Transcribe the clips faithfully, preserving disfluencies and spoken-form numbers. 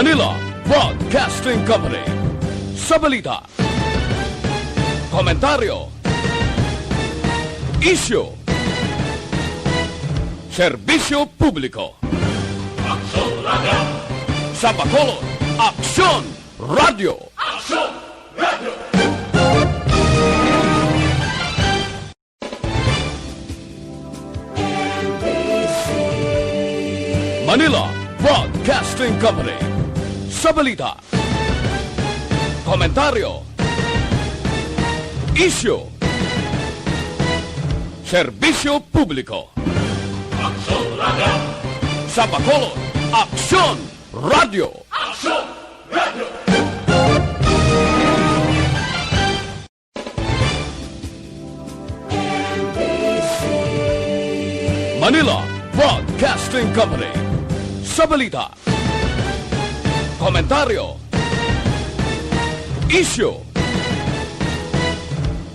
Manila Broadcasting Company. Sa balita, komentaryo, isyu, serbisyo publiko. Aksyon Radio. Sa Bacolod, Aksyon Radio. Aksyon Radio. Manila Broadcasting Company. Sa balita, komentaryo, isyu, serbisyo publiko. Aksyon Radio. Sa Bacolod, Aksyon Radio. Aksyon Radio. Manila Broadcasting Company. Sa balita, komentaryo, isyu,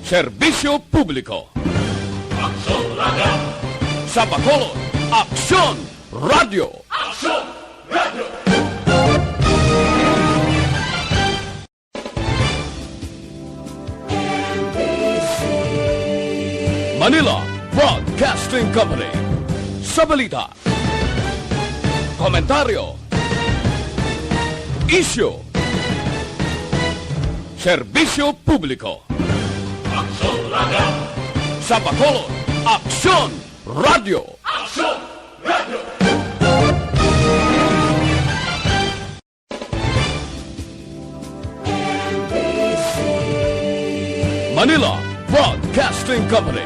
serbisyo publiko. Aksyon Radio. Sa Bacolod, Aksyon Radio. Aksyon Radio. Manila Broadcasting Company. Sa balita, komentaryo, isyu, serbisyo publiko. Aksyon Radio. Sa Bacolod, Aksyon Radio. Aksyon Radio. Manila Broadcasting Company.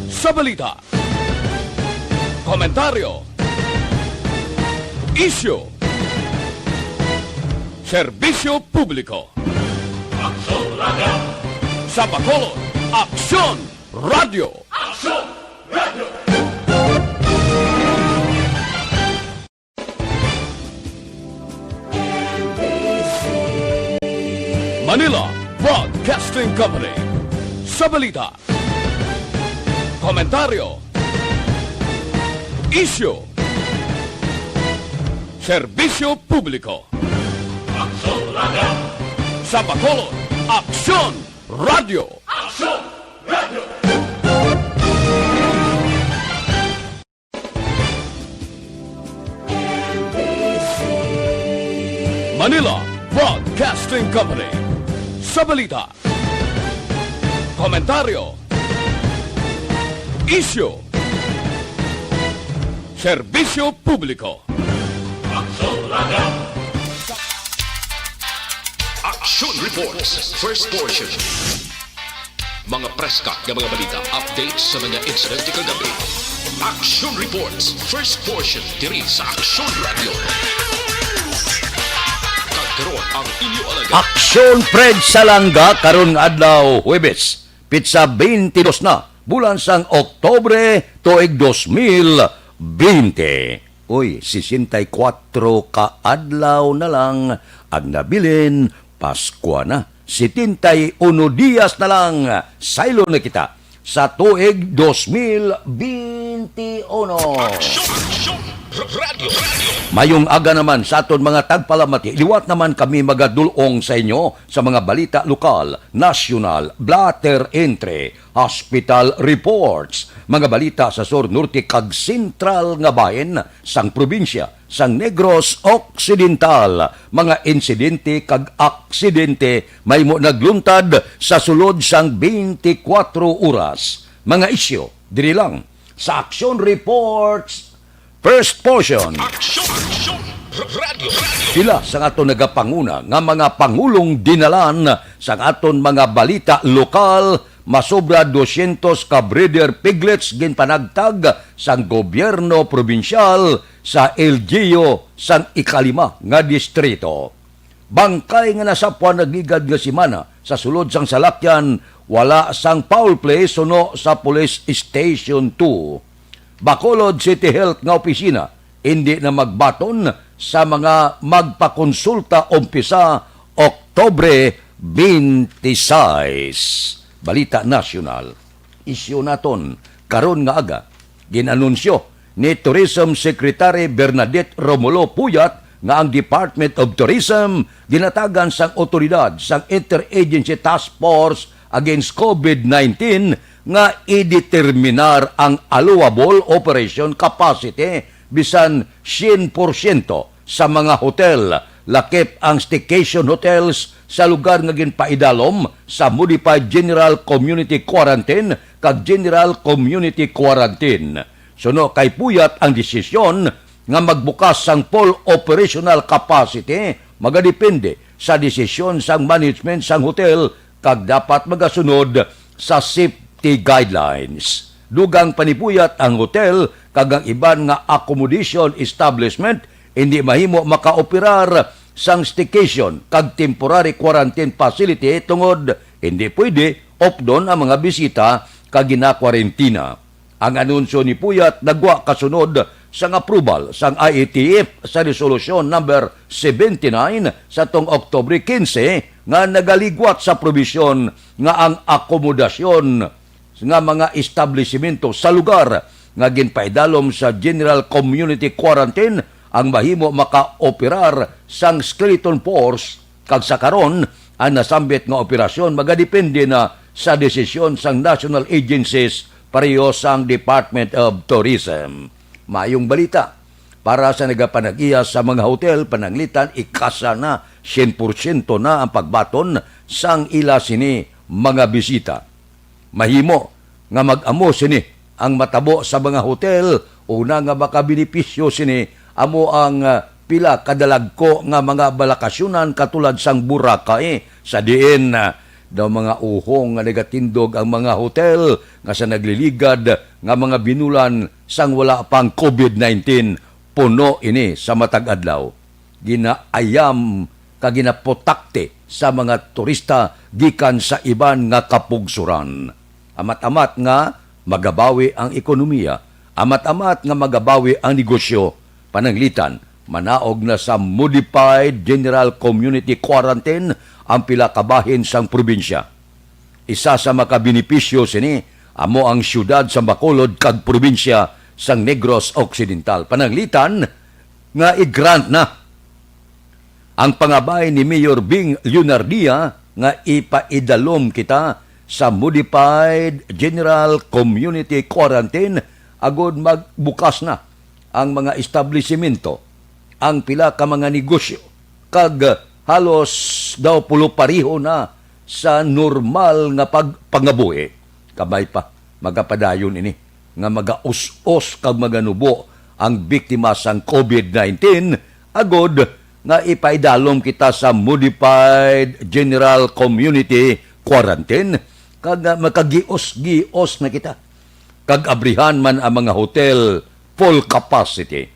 Sa balita, komentaryo, isyu, serbisyo publiko. Aksyon Radio. Sa Bacolod, Aksyon Radio. Aksyon Radio. Manila Broadcasting Company. Sa balita, komentaryo, isyu, serbisyo publiko. Aksyon Radio. Sa Bacolod, Aksyon Radio. Aksyon Radio. Manila Broadcasting Company. Sa balita, komentaryo, isyu, serbisyo publiko. Aksyon Radio. Action Reports, first portion. Mga preska nga mga balita, updates sa mga insidente kagabi. Action Reports, first portion, diri sa Action Radio. Kag karon ang inyo alagad. Aksyon Fred Salanga karon nga adlaw, Huwebes, pitsa twenty-two na, bulan sang Oktubre, tuig dos mil bente. Uy, sesenta y cuatro ka adlaw na lang ang nabilin, Paskwa na. Setenta y uno dias na lang, saylo na kita sa tuig dos mil bente uno. Aksyon, aksyon, radyo, radyo. Mayong aga naman sa aton mga tagpalamati. Liwat naman kami magadul-ong sa inyo sa mga balita lokal, nasyonal, blotter entry, hospital reports, mga balita sa sur, norte, kag sentral nga bahin sang probinsya sang Negros Occidental, mga insidente kag aksidente mahimo nagluntad sa sulod sang twenty-four oras. Mga isyu diri lang sa Action Reports First Portion. Action, action, radyo, radyo. Pila sang aton nagapanguna nga mga pangulong dinalan sang aton mga balita lokal, masobra dosyentos ka breeder piglets ginpanagtag sang gobyerno probinsyal sa L G U sang ikalima nga distrito. Bangkay nga nasapwan nagligad nga semana sa sulod sang salakyan, wala sang foul play suno sa Police Station two. Bacolod City Health nga opisina indi na magbaton sa mga magpakonsulta umpisa Oktubre twenty-six. Balita nasyonal. Isyu naton karon nga aga, gin-anunsyo ni Tourism Secretary Bernadette Romulo Puyat nga ang Department of Tourism ginatagan sang otoridad sang Interagency Task Force Against COVID nineteen nga ideterminar ang allowable operation capacity bisan syen porsyento sa mga hotel, lakip ang staycation hotels sa lugar nga ginpaidalom sa Modified General Community Quarantine kag General Community Quarantine. Suno kay Puyat ang desisyon nga magbukas sang full operational capacity magadepende sa desisyon sang management sang hotel kag dapat magasunod sa safety guidelines. Dugang pa ni Puyat, ang hotel kag ang iban nga accommodation establishment hindi mahimo makaoperar sang staycation kag temporary quarantine facility tungod hindi pwede updon ang mga bisita ka ginakwarentina. Ang anunsyo ni Puyat nagwa kasunod sang approval sang I A T F sa Resolusyon Number seventy-nine sa tong Oktubre quince nga nagaligwat sa probisyon nga ang akomodasyon nga mga establisimento sa lugar nga ginpaidalom sa General Community Quarantine ang mahimo makaoperar sang skeleton force, kag sa karon, ang nasambit nga operasyon magadepende na sa desisyon sang national agencies pareho sang Department of Tourism. Mayong balita para sa nagapanag-iya sa mga hotel, pananglitan, ikasa na, syen porsyento na ang pagbaton sang ila sini mga bisita. Mahimo nga mag-amo sini ang matabo sa mga hotel, una nga makabenepisyo sini amo ang, ah, pila ka dalagko nga mga balakasyonan katulad sang Boracay, sa diin, ah, daw mga uhong nga nagatindog ang mga hotel nga sa nagliligad nga mga binulan sang wala pang COVID nineteen, puno ini sa matag adlaw. Ginaayam kag ginaputakti sa mga turista gikan sa iban nga kapugsuran. Amat-amat nga magabawi ang ekonomiya, amat-amat nga magabawi ang negosyo, pananglitan, manaog na sa Modified General Community Quarantine ang pila ka bahin sang probinsya. Isa sa makabenepisyo sini amo ang siyudad sang Bacolod kag probinsya sang Negros Occidental. Pananglitan nga i-grant na ang pangabay ni Mayor Bing Leonardia nga ipaidalom kita sa Modified General Community Quarantine agod magbukas na ang mga establisimento, ang pila ka mga negosyo, kag halos daw pulo pareho na sa normal nga pagpangabuhi. Kamay pa, magapadayon ini nga magaus-os kag maganubo ang biktima sang COVID nineteen, agod nga ipaidalom kita sa Modified General Community Quarantine, kag, ah, makagios-gios na kita, kag abrihan man ang mga hotel full capacity.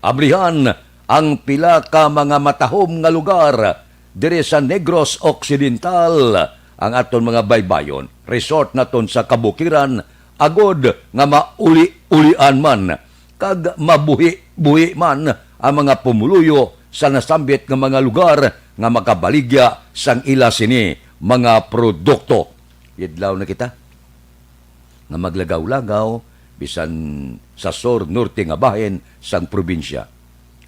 Abrihan ang pila ka mga matahom nga lugar diri sa Negros Occidental, ang aton mga baybayon, resort naton sa kabukiran, agod nga mauli-ulian man kag mabuhi-buhi man ang mga pumuluyo sa nasambit nga mga lugar nga makabaligya sang ila sini mga produkto. Idlaw na kita nga maglagaw-lagaw bisan sa sur-norte nga bahin sang probinsya.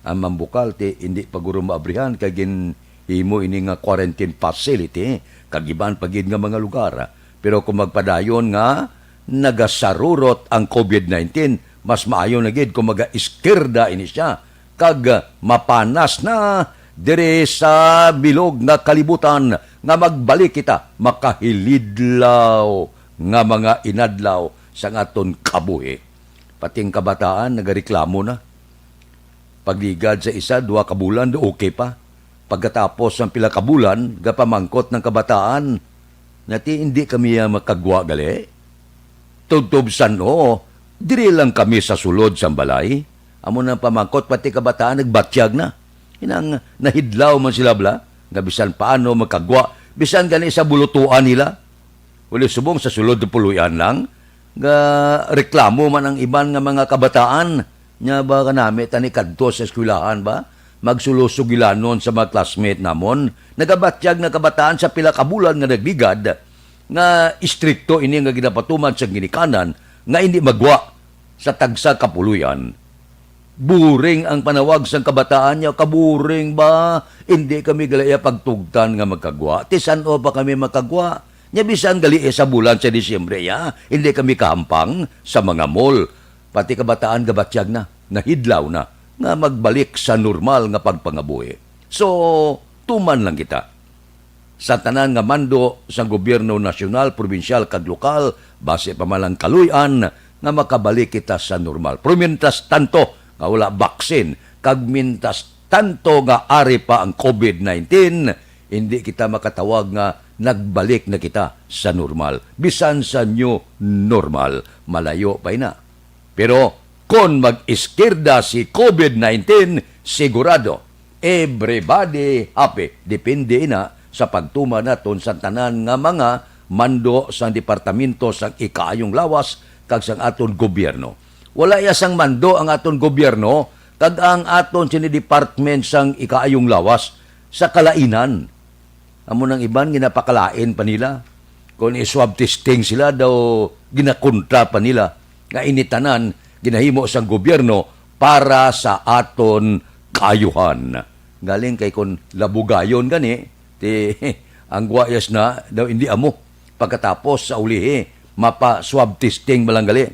Ang Mambukalte indi pa guro maabrihan kay ginhimo ini nga quarantine facility kag iban pa gid nga mga lugar. Pero kung magpadayon nga nagasarurot ang COVID nineteen, mas maayo na gid kung maga-iskirda ini sia kag mapanas na diri sa bilog nga kalibutan nga magbalik kita makahilidlaw nga mga inadlaw sang aton kabuhi. Pati ang kabataan nagareklamo na. Pagligad sa isa, duha ka bulan, do okay pa. Pagkatapos ng pila ka bulan, gapamangkot ng kabataan, "Nati, hindi kami, ah, makagwa gali? Tubtob san-o, diri lang kami sa sulod sang balay." Amo nang pamangkot, pati kabataan nagbatyag na. Inang nahidlaw man sila bala, nga bisan paano makagwa, bisan gani sa bulutuan nila. Uli subong sa sulod nga puloy-an lang, nga reklamo man ang iban nga mga kabataan. Nya ba kanami tani kadto sa eskwelahan ba? Magsulosugilanon sa mga classmate namon. Nagabatyag na kabataan sa pila ka bulan nga nagligad nga istrikto ini nga ginapatuman sa ginikanan nga hindi magwa sa tagsa ka puloy-an. Boring ang panawag sang kabataan niya, kaboring ba? Hindi kami gali iya pagtugtan nga magkagwa. Ti san-o pa kami magkagwa? Nya bisan gali iya sa bulan sa Disyembre, ya, hindi kami kahampang sa mga mall. Pati kabataan gabatyag na, nahidlaw na, nga magbalik sa normal nga pagpangabuhi. So, tuman lang kita sa tanan nga mando sang gobyerno nasyonal, probinsyal, kag lokal, basi pa man ang kaluy-an nga makabalik kita sa normal. Pero mientras tanto nga wala baksin, kag mientras tanto nga ari pa ang covid nineteen, hindi kita makatawag nga nagbalik na kita sa normal, bisan sa new normal. Malayo pa ina. Pero kon mag-iskirda si covid nineteen, sigurado, everybody happy. Depende ina sa pagtuman naton sa tanan nga mga mando sang departamento sang ikaayong lawas kag sang aton gobyerno. Wala iya sang mando ang aton gobyerno kag ang aton sini department sang ikaayong lawas sa kalainan. Amo nang iban ginapakalain pa nila. Kon i-swab testing sila daw, ginakontra pa nila nga ini tanan ginahimo sang gobyerno para sa aton kaayuhan. Galing kay kon labugayon gani, ti ang guayas na daw hindi amo. Pagkatapos sa ulihi, mapa-swab testing malang gali.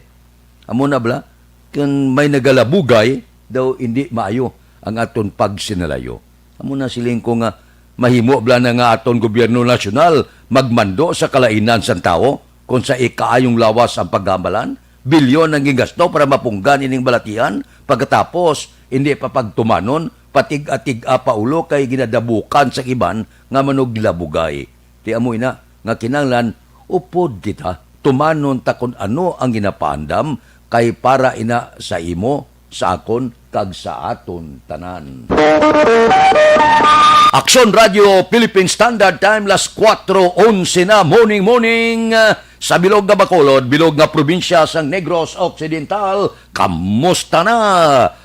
Amo na bala, kun may nagalabugay, daw indi maayo ang aton pagsinalayo. Amo na siling ko nga mahimo bala na nga aton gobyerno nasyonal magmando sa kalainan sang tawo, kon sa ikaayong lawas ang pagamalan, bilyon ang gingasto para mapunggan ining balatian, pagkatapos indi pa pagtumanon, patig-atig-a pa ulo kay ginadabukan sa iban nga manuglabugay. Ti amo ina nga kinahanglan upod kita, tumanon ta kon ano ang ginapaandam, kay para ina sa imo, sa akon, kag sa aton tanan. Aksyon Radio Philippine Standard Time, las kuwatro onse na, morning, morning, ah, sa bilog nga Bacolod, bilog nga probinsya sang Negros Occidental. Kamusta na?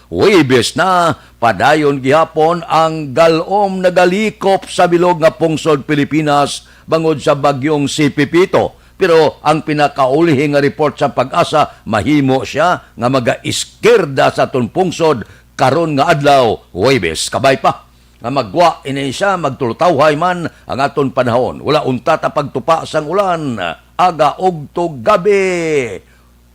Huwebes na, padayon gihapon ang gal-om nagalikop sa bilog nga pungsod Pilipinas bangod sa bagyong si Pepito. Pero ang pinakaulihing nga report sa PAGASA, mahimo sia nga magaiskirda sa aton pungsod karon nga adlaw, Huwebes. Kabay pa nga maggwa ini sia, magtulutawhay man ang aton panahon. Wala untat ang pagtupa sang ulan, aga ugto gabi.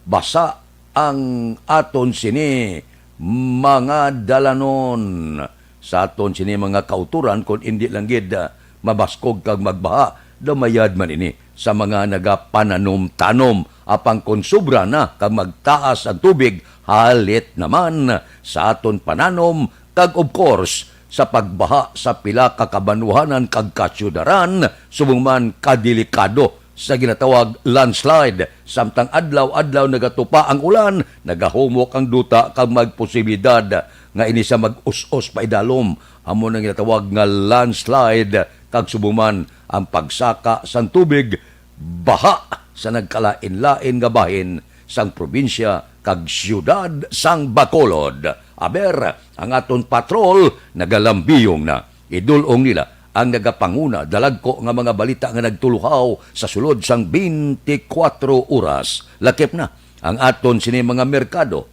Basa ang aton sini mga dalanon. Sa aton sini mga kauturan, kon indi lang gid, ah, mabaskog kag magbaha, daw mayad man ini sa mga nagapananom-tanom. Apang kon sobra na kag magtaas ang tubig, halit naman sa aton pananom kag, of course, sa pagbaha sa pila ka kabanwahanan kag kasyudaran, subong man kadelikado sa ginatawag landslide. Samtang adlaw-adlaw nagatupa ang ulan, nagahumok ang duta kag may posibilidad nga ini sa mag-us-os paidalom. Amo nang ginatawag nga landslide, kag subong man ang pagsaka sang tubig, baha sa nagkalain-lain nga bahin sang probinsya kag siyudad sang Bacolod. Aber, ang aton patrol nagalambiyong na. Idul-ong nila ang nagapanguna dalagko nga mga balita nga nagtuluhaw sa sulod sang twenty-four oras. Lakip na ang aton sini mga merkado.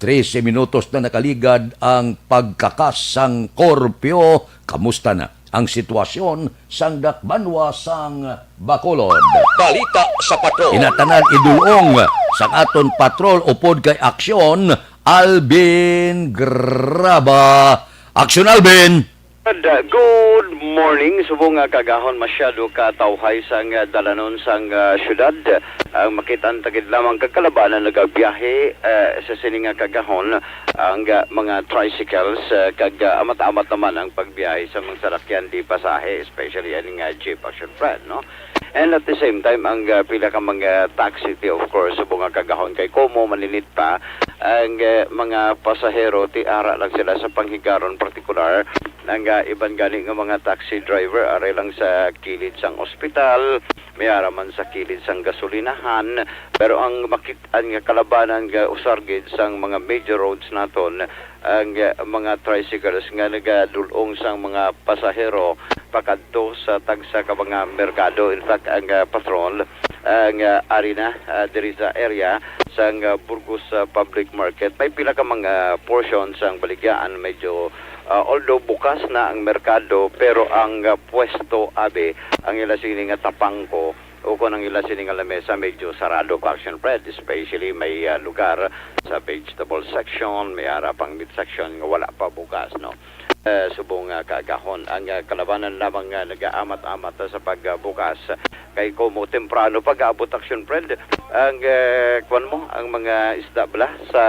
Trese minutos na nakaligad ang pagkakas sang korpyo. Kamusta na ang sitwasyon sang dakbanwa sang Bacolod? Balita sa Patrol. Inatanan idul-ong sang aton patrol upod kay Aksyon, Alvin Graba. Aksyon, Alvin! And, uh, good morning. Subong nga kagahon masyado ka tawhay sang, uh, dalanon sang, uh, syudad. Ang makit-an ta gid lamang kag kalabanan nagabiyahe, uh, sa sini nga kagahon ang, uh, mga tricycles, uh, kag, uh, amat-amat naman ang pagbiyahe sa mga sarakyan di pasahe, especially aning, uh, jeep, Action Fred, no? And at the same time, ang, uh, pila ka mga taxi, ti, of course, subong nga kagahon kay komo maninit pa ang, uh, mga pasahero, ti ara lang sila sa panghigaron, partikular ang, uh, iban gani nga mga taxi driver, ari lang sa kilid sang ospital, may ara man sa kilid sang gasolinahan, pero ang makit-an nga kalabanan nga usar gid sang mga major roads naton, ang, uh, mga tricycles nga nagadul-ong sang mga pasahero pakadto sa tagsa ka mga merkado. In fact, ang, uh, patrol, ang, ah, arena, ah, diri sa area sang, ah, Burgos, ah, Public Market. May pila ka mga portion sang baligyaan medyo, ah, although bukas na ang merkado, pero ang, ah, pwesto, abi, ang ila sini nga tapangko o kon ang ila sini nga lamesa medyo sarado pa, Action Fred, especially may, ah, lugar sa vegetable section, may ara pang meat section nga wala pa bukas, no? Eh, subong nga kaagahon. Ang, ah, kalabanan lamang nga nagaamat-amat sa pagbukas. Kay kumo temprano pag-abot, Action Fred, ang, eh, kwan mo, ang mga isda bala sa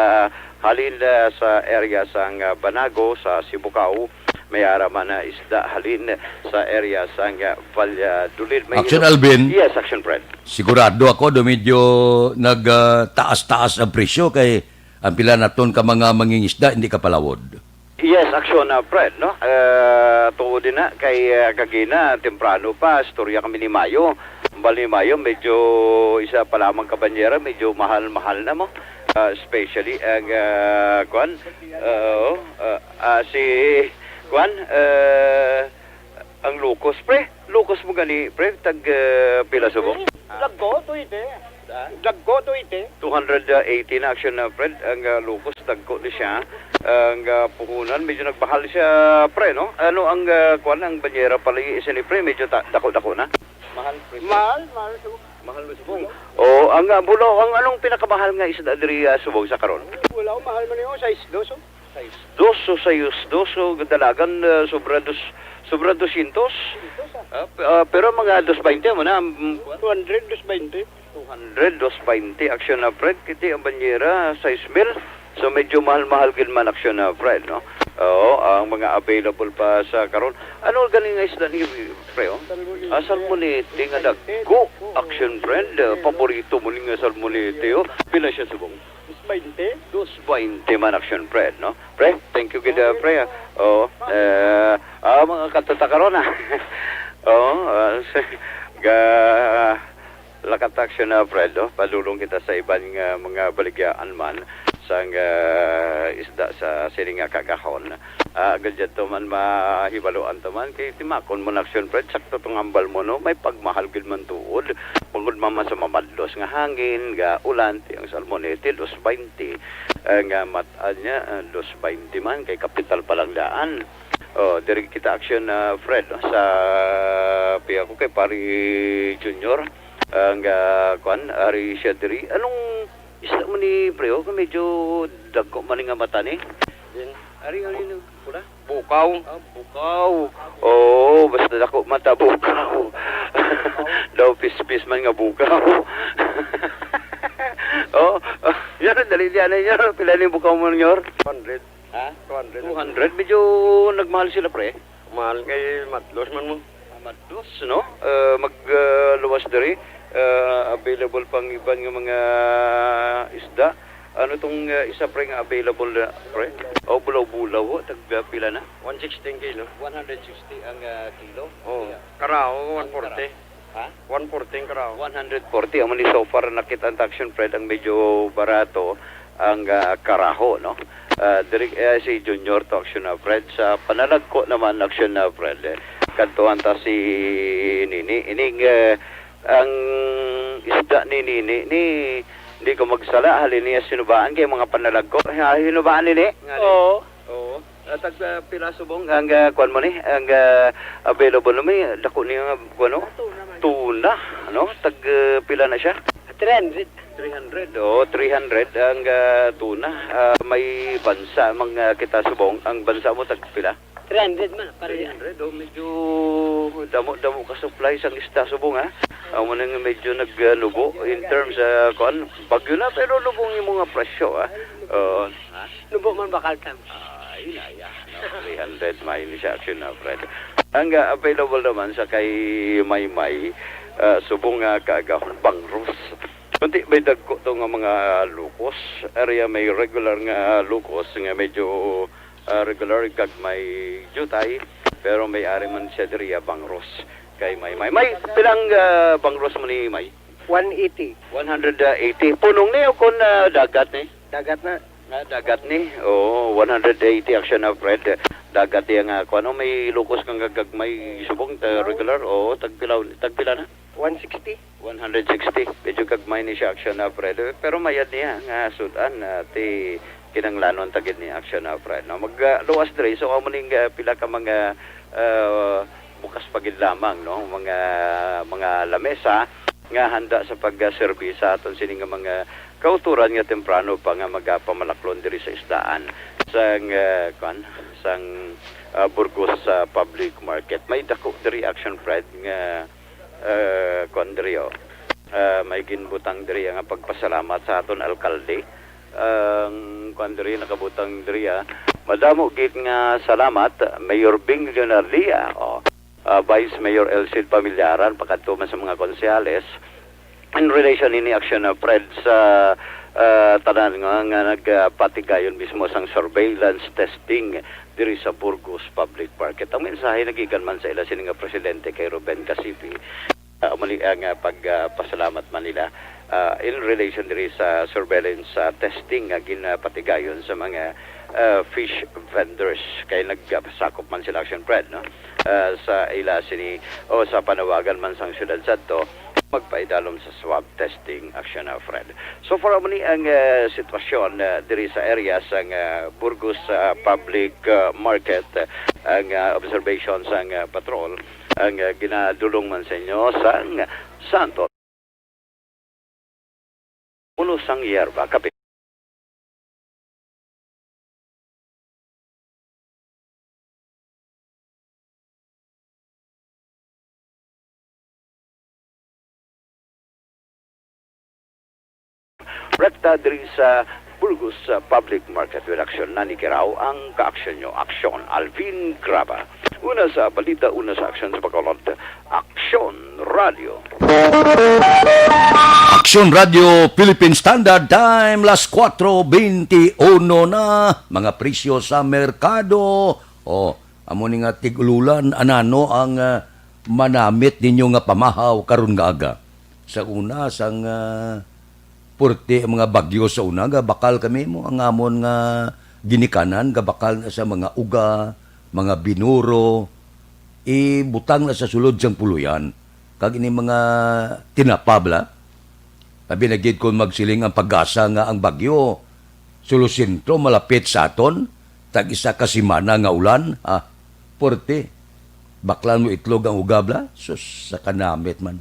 halin, ah, sa area sang, ah, Banago, sa Sibugao, may ara man na isda halin sa area sang, ah, Valladolid. May Action ino- Alvin? Yes, Action Fred. Sigurado ako do medyo nag, ah, taas-taas ang presyo kay ang pila naton ka mga mangingisda hindi ka palawod. Yes, Action, ah, Fred, no? Ah, tuod din na kay, ah, kagina, temprano pa, istorya kami ni Mayo. Bali ni Mayo, medyo isa pa lamang ka banyera, medyo mahal-mahal na mo. Ah, especially ang, ah, kwan, ah, oh, ah, ah, si, kwan, ah, ang lukos, pre. Lukos mo gani, pre, tag, ah, pila subong? Dagko, twenty. Ah? Dagko, twenty. Two hundred eighty na, Action, ah, Fred, ang, ah, lukos, dagko ni siya. Ang, ah, puhunan, medyo nagmahal siya, pre, no? Ano ang, ah, kwan, ang banyera pala yung isa ni pre, medyo ta- dako-dako na. Mahal, pre. Mahal, mahal, so. Mahal na subong. Oh, ang, ah, bulaw, ang anong pinakamahal nga isda diri, ah, subong sa karon? Wala, mahal man yun, sais dos, oh. Sais dos o sais dos o dalagan, ah, sobra dos, sobra dosyentos. Dos, ah. Ah, p- ah, pero mga dos baynte mo na, mm, Two hundred, dos baynte. Two hundred, dos baynte, Action, ah, Fred, kiti ang banyera, sais mil. So, medyo mahal-mahal gid man, Action, ah, Fred, no? Oo, ang mga available pa sa karon. Ano gani nga isda ni, pre, oh? Salmonete. Ah, salmonete nga dagko, Action, Fred. Ah, paborito mo ni nga salmonete, oh. Pila siya subong? Dos baynte. Dos baynte man, Action, Fred, no? Pre, thank you gid, ah, pre, ah. Oo, eh, ah, mga katata karon, ah. Oo, ah, s- ga- Lakat, Action, ah, Fred, no? Padulong kita sa iban nga mga baligyaan man sang, ah, isda sa sini nga kagahon. Ah, agad dyan to man mahibaluan to man. Kay timakon mo na, Action Fred, sakto tong hambal mo, no? May pagmahal gid man tuod. Bangod man, man sa mamadlos nga hangin, ga ulan, ti ang salmonete, dos baynte. Ang, ah, mat-an niya, ah, dos baynte man, kay kapital pa lang daan. Oh, diri kita, Action, ah, Fred, no? Sa piya ko kay Pari Junior, ang, ah, kwan, ari siya diri. Anong isda mo ni, pre, oh? Medyo dagko man nga mata ni. Din. Ari, ari, no, pula? Bukaw. Ah, bukaw. Oo, basta dako mata, bukaw. Daw pispis man nga bukaw. Oh, yan, dali diyan, yan. Pila ni bukaw mo, Nyor? Hundred. Ha? Two hundred. Two hundred? Medyo nagmahal sila, pre. Mahal kay madlos man mo. Ah, madlos, no? Eh, mag, ah, luwas diri. Eh, available pang iban nga mga isda. Ano tong, ah, isa, pre, nga available na, pre? O, bulaw-bulaw, oh. Tag, ah, pila na? One sixty ang kilo. One hundred sixty ang, ah, kilo. Oh, yeah. Karaho, one forty. Ha? One forty ang karaho. One hundred forty. Amo ni so far nakita ang Action Fred ang medyo barato ang, ah, karaho, no? Ah, diri, eh, si Junior to, Action na Fred. Sa panalagko naman, Action na Fred, eh, kadtuan ta si Nini. Ining, eh, ang isda ni Nini, ni, di ko magsala, halin niya sinubaan kay mga panalagko. Ha, hinubaan nini? Nga ni? Oo. Oo. Ah, tag, ah, pila subong ang, ah, kuwan mo ni? Ang, ah, available mo, eh, dako niya nga, kuwan, no? Tuna man. Tuna, no? Tag, ah, pila na siya? Three hundred. Three hundred, oh, three hundred ang, ah, tuna. Ah, may bansa, mga kita subong. Ang bansa mo, tag pila? Three hundred man, pareha. Three hundred, oh, medyo damo-damo ka supply sang isda subong, ha? Amo na nga medyo nagnubo in terms, ah, kuwan, bagyo na, pero lubong yung mga presyo, ha? Oo. Ha? Nubo man bakal tam. Ay, naya. No, three hundred, may ni siya, Action na, Fred. Ang, ah, available naman sa kay Maymay, ah, subong nga kaagahon, bangros. Kunti may dagko to nga mga lukos. Area may regular nga lukos nga medyo, ah, regular kag may jutay, pero may ari man siya diri, ah, bangros kay Maymay. May pilang, ah, bangros mo ni May? One eighty. One hundred eighty. Punong ni o kon, ah, dagat ni? Dagat na. Ah, dagat ni. Oo, one hundred eighty action na, Fred. Dagat iya nga, kung ano, may lukos kang gagagmay subong, ta-, regular. Oo, tagpila, tagpila na? One sixty. One hundred sixty. Medyo gagmay ni siya action na, Fred. Pero mayad niya nga sudan, ah, ti kinanglanon tagid ni action na, Fred. No? Mag, ah, luwas diri. So, amo ning, ah, pila ka mga, ah, bukas pa gid lamang, no? Mga, mga lamesa nga handa sa pagserbi sa aton sini nga mga kautoran nga temprano pa nga magapamalaklon diri sa isdaan sang, ah, kwan, sang, ah, Burgos, ah, Public Market. May dako diri action, Fred, nga, ah, kwan diri, oh. Ah, may ginbutang diri nga pagpasalamat sa aton alkalde. Ang kwan diri nakabutang diri, ah. Madamo gid nga salamat, Mayor Bing Leonardia, oh. Ah, Vice Mayor Elcid Pamilyaran, pakadto man sa mga konsehales. In relation ini action, ah, Fred, sa, ah, tanan nga, nga nagpatigayon mismo sang surveillance testing diri sa Burgos Public Market. Ang mensahe nagikan man sa ila sini nga presidente kay Ruben Casipi. Ah, amo ni ang, ah, pag, ah, pasalamat man nila, ah, in relation diri sa surveillance, ah, testing nga ginapatigayon sa mga, ah, fish vendors. Kay nagsakop man sila action, Fred, no? Ah, sa ila sini o sa panawagan man sang siyudad sadto, magpaidalom sa swab testing action na, Fred. So far, amo ni ang, ah, sitwasyon, ah, diri sa area sang, ah, Burgos, ah, Public, ah, Market, ah, ang, ah, observation sang, ah, patrol, ang, ah, ginadulong man sa inyo sang Santo. Puno sang yerba, kape. Rekta diri sa Burgos, ah, Public Market with Action. Nanikiraw ang kaaksyon nyo. Aksyon, Alvin Graba. Una sa balita, una sa aksyon sa Bacolod. Aksyon Radio. Aksyon Radio, Philippine Standard Time, las kuwatro beintiuno na. Mga presyo sa merkado. Oh, amo ni nga tig-ululan, anano ang, ah, manamit ninyo nga pamahaw karon nga aga? Sa una, sang, ah, purti ang mga bagyo sa una, nga bakal kami mo, ang amon nga ginikanan, nga bakal na sa mga uga, mga binuro, ibutang na sa sulod sang puloy-an. Kag ini mga tinapa bala, abi na gid kon magsiling ang PAGASA nga ang bagyo, Solo Sentro, malapit sa aton, tag isa ka semana nga ulan, ah, porte. Baklan mo itlog ang uga bala, sus, sa kanamit man.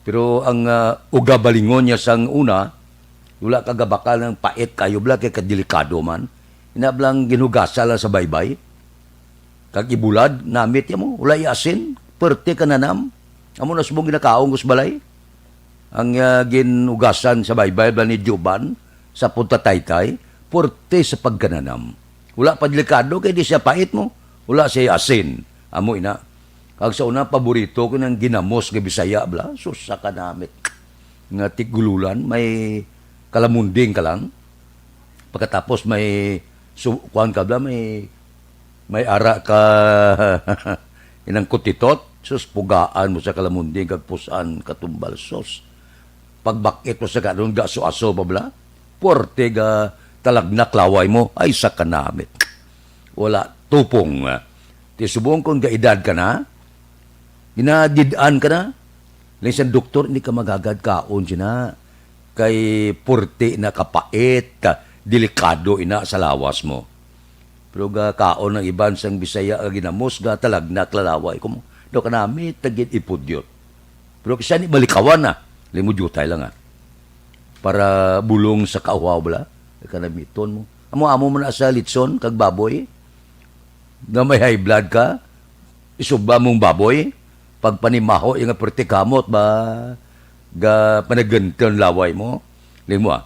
Pero ang, ah, uga balingon niya sang una, wala ka gabakal ng pait kayo bala, kay kadelikado man. Ina bala ang ginhugasa lang sa baybay. Kag ibulad, namit ya mo, wala asin, perte ka nanam. Amo na subong ginakaon ko sa balay. Ang, ah, ginugasan sa baybay ba ni Juban sa Punta Taytay, perte sa pagkananam. Wala pa delikado kay di siya pait mo, wala siya asin. Amo ina. Kag sa una, paborito ko nang ginamos nga Bisaya, bala. Sus, sa kanamit. Nga tigululan, may kalamunding ka lang. Pagkatapos may su-, kuwan ka bala, may, may ara ka inang kutitot. Sus, pugaan mo sa kalamunding kag pusan katumbal, sus. Pagbakit mo sa kanon, gaso-aso pa bala. Puwerte ga talagnak laway mo. Ay, sa kanamit. Wala tupong. Ti subong kon gaedad ka na, ginadid-an ka na. Lang sa doktor, hindi ka magagad kaon sina. Kay purti na kapait, delikado ina sa lawas mo. Pero ga kaon ang iban sang Bisaya nga ginamos, ga talagnak lalaway ko mo. Do kanami tagid ipudyot. Pero kisa ni malikawan na, limudyutay lang, ah. Para bulong sa kauhaw bala, kanamiton mo. Amo-amo man na sa litson kag baboy. Nga may high blood ka, isuba mong baboy, pagpanimaho yung nga perti kamot ba, ga panaganton laway mo. Limo, ah,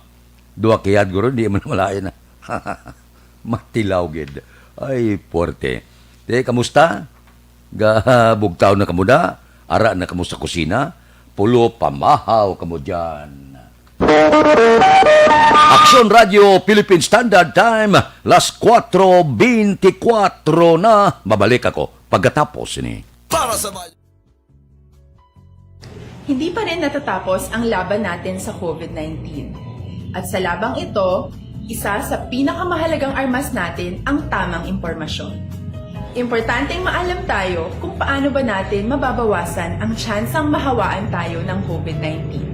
duwa kiyad guro, di man malain na. Matilaw gid. Ay, puwerte. Te, kamusta? Ga bugtaw na kamo da? Ara na kamo sa kusina? Pulo pamahaw kamo diyan. Aksyon Radio Philippine Standard Time, las kuwatro beintikwatro na. Mabalik ako pagkatapos ni. Para sa Bayan. Hindi pa rin natatapos ang laban natin sa covid nineteen. At sa labang ito, Isa sa pinakamahalagang armas natin ang tamang impormasyon. Importanteng maalam tayo kung paano ba natin mababawasan ang tsansang mahawaan tayo ng COVID nineteen.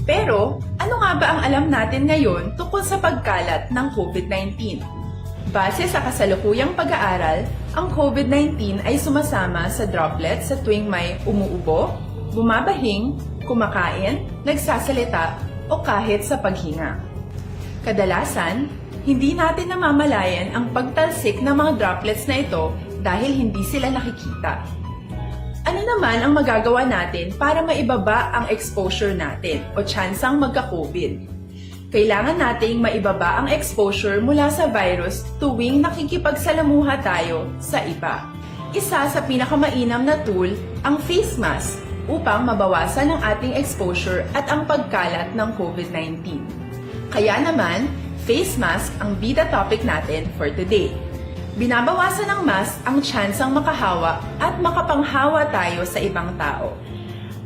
Pero, ano nga ba ang alam natin ngayon tungkol sa pagkalat ng COVID nineteen? Base sa kasalukuyang pag-aaral, ang COVID nineteen ay sumasama sa droplets sa tuwing may umuubo, bumabahing, kumakain, nagsasalita, o kahit sa paghinga. Kadalasan, hindi natin namamalayan ang pagtalsik ng mga droplets na ito dahil hindi sila nakikita. Ano naman ang magagawa natin para maibaba ang exposure natin o tsansang magka-COVID? Kailangan nating maibaba ang exposure mula sa virus tuwing nakikipagsalamuha tayo sa iba. Isa sa pinakamainam na tool ang face mask upang mabawasan ang ating exposure at ang pagkalat ng COVID nineteen. Kaya naman, face mask ang bida topic natin for today. Binabawasan ng mask ang tsansang makahawa at makapanghawa tayo sa ibang tao.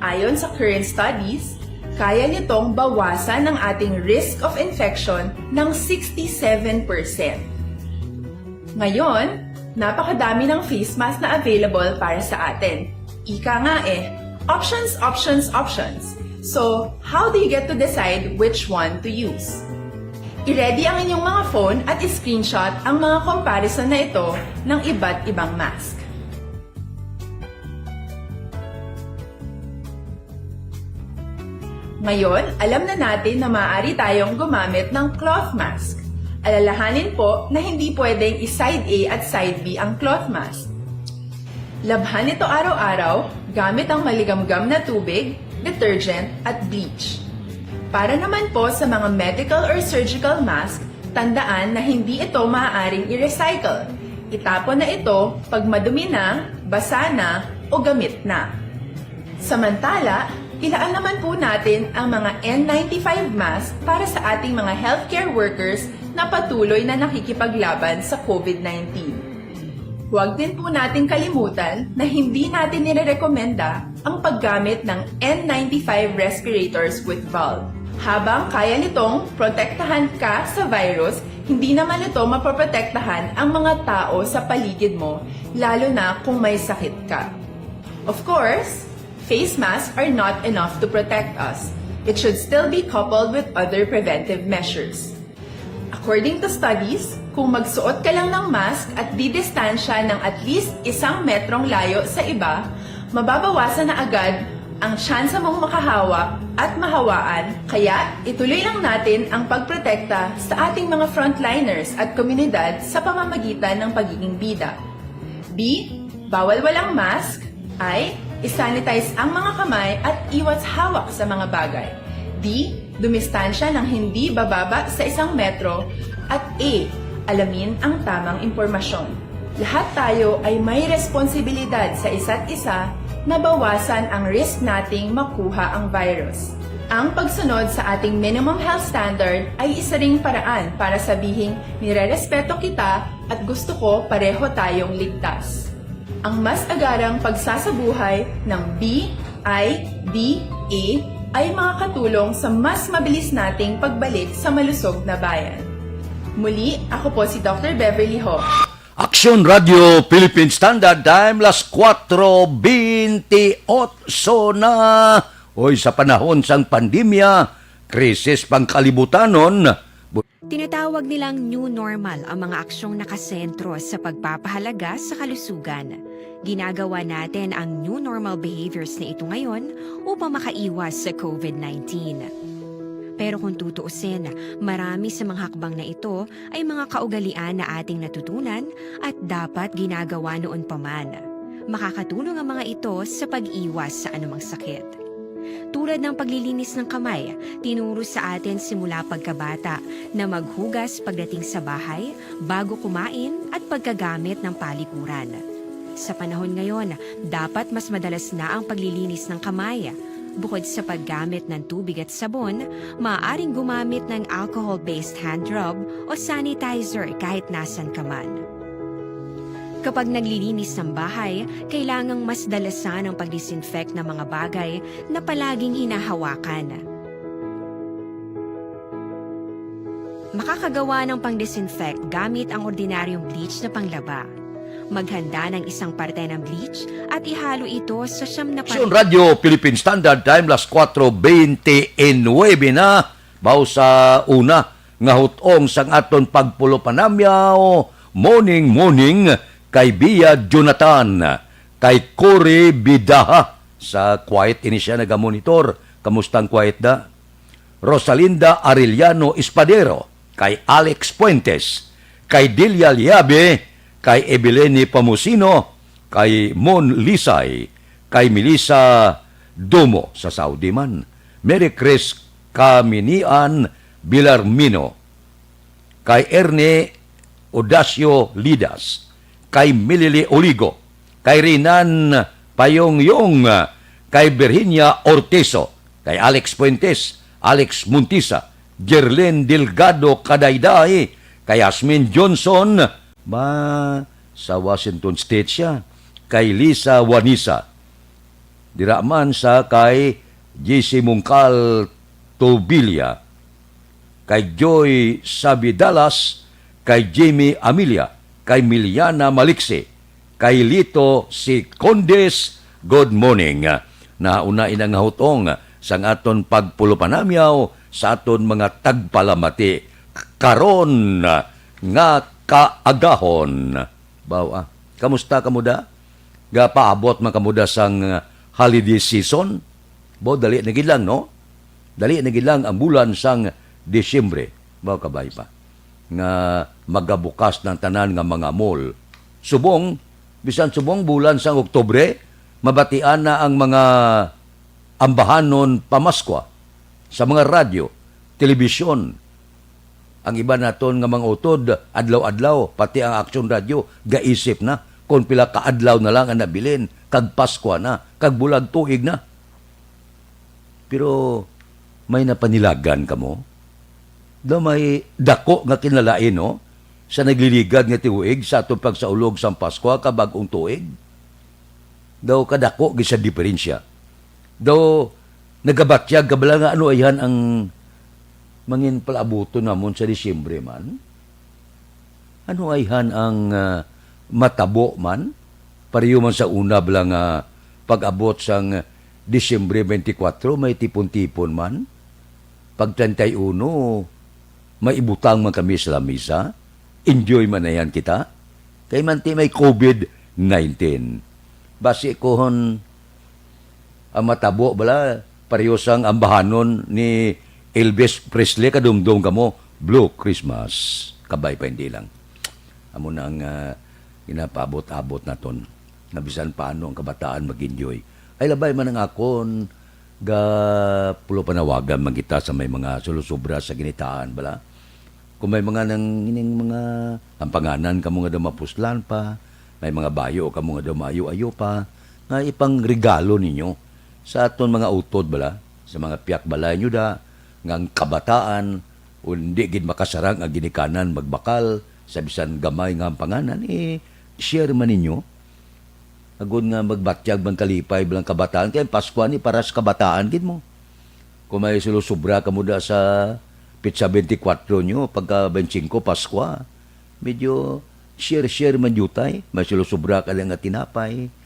Ayon sa current studies, kaya nitong bawasan ang ating risk of infection ng sixty-seven percent. Ngayon, napakadami ng face mask na available para sa atin. Ika nga eh, options, options, options. So, how do you get to decide which one to use? I-ready ang inyong mga phone at i-screenshot ang mga comparison na ito ng iba't ibang mask. Ngayon, alam na natin na maaari tayong gumamit ng cloth mask. Alalahanin po na hindi pwedeng i-side A at side B ang cloth mask. Labhan ito araw-araw gamit ang maligamgam na tubig, detergent, at bleach. Para naman po sa mga medical or surgical mask, tandaan na hindi ito maaaring i-recycle. Itapon na ito pag madumi na, basa na, o gamit na. Samantala, ilaan naman po natin ang mga N ninety-five mask para sa ating mga healthcare workers na patuloy na nakikipaglaban sa COVID nineteen. Huwag din po nating kalimutan na hindi natin nirerekomenda ang paggamit ng N ninety-five respirators with valve. Habang kaya nitong protektahan ka sa virus, hindi naman ito mapoprotektahan ang mga tao sa paligid mo, lalo na kung may sakit ka. Of course, face masks are not enough to protect us. It should still be coupled with other preventive measures. According to studies, kung magsuot ka lang ng mask at didistansya ng at least isang metrong layo sa iba, mababawasan na agad ang tsansa mong makahawa at mahawaan, kaya ituloy lang natin ang pagprotekta sa ating mga frontliners at komunidad sa pamamagitan ng pagiging bida. B, bawal walang mask. I, i-sanitize ang mga kamay at iwas hawak sa mga bagay. D, dumistansya ng hindi bababa sa isang metro. At E, alamin ang tamang impormasyon. Lahat tayo ay may responsibilidad sa isa't isa na bawasan ang risk nating makuha ang virus. Ang pagsunod sa ating minimum health standard ay isa ring paraan para sabihing nirerespeto kita at gusto ko pareho tayong ligtas. Ang mas agarang pagsasabuhay ng B I D A ay makakatulong sa mas mabilis nating pagbalik sa malusog na bayan. Muli, ako po si Doctor Beverly Ho. Aksyon Radio Philippine Standard Time, las kuwatro bintiocho na. Oy, sa panahon sang pandemya, krisis pangkalibutanon, Tinatawag nilang new normal ang mga aksyong nakasentro sa pagpapahalaga sa kalusugan. Ginagawa natin ang new normal behaviors na ito ngayon upang makaiwas sa COVID nineteen. Pero kung tutuusin, marami sa mga hakbang na ito ay mga kaugalian na ating natutunan at dapat ginagawa noon pa man. Makakatulong ang mga ito sa pag-iwas sa anumang sakit. Tulad ng paglilinis ng kamay, tinuro sa atin simula pagkabata na maghugas pagdating sa bahay, bago kumain at pagkagamit ng palikuran. Sa panahon ngayon, dapat mas madalas na ang paglilinis ng kamay. Bukod sa paggamit ng tubig at sabon, maaaring gumamit ng alcohol-based hand rub o sanitizer kahit nasan ka man. Kapag naglilinis ng bahay, kailangang mas dalasan ang pag-disinfect ng mga bagay na palaging hinahawakan. Makakagawa ng pang-disinfect gamit ang ordinaryong bleach na panglaba. Maghanda ng isang parte ng bleach at ihalo ito sa siyam na Aksyon pare- Radyo Philippine Standard Time, las kuwatro bente y nuebe na, baw sa una nga hutong sang aton pagpulo panamyaw, morning, morning, kay Bia Jonathan, kay Cory Bidaha, sa Quiet ini siya nagamonitor. Kamusta ang Quiet da? Rosalinda Arellano Espadero, kay Alex Fuentes, kay Delia Liabe, kay Evelyn Pamusino, kay Mon Lisay, kay Melissa Domo sa Saudi man, Mary Chris Caminian Bilarmino, kay Ernie Odacio Lidas, kay Milili Oligo, kay Rinan Payongyong, kay Virginia Ortizo, kay Alex Fuentes, Alex Montisa, Jerlyn Delgado Kadayday, kay Asmin Johnson, ma sa Washington State siya, kay Lisa Wanisa, dira man sa kay J C Mungkal Tobilla, kay Joy Sabidalas, kay Jimmy Amelia, kay Miliana Maliksi, kay Lito si Condes. Good morning. Nahauna ina nga hutong sang aton pagpulopanamyaw sa aton mga tagpalamati karon nga kaagahon. Baw, ah, kamusta kamo da? Gapaabot man kamo da sang, ah, holiday season? Bo, dali na gid lang, no? Dali na gid lang ang bulan sang Disyembre. Baw, kabay pa nga magabukas ng tanan nga mga mall. Subong, bisan subong bulan sang Oktubre, mabatian na ang mga ambahanon pamaskwa sa mga radyo, telebisyon. Ang iban naton nga mga utod, adlaw-adlaw, pati ang Aksyon Radyo, gaisip na kon pila ka adlaw na lang ang nabilin, kag Paskwa na, kag bulag tuig na. Pero may napanilagan kamo? Daw may dako nga kinalain, no? Sa nagliligad nga tiuig sa aton pagsaulog sang Paskwa kag Bag-ong Tuig? Daw kadako gid sa diferensya. Daw nagabatyag ka bala nga ano ayhan ang mangin palaabuton namon sa Disyembre man? Ano ayhan ang, ah, matabo man? Pareho man sa una bala nga pag-abot sang Disyembre twenty-four, may tipon-tipon man. Pag treinta y uno, may ibutang man kami sa lamisa. Enjoy man ayhan kita. Kay manti may covid nineteen. Basi kuhon ang matabo bala, pareho sang ambahanon ni Elvis Presley, kadumdom kamo, Blue Christmas. Kabay pa hindi lang. Amo na ang, ah, ginapaabot-abot naton, nga bisan paano ang kabataan mag-enjoy. Ay, labay man ang akon, ga pulo panawagan man kita sa may mga sulusubra sa ginitaan, bala. Kung may mga nang, ining mga ampanganan kamo nga daw mapuslan pa, may mga bayo kamo nga daw maayo-ayo pa, nga ipangregalo ninyo sa aton mga utod bala, sa mga piyak balay nyo da, nga ang kabataan, o hindi gid makasarang ang ginikanan magbakal sa bisan gamay nga ampanganan, eh, share man ninyo. Agod nga magbatyag man kalipay bilang kabataan, kay ang Paskwa ni para sa kabataan gid mo. Kung may sulusubra kamo da sa pitsa twenty-four nyo, pagka twenty-five Paskwa, medyo share-share man diutay. May sulusubra ka lang nga tinapay.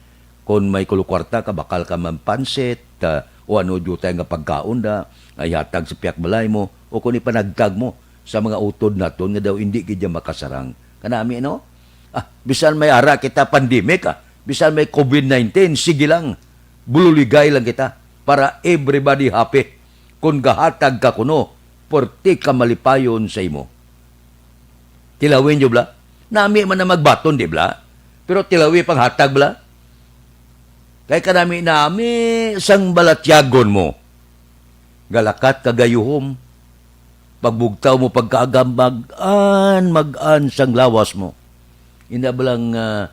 Kung may kulo kwarta ka, bakal ka man pansit, ah, o ano diutay nga pagkaon da, ay hatag sa piyak balay mo, o kung ipanagtag mo sa mga utod naton nga daw hindi gid makasarang. Kanami, no? Ah, bisan may ara kita pandemic, ah, bisan may covid nineteen, sige lang. Bululigay lang kita para everybody happy. Kung gahatag ka kuno, perti ka malipayon sa imo. Tilawin nyo, bla? Nami man na magbaton, di bla? Pero tilawi panghatag, bla? Kay kanami-nami sang balatyagon mo. Galakat ka gayuhom. Pagbugtaw mo pagkaagam, mag-an, mag-an sang lawas mo. Ina ba lang, ah,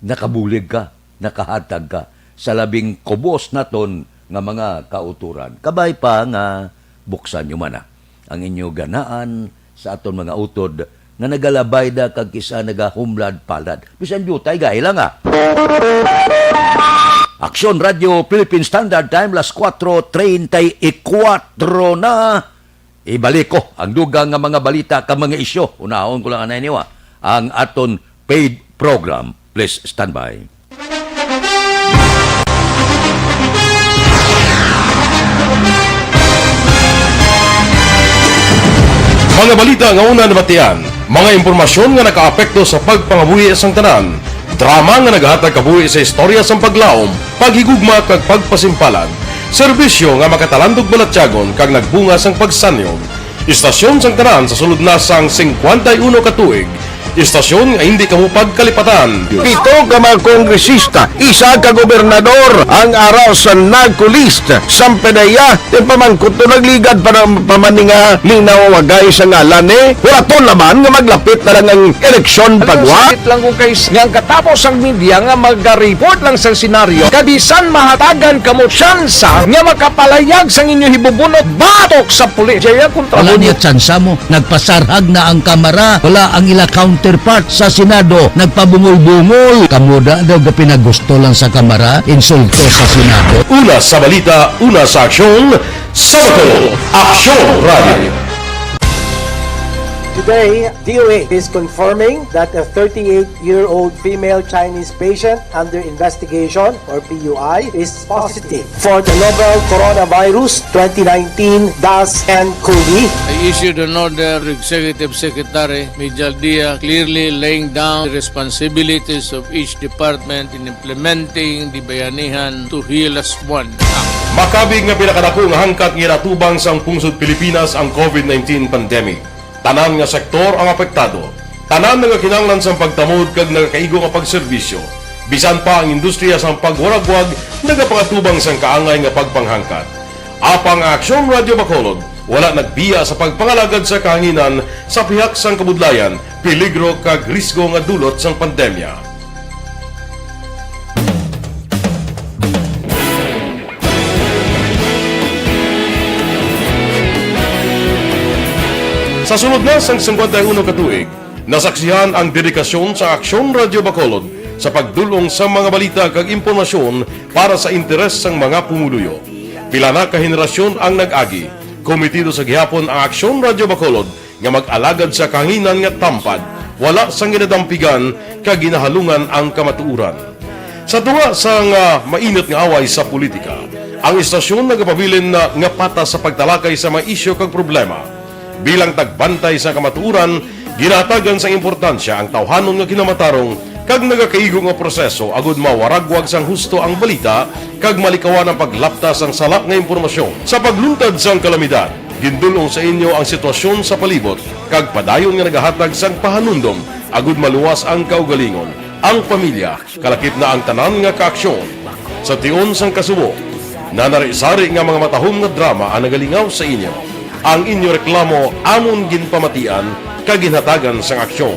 nakabulig ka, nakahatag ka sa labing kubos naton nga mga kauturan. Kabay pa nga buksan nyo man, ah, ang inyo ganaan sa aton mga utod nga nagalabay da kag kisa nagahumlad-palad. Bisan diutay, gahi lang, ah. Aksyon Radio Philippine Standard Time, las kuwatro treinta y kuwatro na. ibalik ko ang dugang nga mga balita kag mga isyu. Unahon ko lang anay niwa ang aton paid program. Please stand by. Mga balita nga una nabatian, mga impormasyon nga nakaapekto sa pagpangabuhi sang tanan, drama nga nagahatag kabuhi sa istorya sang paglaom, paghigugma kag pagpasimpalag, serbisyo nga makatalandog balatyagon kag nagbunga sang pagsanyog. Istasyon sang tanan sa sulod na sang singkwenta y uno ka tuig, istasyon nga hindi kamo pagkalipatan. Pito ka mga kongresista, isa ka gobernador ang ara sa NAGCO list. Sampedeya, ti pamangkot to nagligad pa na, pa man ni nga linawagay sa ngalan ni. Wala to naman nga maglapit na lang ang eleksyon. Ano, pagwa? Sakit lang kung kay s-, nga ang katapos ang media nga maga-report lang sa senaryo, kabisan mahatagan kamo tsansa nga makapalayag sang inyo hibubunot batok sa pulis. Jaya kontra. Wala mo niya tsansa mo. Nagpasarhag na ang Kamara. Wala ang ila counterpart sa Senado. Nagpabungol-bungol. Kamo da daw gapinagusto lang sa Kamara. Insulto sa Senado. Una sa balita, una sa aksyon, sa Bacolod, Aksyon Radio. Today, D O A is confirming that a thirty-eight-year-old female Chinese patient under investigation, or P U I, is positive for the novel coronavirus twenty nineteen dash N cov. I issued an order to Executive Secretary Mijal Dia, clearly laying down the responsibilities of each department in implementing the Bayanihan to Heal as One Act. Makabig nga pinakadako nga hangkat nga ginatubang sang pungsod Pilipinas ang covid nineteen pandemic. Tanan nga sektor ang apektado. Tanan nga kinahanglan sang pagtamod kag nagakaigo nga pagserbisyo. Bisan pa ang industriya sang pagwaragwag nagapangatubang sang kaangay nga pagpanghangkat. Apang ang Aksyon Radio Bacolod wala nagbiya sa pagpangalagad sa kahanginan sa pihak sang kabudlayan, peligro kag risgo nga dulot sang pandemya. Sa sulod na sang singkwenta y uno ka tuig, nasaksihan ang dedikasyon sa Aksyon Radio Bacolod sa pagdul-ong sa mga balita kag impormasyon para sa interes sang mga pumuluyo. Pila na ka henerasyon ang nag-agi, kometido sa gihapon ang Aksyon Radio Bacolod nga mag-alagad sa kahanginan nga tampad, wala sang ginadampigan kag ginahalungan ang kamatuoran. Sa tunga sang, ah, mainit nga away sa politika, ang istasyon nagapabilin na nga patas sa pagtalakay sa mga isyu kag problema. Bilang tagbantay sa kamatuoran, ginahatagan sang importansya ang tawhanon nga kinamatarong kag nagakaigo nga proseso agud mawaragwag sang husto ang balita kag malikawan ang paglapta sang sala nga impormasyon. Sa pagluntad sang kalamidad, gindul-ong sa inyo ang sitwasyon sa palibot kag padayon nga nagahatag sang pahanumdom agud maluwas ang kaugalingon, ang pamilya, kalakip na ang tanan nga kaaksyon. Sa tion sang kasubo, nanari-sari nga mga matahom nga drama ang nagalingaw sa inyo. Ang inyo reklamo amon ginpamatian kag ginhatagan sang aksyon.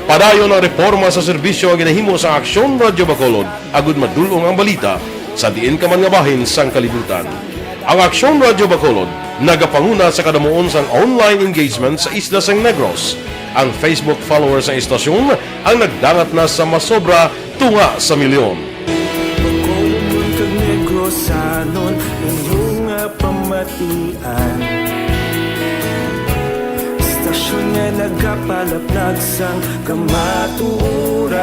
Padayon ang reporma sa serbisyo nga ginahimo sang Aksyon Radio Bacolod agud madul-ong ang balita sa diin ka man nga bahin sang kalibutan. Ang Aksyon Radio Bacolod nagapanguna sa kadamuon sang online engagement sa isla sang Negros. Ang Facebook followers sang istasyon ang nagdangat na sa masobra tunga sa milyon. Bacolod kag Negrosanon, inyo nga pamatian. Istasyon nga nagapalaplag sang kamatuoran.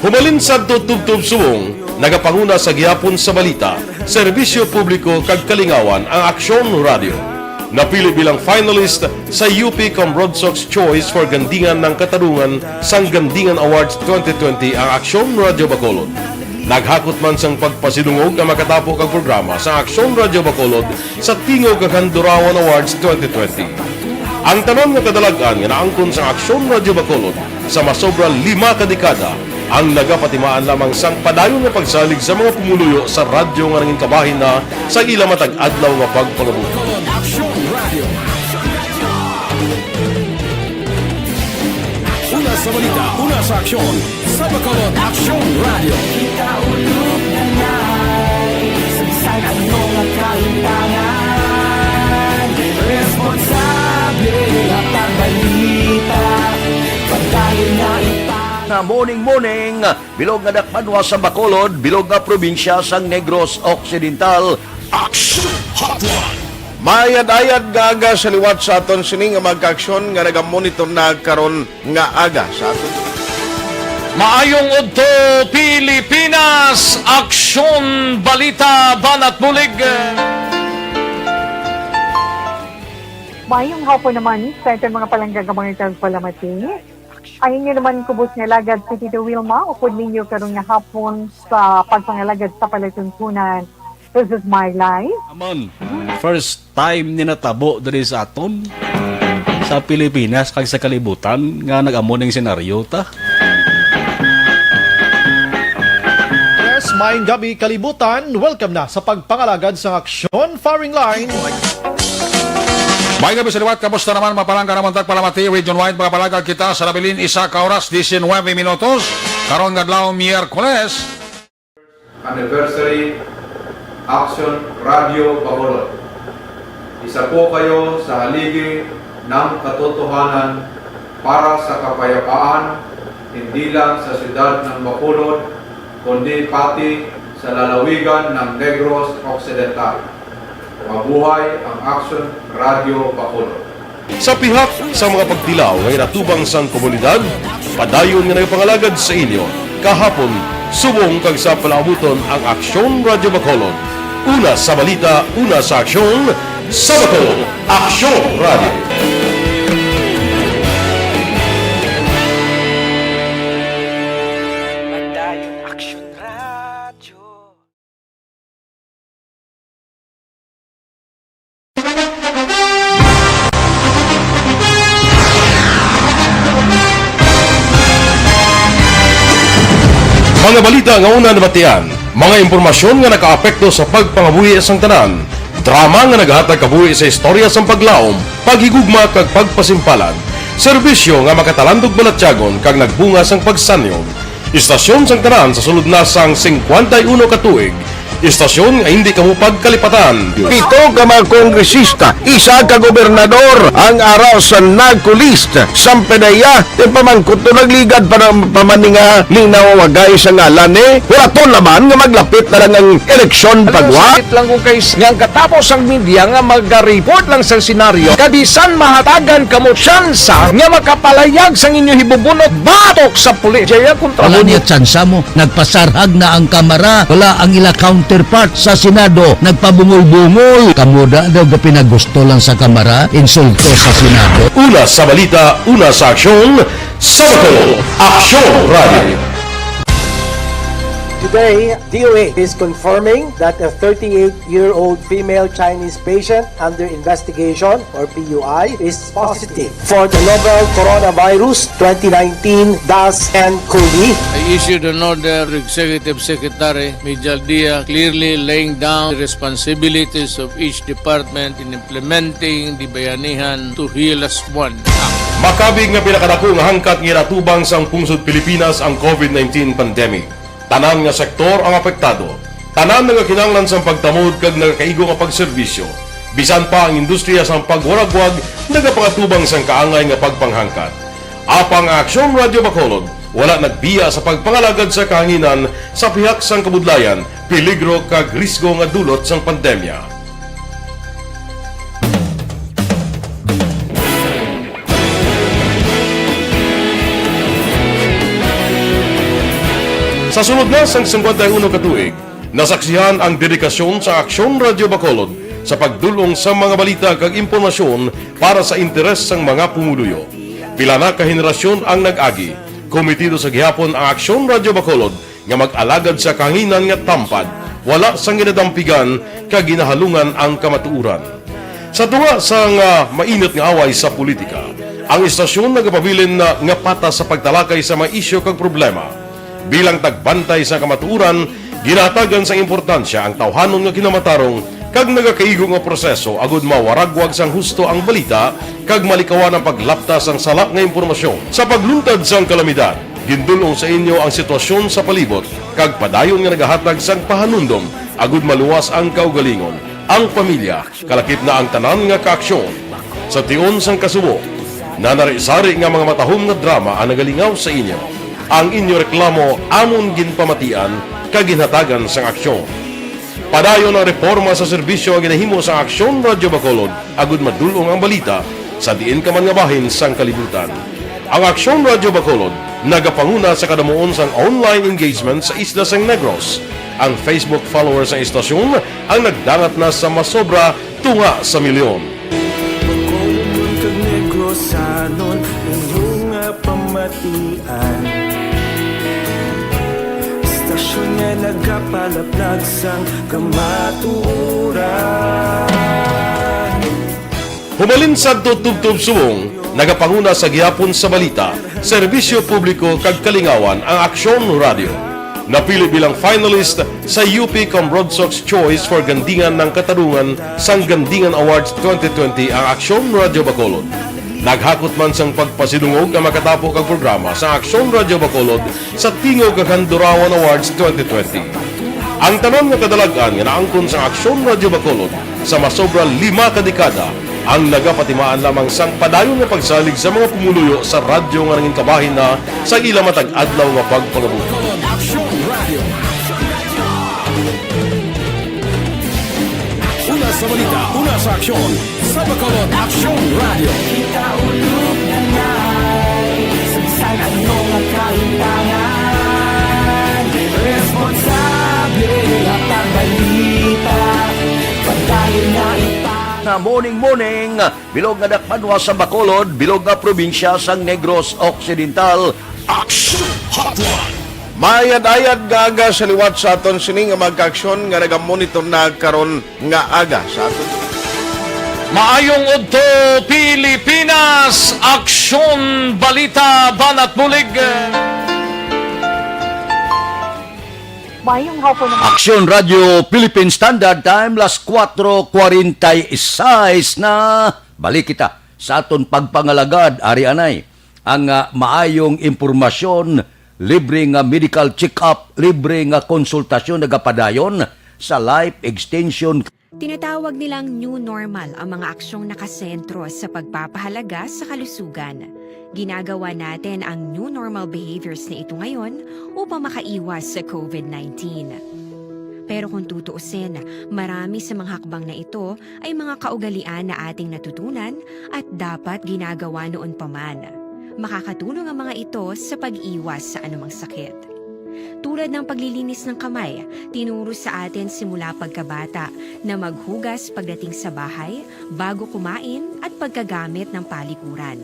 Humalin sadto tubtob subong, nagapanguna sa gihapon sa balita, serbisyo publiko kag kalingawan ang Aksyon Radio. Napili bilang finalist sa U P Comrade Sox Choice for Gandingan ng Katarungan sang Gandingan Awards twenty twenty ang Aksyon Radio Bacolod. Naghakot man sang pagpasidungog ang makatapo kag programa sa Aksyon Radio Bacolod sa Tingog kag Handurawan Awards twenty twenty. Ang tanan nga kadalag-an nga naangkon sang Aksyon Radio Bacolod sa masobra lima ka dekada ang nagapatimaan lamang sang padayon nga pagsalig sa mga pumuluyo sa radyo nga nangin kabahin na sa ila matag adlaw nga pagpangabuhi. Bacolod Aksyon Radio. Una sa balita, una sa aksyon, sa Bacolod Aksyon Radio. Kita ulog na ngay, sa bisan ano nga kalimtangan, responsable nga pagbalita, pagdayon nga ipang- Na morning, morning! Bilog nga dakbanwa sa Bacolod, bilog nga probinsya sang Negros Occidental, Action Hotline. Maayad-ayad nga aga sa liwat sa aton sini nga mga kaaksyon nga nagamonitor na karon nga aga sa aton. Maayong udto, Pilipinas! Aksyon, balita, banat bulig. Maayong hapon naman sa aton mga palangga nga mga tagpalamati. Ang inyo naman kubos nga alagad si Tito Wilma, upod ninyo karon nga hapon sa pagpangalagad sa palatuntunan. This is my life. Amon, first time ni natabo diri sa aton, sa Pilipinas kag sa kalibutan nga nag-amo ning senaryo ta. Yes, maayong gabi, kalibutan. Welcome na sa pagpangalagad sa Aksyon Firing Line. May gabi sa liwat, kamusta naman, mapalangga naman tagpalamati, region wide, mga palangga kita sa nabilin, isa ka oras, diecinuebe minutos. Karon nga adlaw, Miyerkules. Anniversary Action Radio Bacolod. Isa po kayo sa haligi ng katotohanan para sa kapayapaan, hindi lang sa siyudad ng Bacolod, kundi pati sa lalawigan ng Negros Occidental. Mabuhay ang Action Radio Bacolod. Sa pihak sa mga pagtilaw nga ginatubang sang komunidad, padayon nga nagapangalagad sa inyo kahapon, subong kag sa palaabuton ang Aksyon Radyo Bacolod. Una sa balita, una sa aksyon, sa Bacolod, Aksyon Radyo. Padayon Aksyon Radyo. Mga balita nga una nabatian, mga impormasyon nga nakaapekto sa pagpangabuhi sang tanan, drama nga nagahatag kabuhi sa istorya sang paglaom, paghigugma kag pagpasimpalan, serbisyo nga makatalandog balatyagon kag nagbunga sang pagsanyog. Istasyon sang tanan sa sulod na sang singkwenta y uno ka tuig. Istasyon nga hindi kamo pagkalipatan. Pito ka mga kongresista, isa ka gobernador ang ara sa NAGCO list. Sampe na iya, ti pamangkot to nagligad pa na, pa man ni nga linawagay sa ngalan ni. Wala to laman nga maglapit na lang ang eleksyon. Alam mo, pagwa. Sakit lang kung kay s-, nga ang katapos ang media nga mag-report lang sa senaryo, kabisan mahatagan kamo tsansa nga makapalayag sang inyo hibubunot batok sa pulis. Jaya kontra. Wala mo niya tsansa mo. Nagpasarhag na ang Kamara. Wala ang ila counterpart sa Senado. Nagpabungol-bungol. Kamo da daw gapinagusto lang sa Kamara. Insulto sa Senado. Una sa balita, una sa aksyon, sa Bacolod, Aksyon Radio. Today, D O A is confirming that a thirty-eight-year-old female Chinese patient under investigation, or P U I, is positive for the novel coronavirus twenty nineteen dash N cov. I issued an order to Executive Secretary Mijal Dia, clearly laying down the responsibilities of each department in implementing the Bayanihan to Heal as One Act. Makabig nga pinakadako nga hangkat nga ginatubang sang pungsod Pilipinas ang covid nineteen pandemic. Tanan nga sektor ang apektado. Tanan nagakinahanglan sang pagtamod kag nagakaigo nga pagserbisyo. Bisan pa ang industriya sang pagwaragwag nagapangatubang sang kaangay nga pagpanghangkat. Apang ang Aksyon Radyo Bacolod wala nagbiya sa pagpangalagad sa kahanginan sa pihak sang kabudlayan, peligro kag risgo nga dulot sang pandemya. Sa sulod na sang singkwenta y uno ka tuig, nasaksihan ang dedikasyon sa Aksyon Radyo Bacolod sa pagdul-ong sa mga balita kag impormasyon para sa interes sang mga pumuluyo. Pila na ka henerasyon ang nag-agi, kometido sa gihapon ang Aksyon Radyo Bacolod nga mag-alagad sa kahanginan nga tampad, wala sang ginadampigan kag ginahalungan ang kamatuoran. Sa tunga sang, ah, mainit nga away sa politika, ang istasyon nagapabilin na nga patas sa pagtalakay sa mga isyu kag problema. Bilang tagbantay sa kamatuoran, ginahatagan sang importansya ang tawhanon nga kinamatarong kag nagakaigo nga proseso agud mawaragwag sang husto ang balita kag malikawan ang paglapta sang sala nga impormasyon. Sa pagluntad sang kalamidad, gindul-ong sa inyo ang sitwasyon sa palibot kag padayon nga nagahatag sang pahanumdom agud maluwas ang kaugalingon, ang pamilya, kalakip na ang tanan nga kaaksyon. Sa tion sang kasubo, nanari-sari nga mga matahom nga drama ang nagalingaw sa inyo. Ang inyo reklamo amon ginpamatian kag ginhatagan sang aksyon. Padayon ang reporma sa serbisyo nga ginahimo sang Aksyon Radyo Bacolod, agud madul-ong ang balita sa diin ka man nga bahin sang kalibutan. Ang Aksyon Radyo Bacolod nagapanguna sa kadamuon sang online engagement sa isla sang Negros. Ang Facebook followers sang istasyon ang nagdangat na sa masobra tunga sa milyon. Bacolodnon kag Negrosanon, inyo nga pamatian. Istasyon nga nagapalaplag sang kamatuoran. Hubalin sadto tubtob subong, nagapanguna sa gihapon sa balita, serbisyo publiko kag kalingawan ang Aksyon Radyo. Napili bilang finalist sa U P Cambronsox Choice for Gandingan ng Katarungan sang Gandingan Awards twenty twenty ang Aksyon Radyo Bacolod. Naghakot man sang pagpasidungog nga makatapo kag programa sa Aksyon Radyo Bacolod sa Tingog kag Handurawan Awards twenty twenty. Ang tanan nga kadalag-an nga naangkon sang Aksyon Radyo Bacolod sa masobra lima ka dekada ang nagapatimaan lamang sang padayon nga pagsalig sa mga pumuluyo sa radyo nga nangin kabahin na sa ila matag adlaw nga pagpangabuhi. Aksyon Radio. Una sa balita, una sa aksyon, sa Bacolod Aksyon Radio. Kita ulog na ngay, sa bisan ano nga kalimtangan, responsable nga pagbalita, padayon na ipa- Na morning, morning, bilog nga dakbanwa sa Bacolod, bilog nga probinsya sang Negros Occidental. Aksyon Hotline. Mayad-ayad nga aga sa liwat sa aton sini nga mga kaaksyon nga nagamonitor na karon nga aga sa aton. Maayong udto, Pilipinas! Aksyon, balita, banat bulig. Maayong hapon naman. Aksyon Radyo Philippine Standard Time, las kuwatro kwarenta y seis na. Balik kita sa aton pagpangalagad, ari anay ang, ah, maayong impormasyon, libre nga medical check-up, libre nga konsultasyon nagapadayon sa Life Extension. Tinatawag nilang new normal ang mga aksyong nakasentro sa pagpapahalaga sa kalusugan. Ginagawa natin ang new normal behaviors na ito ngayon upang makaiwas sa covid nineteen. Pero kung tutuusin, marami sa mga hakbang na ito ay mga kaugalian na ating natutunan at dapat ginagawa noon pa man. Makakatulong ang mga ito sa pag-iwas sa anumang sakit. Tulad ng paglilinis ng kamay, tinuro sa atin simula pagkabata na maghugas pagdating sa bahay, bago kumain, at pagkagamit ng palikuran.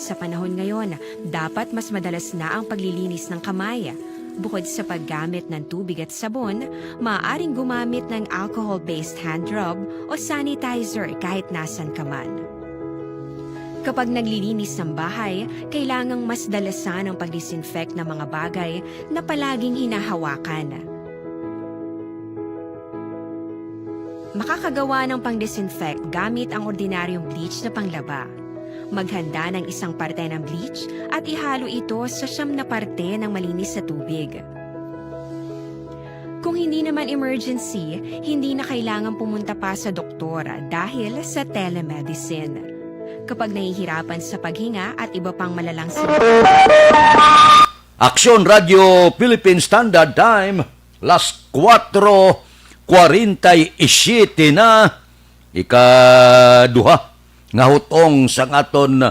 Sa panahon ngayon, dapat mas madalas na ang paglilinis ng kamay. Bukod sa paggamit ng tubig at sabon, maaaring gumamit ng alcohol-based hand rub o sanitizer kahit nasan ka man. Kapag naglilinis ng bahay, kailangang mas dalasan ang pag-disinfect ng mga bagay na palaging hinahawakan. Makakagawa ng pang-disinfect gamit ang ordinaryong bleach na panglaba. Maghanda ng isang parte ng bleach at ihalo ito sa siyam na parte ng malinis na tubig. Kung hindi naman emergency, hindi na kailangan pumunta pa sa doktor dahil sa telemedicine. Kapag nahihirapan sa paghinga at iba pang malalang simptomas, Aksyon Radio Philippine Standard Time, las kuwatro kwarenta y siete na, ikaduha nga hutong sang aton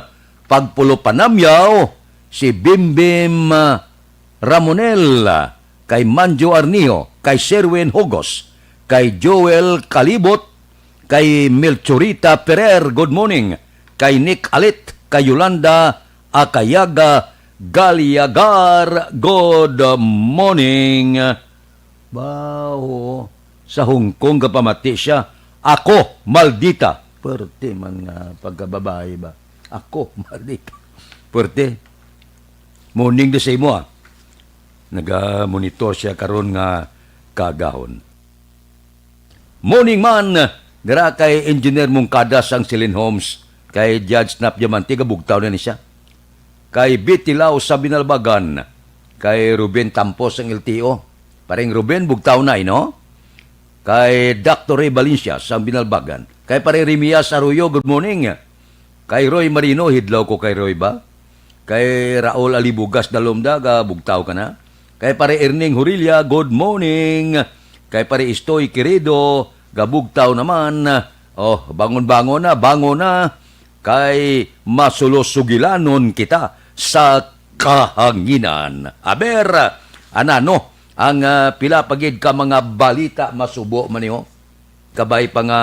pagpulopanamyaw, si Bimbim, ah, Ramonel, kay Manjo Arnijo, kay Sherwin Hugos, kay Joel Kalibot, kay Melchorita Perer, good morning, kay Nick Alit, kay Yolanda Akayaga Galiagar, good morning. Bao, sa Hong Kong gapamati siya, "Ako, maldita." Perte man nga pagkababayi ba? "Ako, maldita." Perte. Morning da sa imo, ah. Naga-monitor siya karon nga kaagahon. Morning man, dira kay Engineer Mungkada sang Silin Homes, kay Judge Nap Diamante, gabugtaw na ni siya. Kay Betty Lau sa Binalbagan, kay Ruben Tampos sang L T O. Paring Ruben, bugtaw na, eh, no? Kay Doctor Ray Valencia sa Binalbagan. Kay Pare Remias Arroyo, good morning. Kay Roy Marino, hidlaw ko kay Roy ba? Kay Raul Alibugas Dalomda, ga bugtaw ka na? Kay Pare Erning Hurilla, good morning. Kay Pare Istoy, kerido, gabugtaw naman. Oh, bangon-bangon na, bangon na. Kay masulosugilanon kita sa kahanginan. Aber, anano ang, ah, pila pa gid ka mga balita masubo man niyo? Kabay pa nga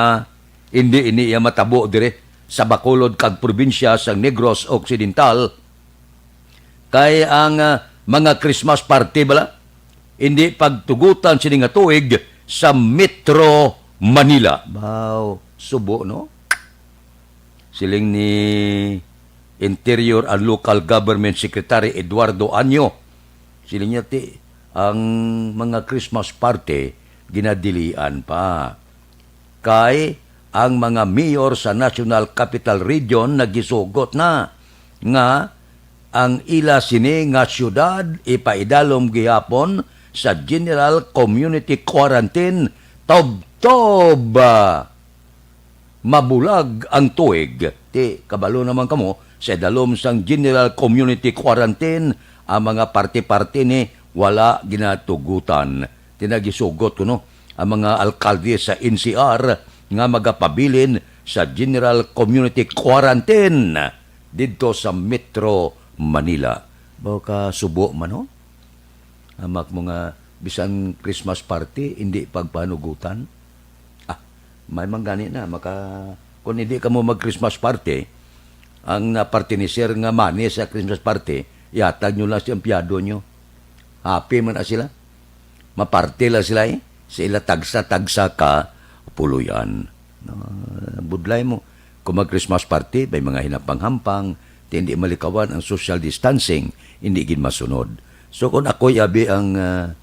hindi ini iya matabo dire sa Bacolod kag probinsya sang Negros Occidental. Kay ang, ah, mga Christmas party bala, hindi pagtugutan sini nga tuig sa Metro Manila. Baw, subo, no? Siling ni Interior and Local Government Secretary Eduardo Anyo. Siling niya, ti, ang mga Christmas party, ginadilian pa. Kay ang mga mayor sa National Capital Region nagisugot na nga ang ila sini nga siyudad ipaidalom gihapon sa General Community Quarantine tubtob, ah, mabulag ang tuig. Ti, kabalo naman kamo, sa idalom sang General Community Quarantine, ang mga parte-parte ni wala ginatugutan. Ti, nagisugot kuno ang mga alkalde sa N C R nga magapabilin sa General Community Quarantine didto sa Metro Manila. Baw ka subo man, no? Amak mo nga bisan Christmas party, hindi pagpanugutan. Ah, may man gani na, maka, kung hindi ka mo mag-Christmas party, ang napartiniser nga money sa Christmas party, ihatag nyo lang sa empleyado nyo. Happy man na sila. Maparte lang sila, eh, sa ila tagsa-tagsa ka puloy-an. No, budlay mo. Kung mag-Christmas party, may mga hinapang-hampang, ti hindi malikawan ang social distancing, hindi gid masunod. So, kung ako'y abi ang, ah,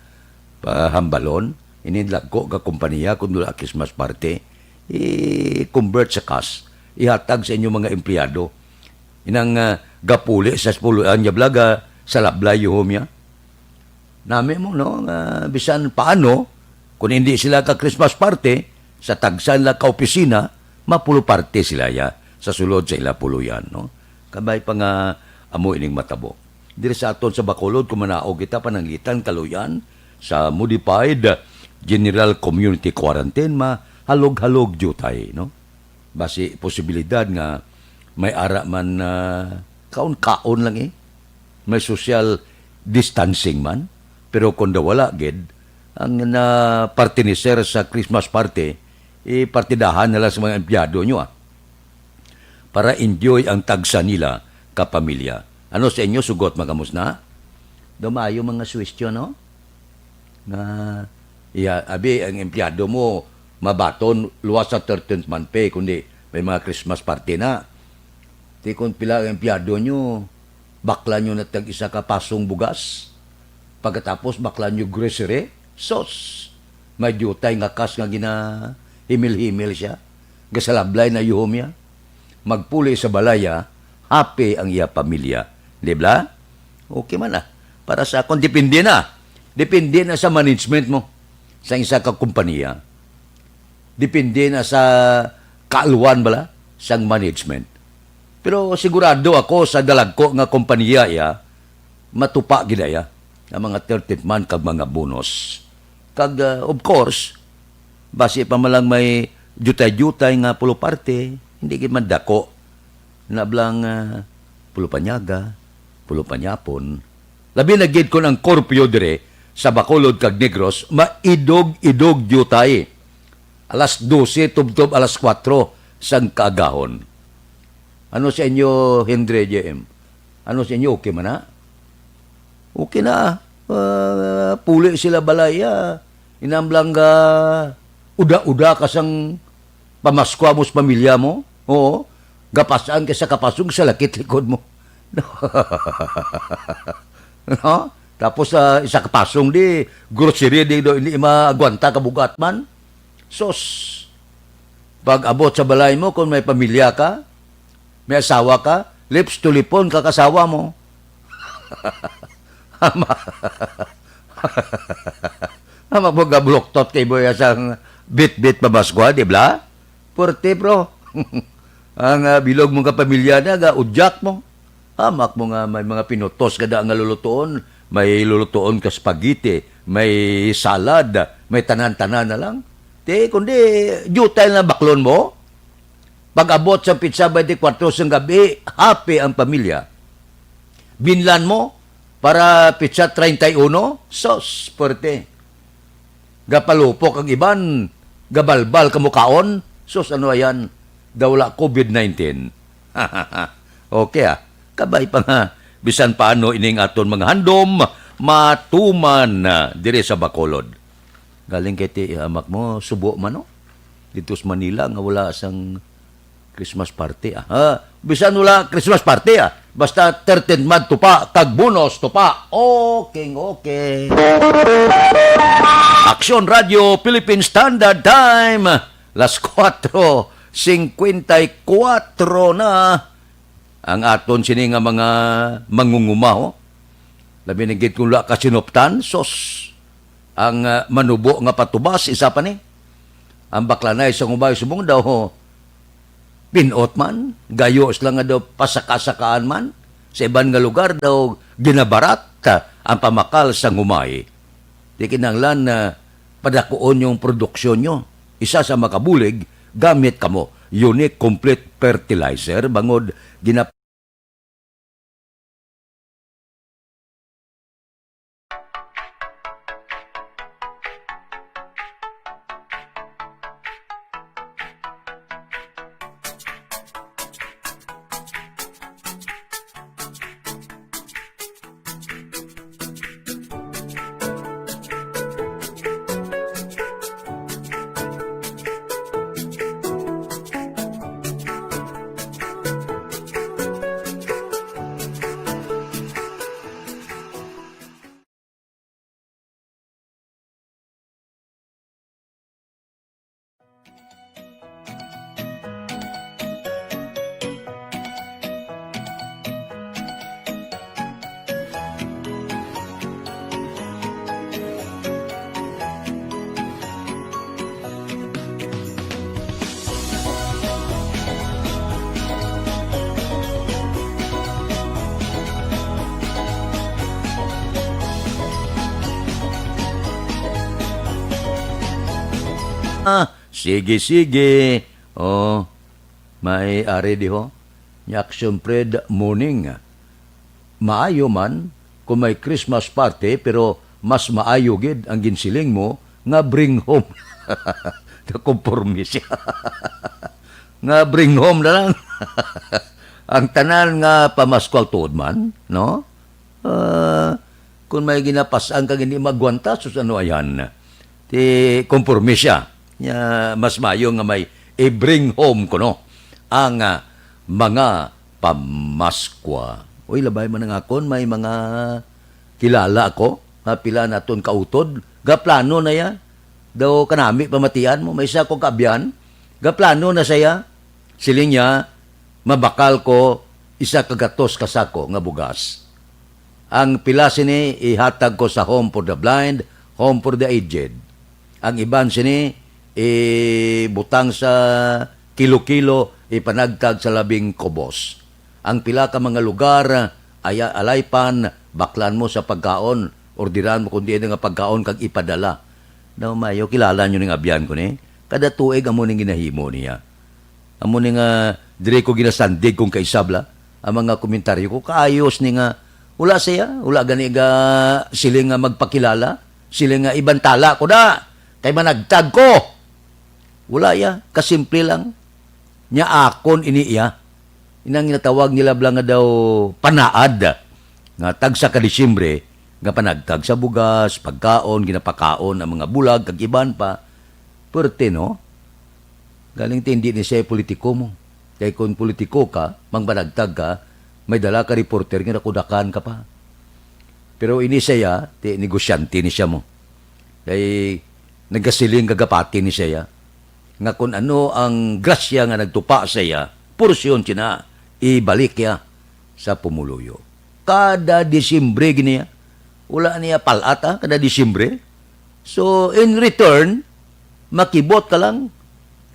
pahambalon, ining dagko nga kompanya, kung wala Christmas party, i-convert sa cash, ihatag sa inyong mga empleyado. Inang, ah, gapuli sa puloy-an nga blaga, sa lablay, yuhom niya. Nami mo, no, nga bisan paano, kung hindi sila ka Christmas party, sa tagsa nila ka opisina, mapulo parte sila ya sa sulod sa ila puloy-an, no? Kabay pa nga amo ining matabo. Diri sa aton sa Bacolod, kung manaog kita pananglitan kaluy-an sa modified General Community Quarantine, mahalog-halog diutay, no? Basi posibilidad nga may ara man, ah, kaon-kaon lang, eh. May social distancing man. Pero kung daw wala gid, ang napartiniser sa Christmas party, ipartidahan na lang sa mga empleyado nyo, ah, para enjoy ang tagsa nila ka pamilya. Ano sa inyo, sugot, mga kamusna? Daw maayo mga suwestyon, no? Nga, iya, abi, ang empleyado mo, mabaton, luwas sa thirteenth month pay, kundi may mga Christmas party na. Ti kung pila ang empleyado nyo, bakla nyo na tag isa ka pasong bugas. Pagkatapos, bakla nyo grocery. Sos! May diutay nga kas nga ginahimil-himil siya. Gasalablay na yuhom niya. Magpuli sa balaya, happy ang iya pamilya. Di ba? Okay man na. Para sa akon, depende na. Depende na sa management mo. Sa isa ka kompanya. Depende na sa kaaluan bala sang management. Pero sigurado ako sa dalagko nga kompanya iya, matupa gid iya ang mga thirteenth month kag mga bonus. Kag, ah, of course, basi pa man lang may diutay-diutay nga pulo parte, hindi gid man dako. Nablang, ah, pulo panyaga, pulo panyapon. Labi na gid kon ang curfew dire sa Bacolod kag Negros maidog-idog diutay. Alas dose tubtob alas kuwatro sang kaagahon. Ano sa inyo, Hendre, J M? Ano sa inyo, okay man na? Okay na. Ah, puli sila balaya. Inamblang ga uda-uda ka sang pamaskwa mo sa pamilya mo. Oo. Gapasan ka sa kapasong sa lakit likod mo. No? Tapos, ah, isa ka pasong di, grocery di, do, hindi maagwanta, kabugat man. Sos, pag abot sa balay mo, kung may pamilya ka, may asawa ka, lips to lipon ka kasawa mo. Ama. Ama po gabluktot kay Boy sang bit-bit pamaskwa, di ba? Puerte, bro. Ang, ah, bilog mo nga pamilya na, ga udyak mo. Hamak mo nga may mga pinutos kada nga lulutuon. May lulutuon ka spaghetti, may salad, May tanan-tanan na lang. Ti, kundi, jutay na baklon mo. Pag-abot sa pitsa twenty-four sang gabi, happy ang pamilya. Binlan mo para pitsa treinta y uno, sus, perte. Gapalupok ang iban, gabalbal ka mukaon, sus, ano ayan, daw wala covid nineteen. Okay, ah, kabay pa nga, bisan paano ining aton mga handom, matuman na diri sa Bacolod. Galing kay ti, amak mo, subo man, no? Dito sa Manila, nga wala sang Christmas party, ah. Ha? Bisan wala Christmas party, ah. Basta thirteenth month tupa, kag bonus tupa. Okay, okay. Aksyon Radio Philippine Standard Time. Las cuatro cincuenta y cuatro na ang aton sini nga mga mangunguma, ho. Labi na gid kung wala ka sinuptan, sos. Ang, ah, manubo nga patubas, isa pa ni. Ang baklanay sa Ngumay subong daw, pinot man, gayo sila nga daw pasaka-sakaan man. Sa iban nga lugar daw ginabarat, ah, ang pamakal sa Ngumay. Di kinahanglan na padakuon yung produksyon nyo. Isa sa makabulig, gamit kamo. Unique Complete Fertilizer, bangod gina- Ah, sige, sige. Oh, may ari di ho. Ni Action Fred Morning. Maayo man kung may Christmas party, pero mas maayo gid ang ginsiling mo nga bring home. Nakonporme siya. Nga bring home na lang. Ang tanan nga pamaskwal tuod man, no? Ah, kung may ginapas-an kag hindi magwanta, sus, ano ayan? Ti, konporme siya. Nya, mas mayo nga may i-bring home kuno ang, ah, mga pamaskwa. Uy, labay man ang akon, may mga kilala ako, nga pila naton kautod, gaplano na ya. Daw kanami pamatian mo, may isa ko kaabyan, gaplano na siya. Siling niya, mabakal ko isa ka gatos ka sako nga bugas. Ang pila sini ihatag ko sa Home for the Blind, Home for the Aged. Ang iban sini ibutang sa kilo-kilo, ipanagtag sa labing kubos. Ang pila ka mga lugar, aya, alaypan, baklan mo sa pagkaon, orderan mo kung diin nga pagkaon kag ipadala. Daw mayo, kilala nyo ning abyan ko ni? Kada tuig amo ning ginahimo niya. Amo ni nga, diri ko ginasandig kung kaisab la, ang mga komentaryo ko, kaayos ni nga, wala siya, wala gani ga siling nga magpakilala, siling nga ibantala ko na, kay managtag ko. Wala ya, kasimple lang. Nya akon ini iya. Inang ginatawag nila bala nga daw panaad, nga tagsa ka Disyembre, nga panagtag sa bugas, pagkaon, ginapakaon ang mga bulag, kag iban pa. Pwerte, no? Galing ti, hindi ni siya politiko mo. Kay kung politiko ka, mangbanagtag ka, may dala ka reporter nga nakudakan ka pa. Pero ini siya, ti, negosyante ni siya mo. Kay nagasiling kagapati ni siya, nga kung ano ang grasya nga nagtupa sa iya, porsyon sina ibalik iya sa pumuluyo. Kada Disyembre gini, wala niya palat, ah, kada Disyembre. So, in return, makibot ka lang,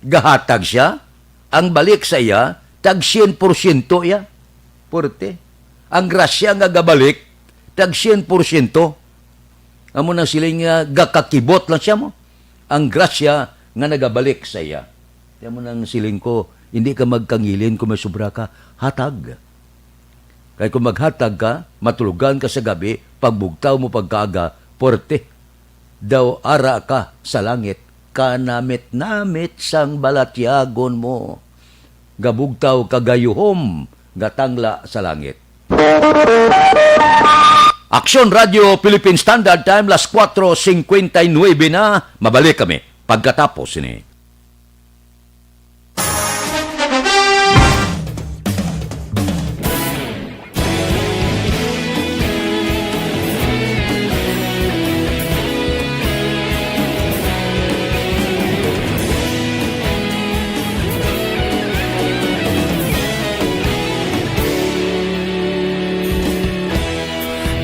gahatag siya, ang balik sa iya, tag syen porsyento iya. Pwerte. Ang grasya nga gabalik, tag syen porsyento. Amo nang siling nga gakakibot lang siya mo. ang grasya nga nagabalik sa iya. Kaya mo nang siling ko, hindi ka magkangilin kung may sobra ka. Hatag. Kay kung maghatag ka, matulugan ka sa gabi, pagbugtaw mo pagkaaga, puwerte daw ara ka sa langit, kanamit-namit sang balatyagon mo. Gabugtaw ka gayuhom, gatangla sa langit. Aksyon Radio Philippine Standard Time, las kuwatro singkwenta y nuebe na. Mabalik kami pagkatapos sini.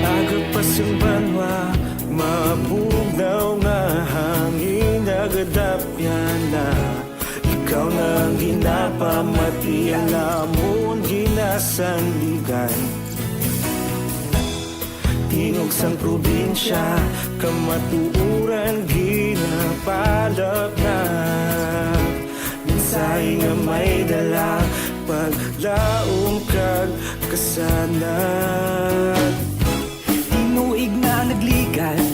Aga pa sing banwa, mabugnaw nga hangin nagadapyan na. Ikaw na ang ginapamati, ang amon ginasandigan. Tingog sang probinsya, kamatuoran ginapalapnap. Mensahe nga may dala, paglaom kag kasanag. Tinuig na nagligad,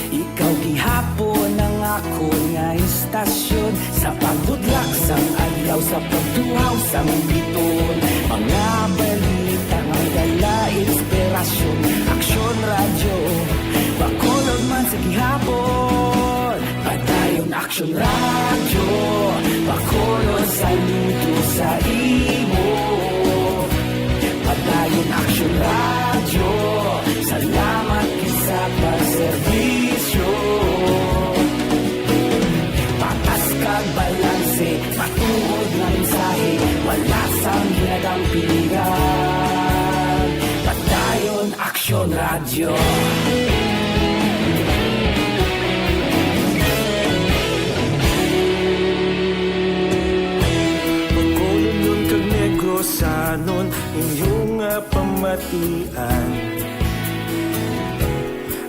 ikaw gihapon ang akon nga istasyon. Sa pagbudlak sang adlaw, sa pagtuhaw sang biton, mga balita nga dala inspirasyon. Aksyon Radyo, Bacolod man sa gihapon. Padayon Aksyon Radyo, Bacolod, saludo sa imo. Padayon Aksyon Radyo, salamat gid sa pagserbisyo. Patas kag balanse, matuod nga mensahe, wala sang ginadampigan. Padayon Aksyon Radyo. Bacolodnon kag Negrosanon, inyo nga pamatian.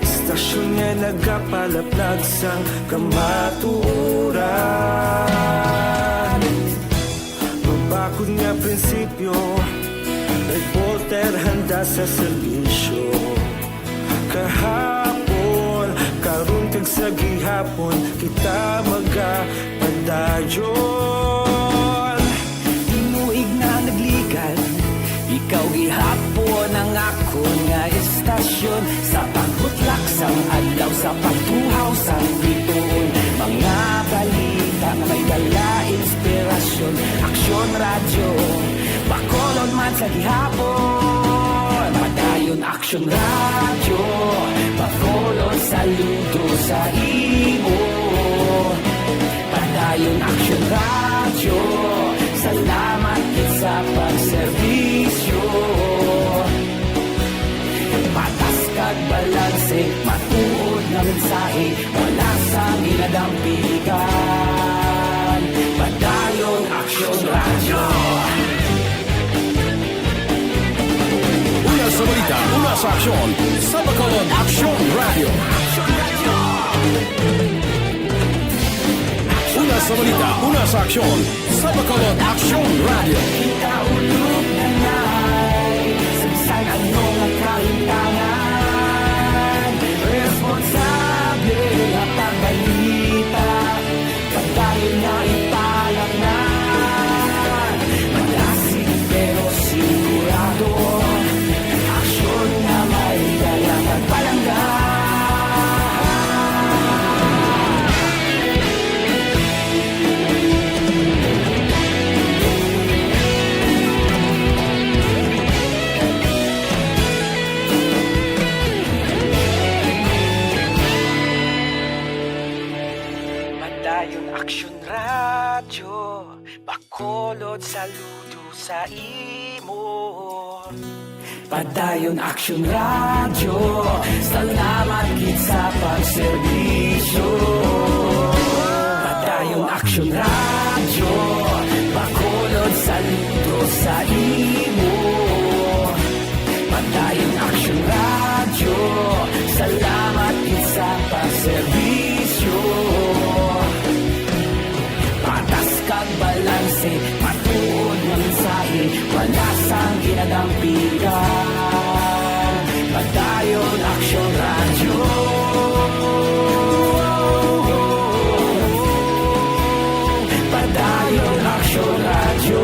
Istasyon nga nagapalaplag sang kamatuoran. Mabakod nga prinsipyo, reporter handa sa serbisyo. Kahapon, karon kag sa gihapon, kita magapadayon. Tinuig na nagligad, ikaw gihapon ang akon nga istasyon. Sa pagbutlak sang adlaw, sa pagtuhaw sang bituon, mga balita nga may dala inspirasyon. Aksyon Radyo, Bacolod man sa gihapon. Padayon Aksyon Radyo, Bacolod, saludo sa imo. Padayon Aksyon Radyo, salamat gid sa pagserbisyo. Patas kag balanse, matuod nga mensahe, wala sang ginadampigan. Padayon Aksyon Radyo. Una sa balita, una sa aksyon, sa Bacolod Aksyon Radyo. Una sa balita, una sa aksyon, sa Bacolod Aksyon Radyo. Kita ulog na nay, sa bisan ano nga kahintangan, responsable nga pagbalita. Padayon nga ipalatnan, malasig pero sigurado. Aksyon nga may dala kag palangga. Padayon Aksyon Radyo, Bacolod, saludo sa imo. Padayon Aksyon Radyo, salamat gid sa pagserbisyo. Padayon Aksyon Radyo, Bacolod, saludo sa imo. Padayon Aksyon Radyo, salamat gid sa pagserbisyo. Padayon Aksyon Radyo. Padayon Aksyon Radyo.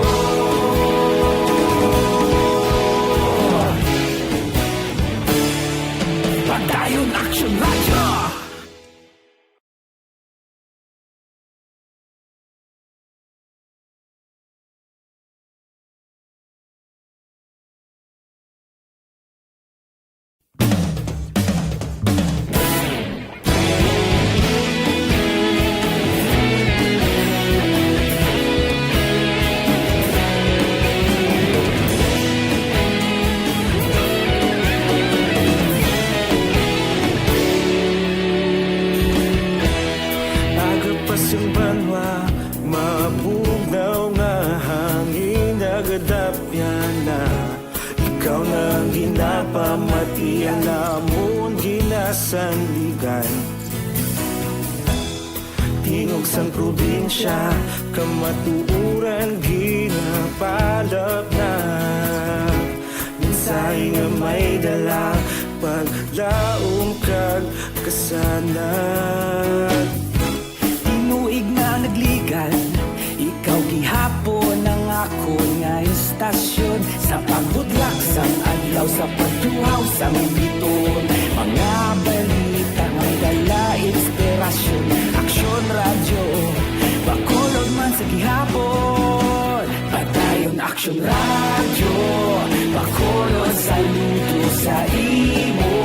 Padayon Aksyon Radyo. Aga pa sing banwa, mabugnaw nga hangin, nagadapyan na. Ikaw na ang ginapamatian, amon ginasandigan. Tingog sang probinsya, kamatuoran ginapalapnap. Mensahe nga may dala, paglaom kag kasanag. Tinuig nga nagligad, ikaw gihapon ang akon nga istasyon. Sa pagbutlak sang adlaw, sa pagtuhaw sang bituon, mga balita may dala inspirasyon. Aksyon Radyo, Bacolod man sa gihapon. Padayon Aksyon Radyo, Bacolod, saludo sa imo.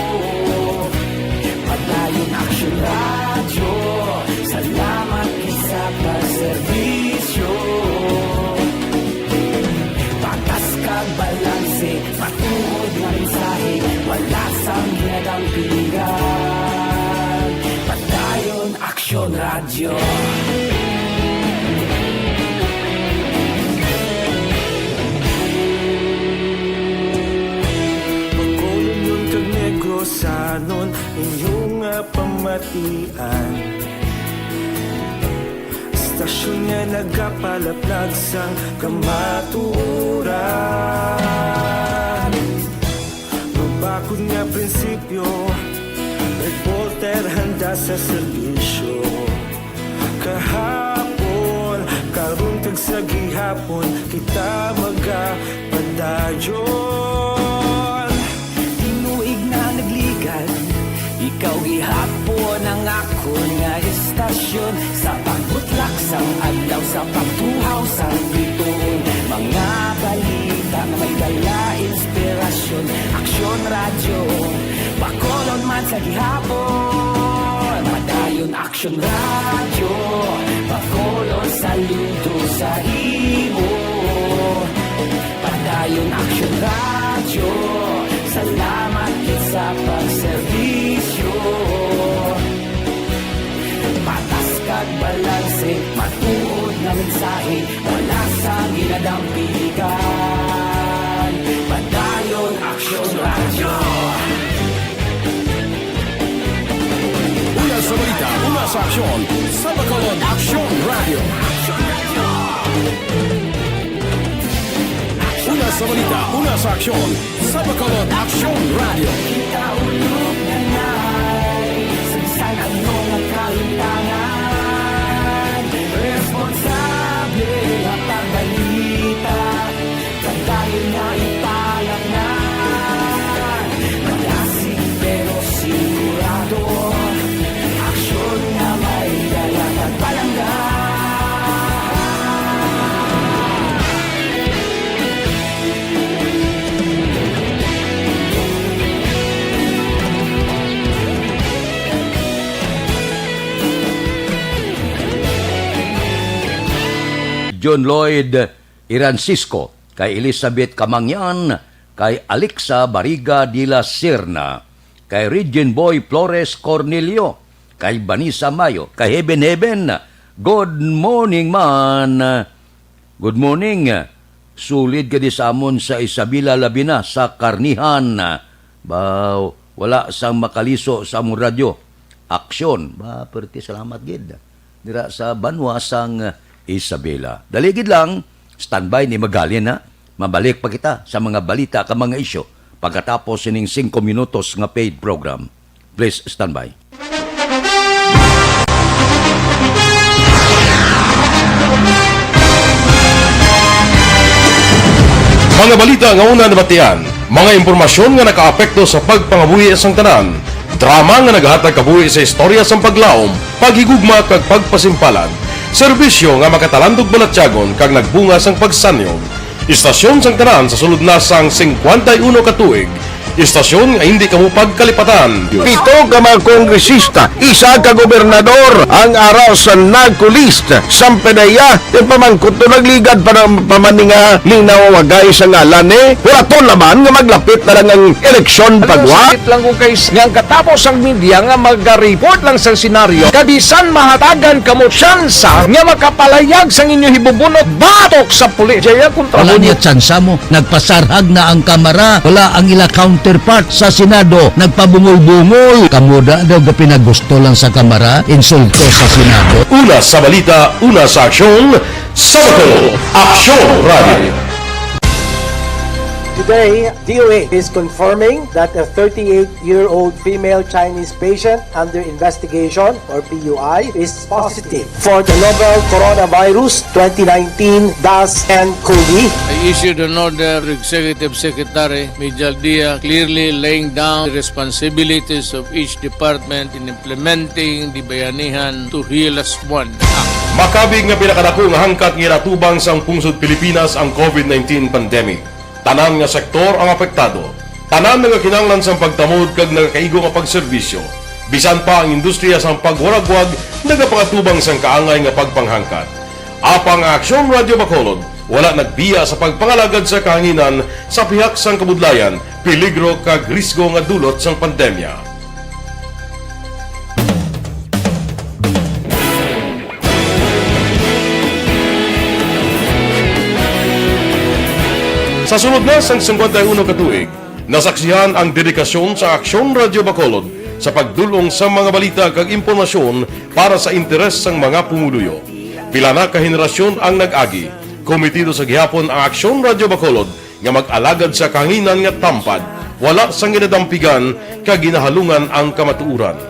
Padayon Aksyon Radyo, salamat gid sa pagserbisyo. Patas kag balanse, matuod nga mensahe, wala sang ginadampigan. Padayon Aksyon Radyo. Bacolod kag Negrosanon, inyo nga pamatian. Istasyon nga nagapalaplag sang kamatuoran. Mabakod nga prinsipyo, reporter handa sa serbisyo. Kahapon, karon kag sa gihapon, kita magapadayon. Tinuig na nagligad, ikaw gihapon ang akon nga istasyon. Sa pagbutlak sang adlaw, sa pagtuhaw sang bituon, mga balita nga may dala inspirasyon. Aksyon Radyo, Bacolod man sa gihapon. Padayon Aksyon Radyo, Bacolod, saludo sa imo. Padayon Aksyon Radyo, salamat gid sa pagserbisyo. Patas kag balanse, matuod nga mensahe, wala sang ginadampigan. Padayon Aksyon Radyo. Una sa balita, una sa aksyon, sa Bacolod Aksyon Radyo. Una sa balita, una sa aksyon, sa Bacolod Aksyon Radyo. Kita ulog na nay, sa bisan ano nga kahimtangan, responsable nga pagbalita. Padayon nga ipalapnan, malasig pero sigurado, aksyon nga may dala kag palangga. John Lloyd Iransisco, kay Elizabeth Kamangyan, kay Alexa Bariga de la Serna, kay Regine Boy Flores Cornelio, kay Vanessa Mayo, kay Heaven Heaven. Good morning man. Good morning. Sulid ka di sa amon sa Isabela, labi na sa Karnihan. Baw, wala sang makaliso sa among radyo. Aksyon. Ba, perti salamat gid. Dira sa banwa sang Isabela. Dali gid lang, standby ni Magalin, ha? Mabalik pa kita sa mga balita kag mga isyu pagkatapos sining singko minutos nga paid program. Please stand by. Mga balita nga una nabatian, mga impormasyon nga nakaapekto sa pagpangabuhi sang tanan, drama nga nagahatag kabuhi sa istorya sang paglaom, paghigugma kag pagpasimpalan, serbisyo nga makatalandog balatyagon kag nagbunga sang pagsanyog. Istasyon sang tanan sa sulod na sang singkwenta y uno ka tuig. Istasyon nga hindi kamo pagkalipatan. Pito ka mga kongresista, isa ka gobernador, ang ara sa NACO list. Sampe na iya, yung pamangkot to nagligad pa ng pamaninga, linaw wagay sa ngalan ni. Wala to naman nga maglapit na lang ang eleksyon pagwa. Sakit lang kung kay nga ang katapos ang media nga maga-report lang sa senaryo, kabisan mahatagan kamo tsansa nga makapalayag sang inyo hibubunot batok sa pulis. Jaya kontra Wala niya tsansa mo. Nagpasarhag na ang Kamara. Wala ang ila counterpart sa Senado. Nagpabungol-bungol. Kamo da daw ga pinagusto lang sa Kamara, insulto sa Senado. Una sa balita, una sa aksyon, sa Bacolod, Aksyon Radio. Today, D O A is confirming that a thirty-eight-year-old female Chinese patient under investigation, or P U I, is positive for the novel coronavirus twenty nineteen dash N cov. I issued an order to Executive Secretary Mijal Dia, clearly laying down the responsibilities of each department in implementing the Bayanihan to Heal Us One Act. Makabig nga pinakadako nga hangkat nga ginatubang sang pungsod Pilipinas ang covid nineteen pandemic. Tanan nga sektor ang apektado. Tanan nagakinahanglan sang pagtamod kag nagakaigo nga pagserbisyo. Bisan pa ang industriya sang pagwaragwag nagapangatubang sang kaangay nga pagpanghangkat. Apang ang Aksyon Radio Bacolod wala nagbiya sa pagpangalagad sa kahanginan sa pihak sang kabudlayan, peligro kag risgo nga dulot sang pandemya. Sa sulod na sang singkwenta y uno ka tuig, nasaksihan ang dedikasyon sa Aksyon Radio Bacolod sa pagdul-ong sa mga balita kag impormasyon para sa interes sang mga pumuluyo. Pila na ka henerasyon ang nag-agi. Kometido sa gihapon ang Aksyon Radio Bacolod nga mag-alagad sa kahanginan nga tampad, wala sang ginadampigan kag ginahalungan ang kamatuoran.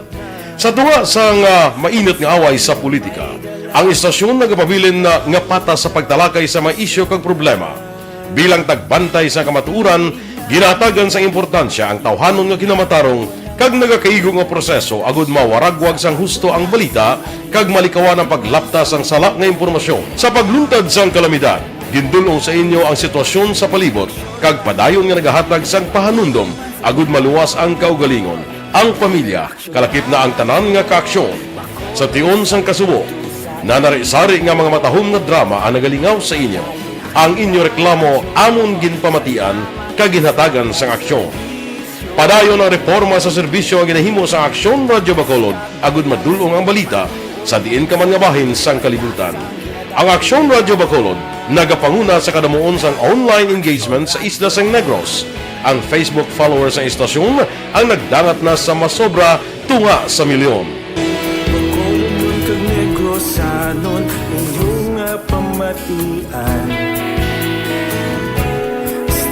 Sa tunga sang, ah, mainit nga away sa politika, ang istasyon nagapabilin na nga patas sa pagtalakay sa mga isyu kag problema. Bilang tagbantay sa kamatuoran, ginahatagan sang importansya ang tawhanon nga kinamatarong kag nagakaigo nga proseso agud mawaragwag sang husto ang balita kag malikawan ang paglapta sang sala nga impormasyon. Sa pagluntad sang kalamidad, gindul-ong sa inyo ang sitwasyon sa palibot kag padayon nga nagahatag sang pahanumdom agud maluwas ang kaugalingon, ang pamilya, kalakip na ang tanan nga kaaksyon. Sa tion sang kasubo, nanari-sari nga mga matahom nga drama ang nagalingaw sa inyo. Ang inyo reklamo amon ginpamatian kag ginhatagan sang aksyon. Padayon ang reporma sa serbisyo nga ginahimo sang Aksyon Radio Bacolod agud madul-ong ang balita sa diin ka man nga bahin sang kalibutan. Ang Aksyon Radio Bacolod nagapanguna sa kadamuon sang online engagement sa isla sang Negros. Ang Facebook followers sang istasyon ang nagdangat na sa masobra tunga sa milyon. Bacolod kag Negrosanon, inyo nga pamatian.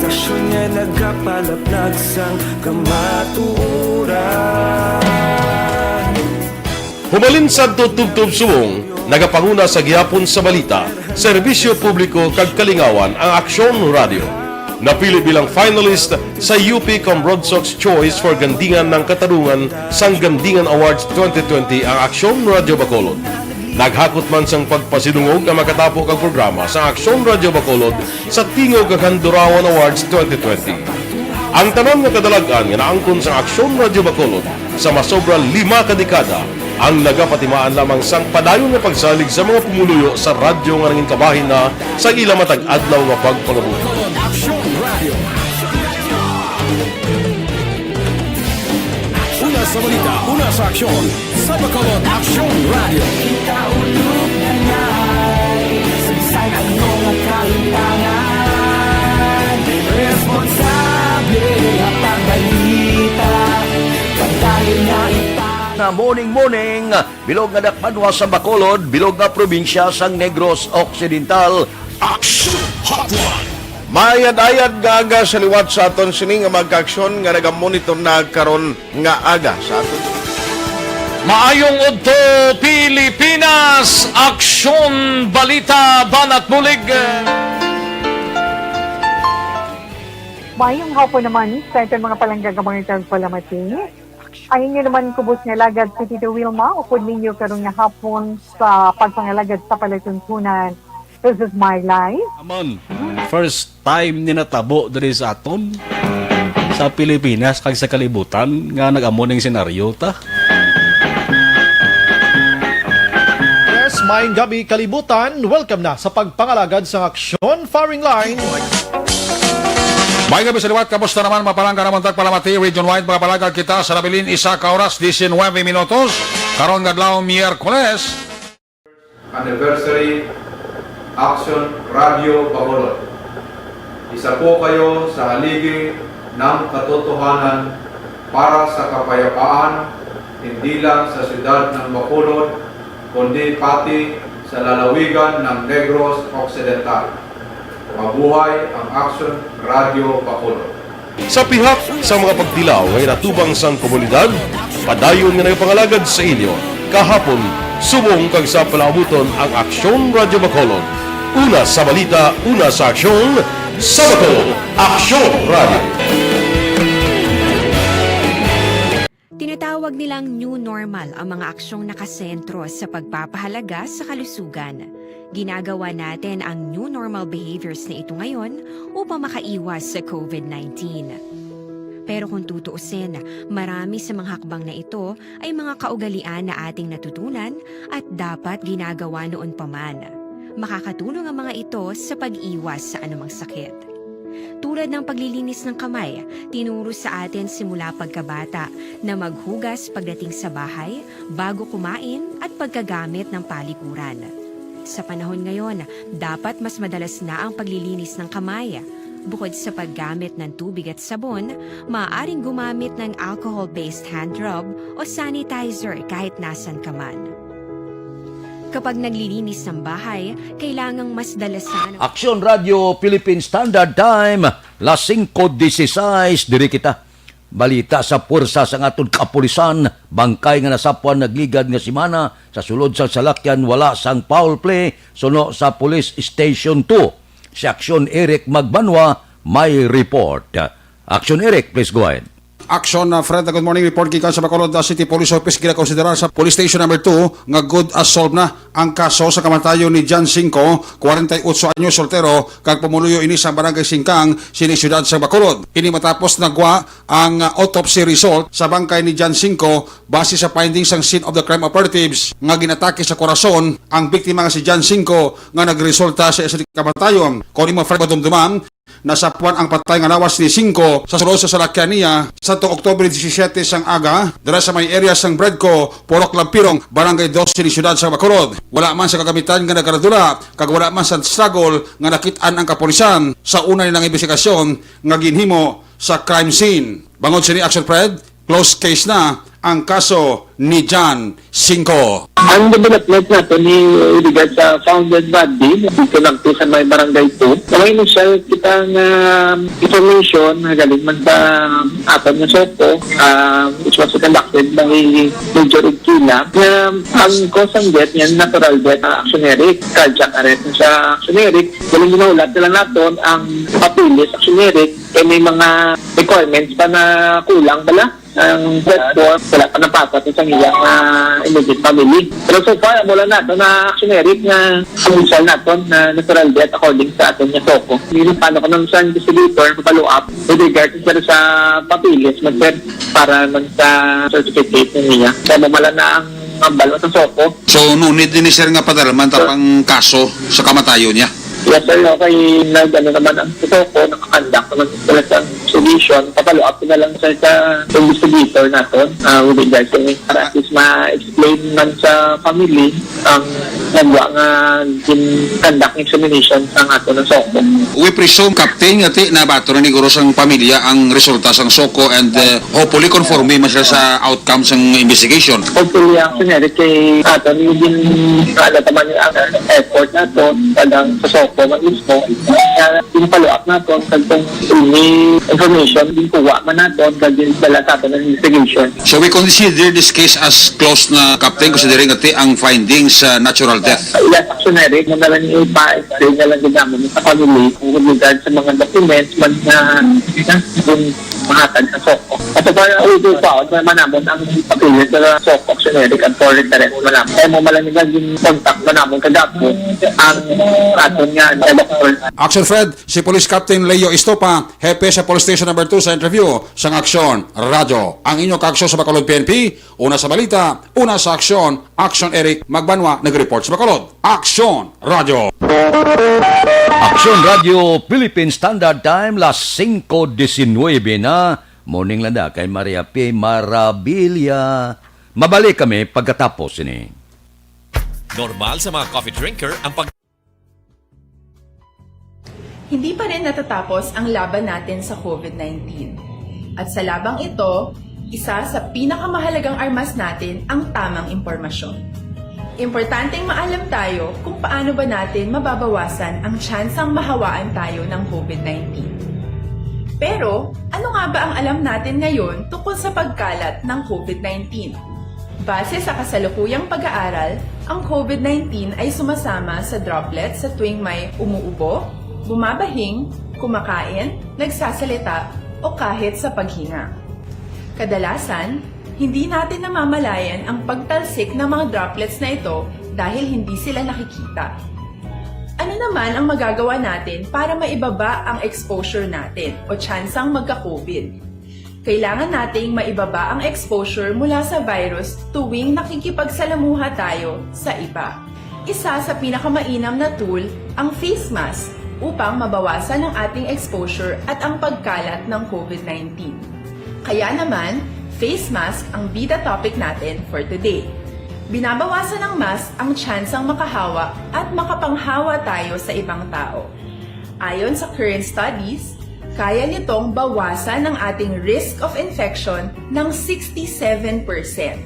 Istasyon nga nagapalaplag sang kamatuoran. Humalin sadto tubtob subong, nagapanguna sa gihapon sa balita, serbisyo publiko kag kalingawan ang Aksyon Radio. Napili bilang finalist sa U P Cambrodsoc's Choice for Gandingan ng Katarungan sang Gandingan Awards twenty twenty ang Aksyon Radio Bacolod. Naghakot man sang pagpasidungog ang makatapo kag programa sa Aksyon Radio Bacolod sa Tingog kag Handurawan Awards twenty twenty. Ang tanan nga kadalag-an nga naangkon sa Aksyon Radio Bacolod sa masobra lima ka dekada ang nagapatimaan lamang sang padayon nga pagsalig sa mga pumuluyo sa radyo nga nangin kabahin na sa ila matag adlaw nga pagpangabuhi. Aksyon Radio. Una sa balita, una sa aksyon, sa Bacolod Aksyon Radio. Ikaulog na ngay, sa bisan ano nga kahimtangan, responsable nga pagbalita, pagdali nga ipa- Na morning, morning. Bilog nga dakbanwa sa Bacolod, bilog nga probinsya sang Negros Occidental. Action Hotline. Maayad-ayad nga aga sa liwat sa aton sini nga mga kaaksyon nga nagamonitor na karon nga aga sa aton. Maayong udto, Pilipinas! Aksyon, balita, banat bulig. Maayong hapon naman sa aton mga palangga nga mga tagpalamati. Ang inyo naman kubos nga alagad si Tito Wilma, upod ninyo karon nga hapon sa pagpangalagad sa palatuntunan. This is my life. Amon, first time ni natabo diri sa aton sa Pilipinas kag sa kalibutan nga nag-amo ning senaryo ta. Yes, maayong gabi kalibutan. Welcome na sa pagpangalagad sang aksyon firing line. May gabi sa liwat, kamusta naman mga palangga namon tagpalamati region wide? Mga palangga, kita sa nabilin isa ka oras, diecinueve minutos. Karon nga adlaw, Miyerkules. Anniversary Action Radio Bacolod. Isa po kayo sa haligi ng katotohanan para sa kapayapaan, hindi lang sa siyudad ng Bacolod, kundi pati sa lalawigan ng Negros Occidental. Mabuhay ang Action Radio Bacolod. Sa pihak sa mga pagtilaw nga ginatubang sang komunidad, padayon nga nagapangalagad sa inyo kahapon, subong kag sa palaabuton ang Aksyon Radyo Bacolod. Una sa balita, una sa aksyon, sa Bacolod, Aksyon Radyo. Tinatawag nilang new normal ang mga aksyong nakasentro sa pagpapahalaga sa kalusugan. Ginagawa natin ang new normal behaviors na ito ngayon upang makaiwas sa COVID nineteen. Pero kung tutuusin, marami sa mga hakbang na ito ay mga kaugalian na ating natutunan at dapat ginagawa noon pa man. Makakatulong ang mga ito sa pag-iwas sa anumang sakit. Tulad ng paglilinis ng kamay, tinuro sa atin simula pagkabata na maghugas pagdating sa bahay, bago kumain, at pagkagamit ng palikuran. Sa panahon ngayon, dapat mas madalas na ang paglilinis ng kamay. Bukod sa paggamit ng tubig at sabon, maaaring gumamit ng alcohol-based hand rub o sanitizer kahit nasan ka man. Kapag naglilinis ng bahay, kailangang mas dalasan ang Aksyon Radio Philippine Standard Time, las singko dieciséis, diri kita. Balita sa puwersa sang aton kapulisan, bangkay nga nasapwan nagligad nga semana sa sulod sang salakyan wala sang foul play suno sa Police Station two. Si Aksyon Eric Magbanwa may report. Aksyon Eric, please go ahead. Action, uh, Fred. Good morning. Report gikan sa Bacolod, uh, City Police Office. Ginakonsiderar sa Police Station Number two nga good as solved na ang kaso sa kamatayon ni John Cinco, kwarenta y otso anyos, soltero, kag pumuluyo ini sa Barangay Singkang, sini siyudad sa Bacolod. Ini matapos nagwa ang, uh, autopsy result sa bangkay ni John Cinco base sa findings sang scene of the crime operatives nga ginatake sa korason ang biktima nga si John Cinco nga nagresulta sa isa ka kamatayon. Kon imo, Fred, madumduman, Nasapwan ang patay nga lawas ni Cinco sa sulod sa salakyan niya sadtong Oktubre disisiete sang aga, dira sa may area sang Bredco, Purok Lampirong, Barangay Dos, sini siyudad sa Bacolod. Wala man sa kagamitan nga nagkaradula, kag wala man sa struggle nga nakit-an ang kapulisan sa una nilang imbestigasyon nga ginhimo sa crime scene. Bangod sini, Action Fred, closed case na ang kaso ni John Cinco. Ang development nato ni regard sa found dead body, dito lang po sa may barangay two. May initial kita nga information na galing man sa aton nga SOCO, ah, which was conducted by Major Igkila, na ang cause ng death niya, natural death, ah, actioneric, cardiac arrest na siya, actioneric. Galing, ginaulat na lang naton ang papeles, actioneric, kay may mga requirements pa na kulang bala. Ang death form, wala pa napasok sa iya nga immediate family. Pero so far, amo lang nato na actioneric nga ang result nato na natural death according sa aton nga SOCO. Hindi na paano ko nang sa investigator, follow up with regard sa, sa papeles, man, sir, para man sa certificate na niya. Kaya mamala na ang, ang balo sa SOCO. So, no need din, sir, nga padalaman ta pang kaso sa kamatayon niya? Yes, sir. Okay, nag-ano naman ang SOCO, nakakan- Conduct naman sila sa investigation, pa-follow up na lang, sir, sa investigator naton, ah, with regards to ini, para at least ma-explain man sa family ang nagwa nga gin-conduct examination sa aton nga SOCO. We presume, Captain, nga ti nabato na ni guro sang pamilya ang resulta sang SOCO and, uh, hopefully conforme man sila sa outcome sang investigation. Hopefully, ang sineri kay aton yung gin-, ano, taman yung ang effort nato, tagang sa SOCO man mismo, kaya yung follow up nato, kag kung any information, yung kuha man nato, kag yung dala sa aton ang investigation. So we consider this case as closed na, Captain, considering nga ti ang findings, uh, natural death. Yes, actually, mo na lang yung pa-explain na lang din namin sa family kung with regard sa mga documents man na, na yung mahatag sa SOCO. At sa mga ulo pa, manamon ang papilya sa SOCO, generic and foreign direct manamon. Kaya mo malang nila yung contact manamon kagapo ang aton nga, nga doktor. Action Fred, si Police Captain Leo Estopa, hepe sa Police Station Number Two, sa interview sang Aksyon Radyo. Ang inyo kaaksyon sa Bacolod P N P, una sa balita, una sa aksyon, Aksyon Eric Magbanwa, nag-report sa Bacolod. Aksyon Radyo. Aksyon Radyo Philippine Standard Time, las singko diecinuebe na. Morning lang da kay Maria P. Marabilia. Mabalik kami pagkatapos ini. Normal sa mga coffee drinker ang pag- Hindi pa rin natatapos ang laban natin sa COVID nineteen. At sa labang ito, isa sa pinakamahalagang armas natin ang tamang impormasyon. Importanteng maalam tayo kung paano ba natin mababawasan ang tsansang mahawaan tayo ng COVID nineteen. Pero, ano nga ba ang alam natin ngayon tungkol sa pagkalat ng COVID nineteen? Base sa kasalukuyang pag-aaral, ang COVID nineteen ay sumasama sa droplets sa tuwing may umuubo, bumabahing, kumakain, nagsasalita, o kahit sa paghinga. Kadalasan, hindi natin namamalayan ang pagtalsik ng mga droplets na ito dahil hindi sila nakikita. Ano naman ang magagawa natin para maibaba ang exposure natin o tsansang magka-COVID? Kailangan nating maibaba ang exposure mula sa virus tuwing nakikipagsalamuha tayo sa iba. Isa sa pinakamainam na tool ang face mask upang mabawasan ang ating exposure at ang pagkalat ng COVID nineteen. Kaya naman, face mask ang bida topic natin for today. Binabawasan ng mask ang tsansang makahawa at makapanghawa tayo sa ibang tao. Ayon sa current studies, kaya nitong bawasan ang ating risk of infection ng sixty-seven percent.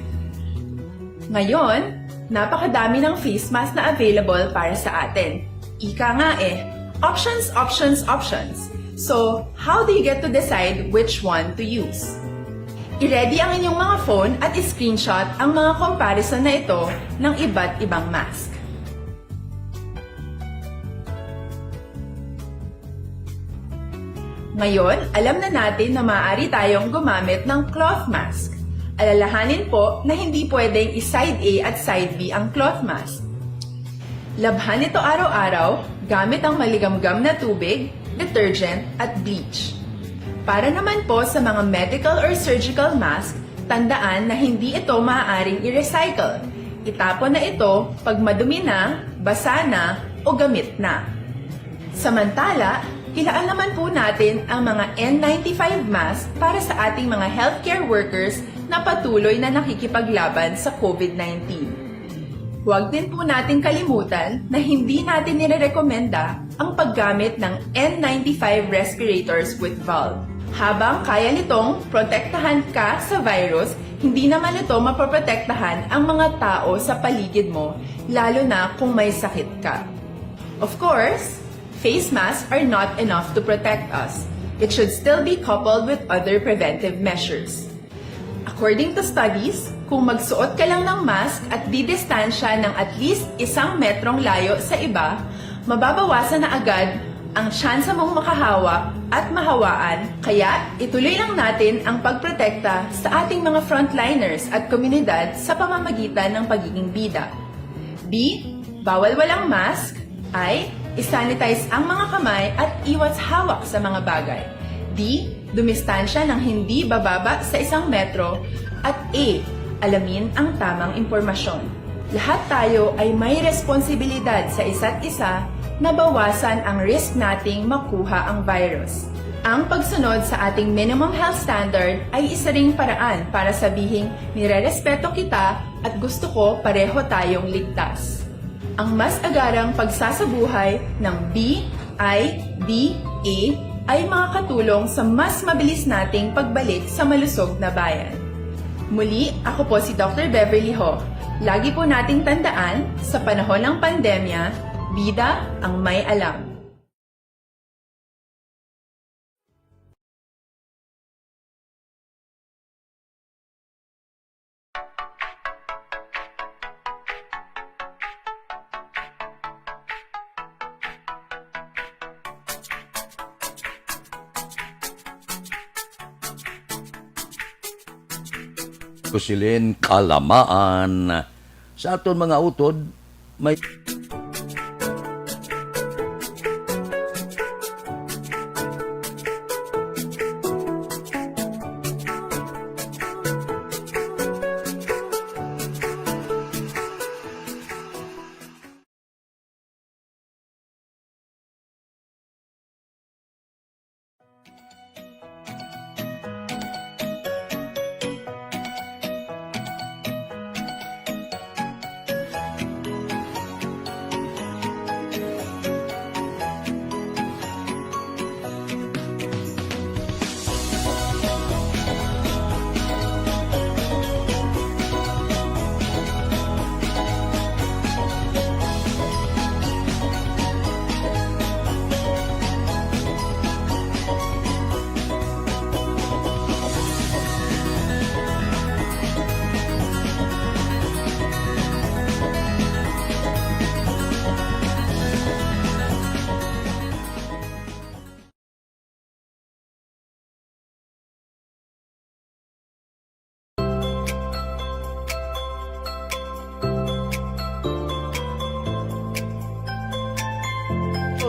Ngayon, napakadami ng face mask na available para sa atin. Ika nga eh, options, options, options. So, how do you get to decide which one to use? I-ready ang inyong mga phone at i-screenshot ang mga comparison na ito ng iba't ibang mask. Ngayon, alam na natin na maaari tayong gumamit ng cloth mask. Alalahanin po na hindi pwedeng i-side A at side B ang cloth mask. Labhan ito araw-araw gamit ang maligamgam na tubig, detergent, at bleach. Para naman po sa mga medical or surgical mask, tandaan na hindi ito maaaring i-recycle. Itapon na ito pag madumi na, basa na, o gamit na. Samantala, ilaan naman po natin ang mga N ninety-five mask para sa ating mga healthcare workers na patuloy na nakikipaglaban sa COVID nineteen. Huwag din po natin kalimutan na hindi natin nirerekomenda ang paggamit ng N ninety-five respirators with valve. Habang kaya nitong protektahan ka sa virus, hindi naman ito mapoprotektahan ang mga tao sa paligid mo, lalo na kung may sakit ka. Of course, face masks are not enough to protect us. It should still be coupled with other preventive measures. According to studies, kung magsuot ka lang ng mask at didistansya ng at least isang metrong layo sa iba, mababawasan na agad ang tsansa mong makahawa at mahawaan, kaya ituloy lang natin ang pagprotekta sa ating mga frontliners at komunidad sa pamamagitan ng pagiging bida. B, bawal walang mask. I, isanitize ang mga kamay at iwas hawak sa mga bagay. D, dumistansya ng hindi bababa sa isang metro. At A, alamin ang tamang impormasyon. Lahat tayo ay may responsibilidad sa isa't isa na bawasan ang risk nating makuha ang virus. Ang pagsunod sa ating minimum health standard ay isa ring paraan para sabihing nirerespeto kita at gusto ko pareho tayong ligtas. Ang mas agarang pagsasabuhay ng B I D A ay makakatulong sa mas mabilis nating pagbalik sa malusog na bayan. Muli, ako po si Doctor Beverly Ho. Lagi po nating tandaan, sa panahon ng pandemya, bida ang may alam. Kusilin, kalamaan. Sa aton mga utod, may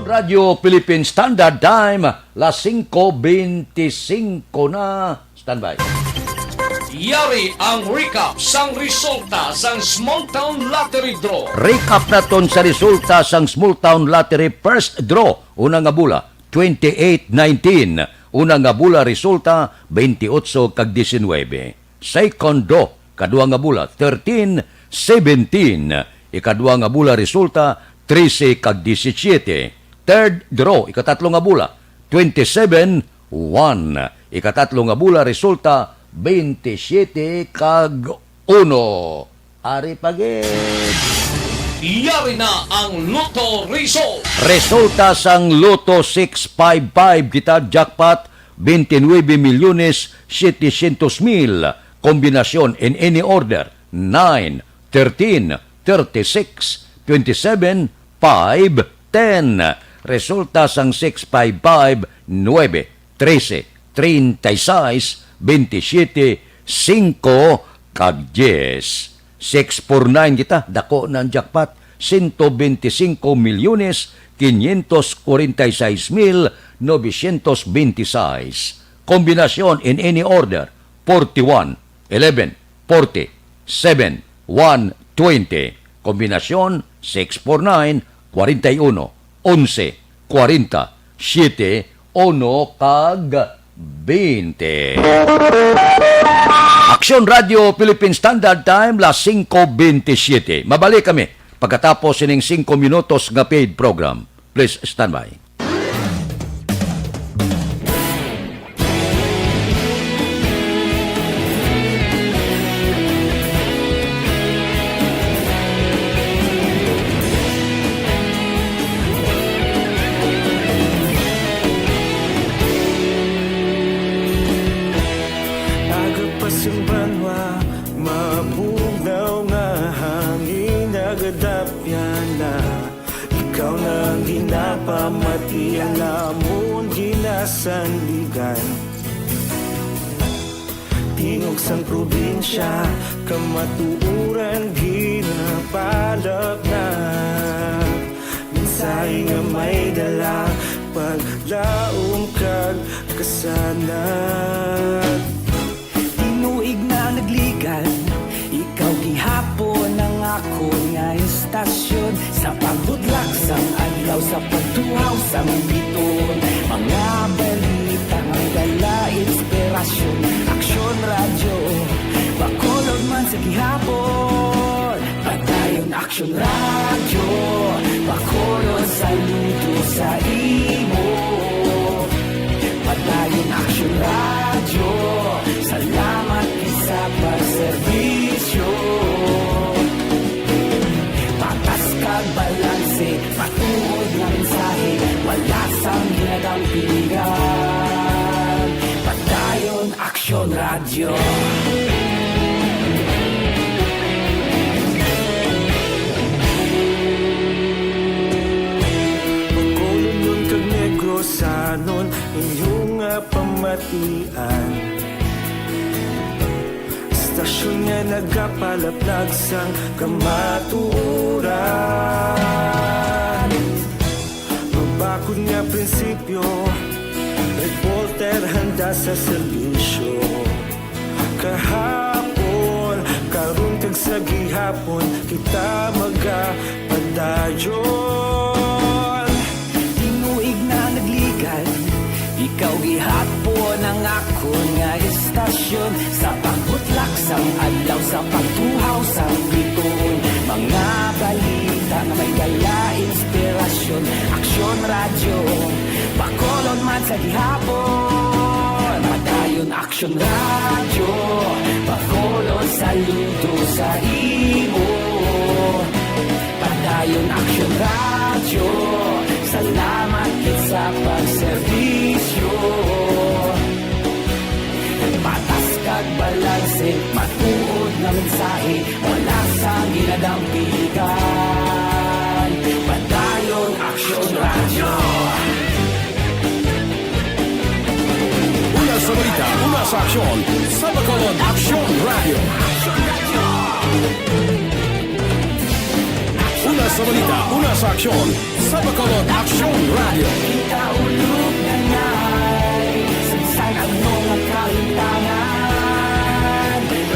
Radyo Philippine Standard Time, las singko bente singko na. Standby. Yari ang recap sang resulta sang Small Town Lottery Draw. Recap naton sa resulta sang Small Town Lottery First Draw, una nga bula, twenty-eight nineteen. Una nga bula resulta, twenty-eight kag diecinuebe. Second draw, kadua nga bula, thirteen seventeen. Ikadua nga bula resulta, trese kag disisiete. Third draw, ikatatlo nga bula, twenty-seven one. Ikatatlo nga bula resulta, twenty-siete kag uno. Ari pa gid. Yari na ang Lotto result. Resulta sang Lotto six five five kita, jackpot, twenty-nuebe milyones setecientos mil. Kombinasyon in any order, nine, thirteen, thirty-six, twenty-seven, five, ten. Resulta sang six five five, nuebe, trese, treinta y seis, veintisiete, singko, kag dies. Six four nine kita, dako na ang jackpot. Ciento veinticinco millones quinientos cuarenta y seis mil novecientos veintiséis. Kombinasyon in any order, forty-one, eleven, forty, seven, one, twenty. Kombinasyon, six four nine, forty-one, onse, kwarenta, siyete, uno, kag bente. Aksyon Radyo Philippine Standard Time, las singko bentisiete. Mabalik kami pagkatapos sining singko minutos nga paid program. Please stand by. Aga pa sang banwa, mabugnaw nga hangin nagadapyan na. Ikaw na ang ginapamati, ang amon ginasandigan. Tingog sang probinsya, kamatuoran ginapalapnap. Mensahe nga may dala, paglaom kag kasanag. Tinuig na nagligan, ikaw gihapon ang akon nga istasyon. Sa pagbudlak sang adlaw, sa pagtuhaw sang biton, mga balita May dala inspirasyon, Aksyon Radyo, Bacolod man sa gihapon. Padayon Aksyon Radyo, Bacolod saludo sa imo. Padayon Aksyon Radyo, salamat sa pagserbisyo. Patas kag balanse, matuod nga mensahe, wala sang ginadampigan. Padayon Aksyon Radyo. Bacolodnon kag Negrosanon, inyo nga pamatian. Istasyon nga nagapalaplag sang kamatuoran. Mabakod nga prinsipyo, reporter handa sa serbisyo. Kahapon, karon kag sa gihapon, kita magapadayon. Tinuig na nagligan, ikaw gihapon ang akon nga istasyon. Sa pagbutlak sang adlaw, sa pagtuhaw sang bituon, mga balita nga may dala inspirasyon. Aksyon Radyo, Bacolod man sa gihapon. Padayon Aksyon Radyo, Bacolod saludo sa imo. Padayon Aksyon Radyo, salamat gid sa pagserbisyo. Patas kag balanse, matuod nga mensahe, wala sang ginadampigan. Padayon Aksyon Radyo. Una sa balita, una sa aksyon, sa Bacolod Aksyon Radyo. Una sa balita, una sa aksyon, sa Bacolod Aksyon Radyo. Kita ulog na ngay, sagsag ang mga kahitangan.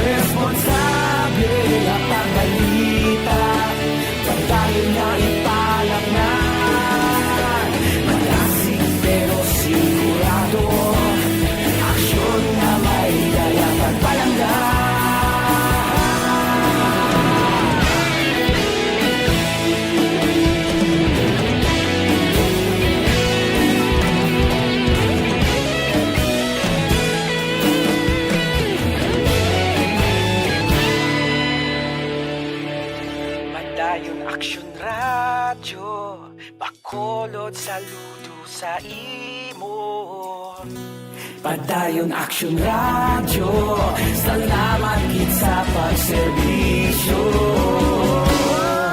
Responsable nga pagbalita, pagdali nga ipalaknag. Malasig pero sigurado, aksyon nga may dala pagpalangga. Padayon Aksyon Radyo, Bacolod saludo sa imo. Padayon Aksyon Radyo, salamat gid sa pagserbisyo.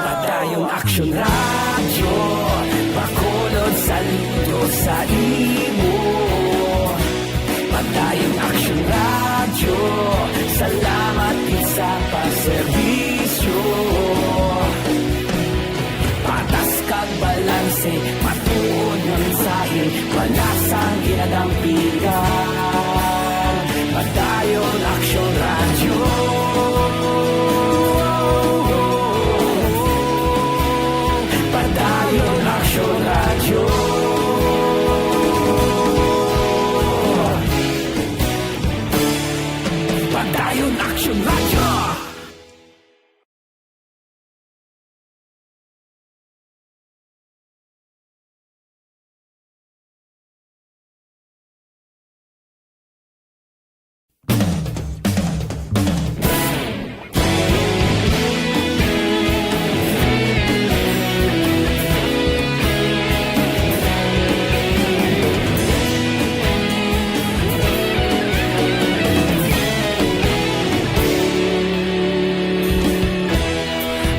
Padayon Aksyon Radyo, Bacolod saludo sa imo. Padayon Aksyon Radyo, salamat gid sa pagserbisyo. Patas kag balanse, matuod nga mensahe, wala sang ginadampigan. Padayon Aksyon Radyo. Padayon Aksyon Radyo. Padayon Aksyon Radyo.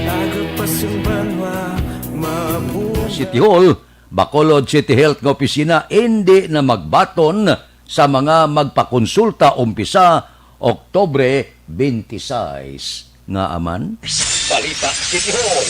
Aga pa sing banwa mabuhay. City Hall, Bacolod City Health nga opisina indi na magbaton sa mga magpakonsulta umpisa Oktubre twenty-six. Ngaa man? Balita City Hall.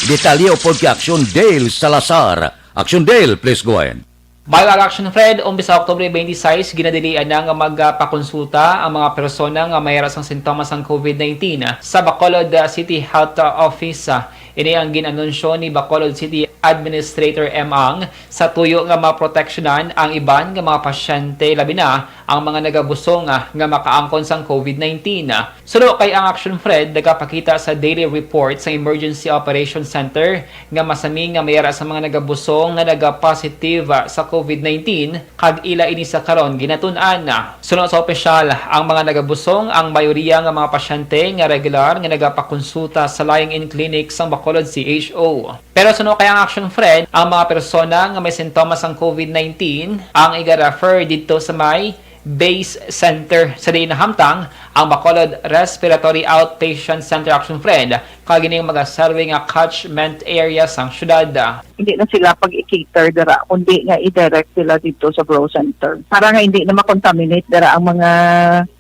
Detalye upod kay Action Dale Salazar. Action Dale, please go ahead. Bago ang Action Fred, umpisa Oktubre twenty-six, ginadilian na nga magpakonsulta ang mga persona nga may ara sang sintomas sang COVID nineteen sa Bacolod City Health Office. Ini ang gin-anunsyo ni Bacolod City Administrator M. Ang sa tuyo nga maproteksyonan ang iban nga mga pasyente, labi na ang mga nagabusong nga, nga makaangkon sang COVID nineteen. Suno kay ang Action Fred nagapakita sa daily report sa Emergency Operation Center nga masami nga may ara sa mga nagabusong nga nagapositive, ah, sa COVID nineteen, kag ila ini sa karon ginatun-an. Suno sa opisyal, ang mga nagabusong, ang mayoriya nga mga pasyente nga regular nga nagapakonsulta sa lying-in clinic sang Bacolod C H O. Pero suno kay ang Action Fred, ang mga persona nga may sintomas sang COVID nineteen ang iga-refer didto sa may base center sa diin nahamtang ang Bacolod Respiratory Outpatient Center, Action Fred, kag ining magaserve nga catchment area sang syudad. Hindi na sila pag-i-cater dira, kundi nga i-direct sila dito sa Grow Center para nga hindi na makontaminate dira ang mga,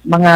mga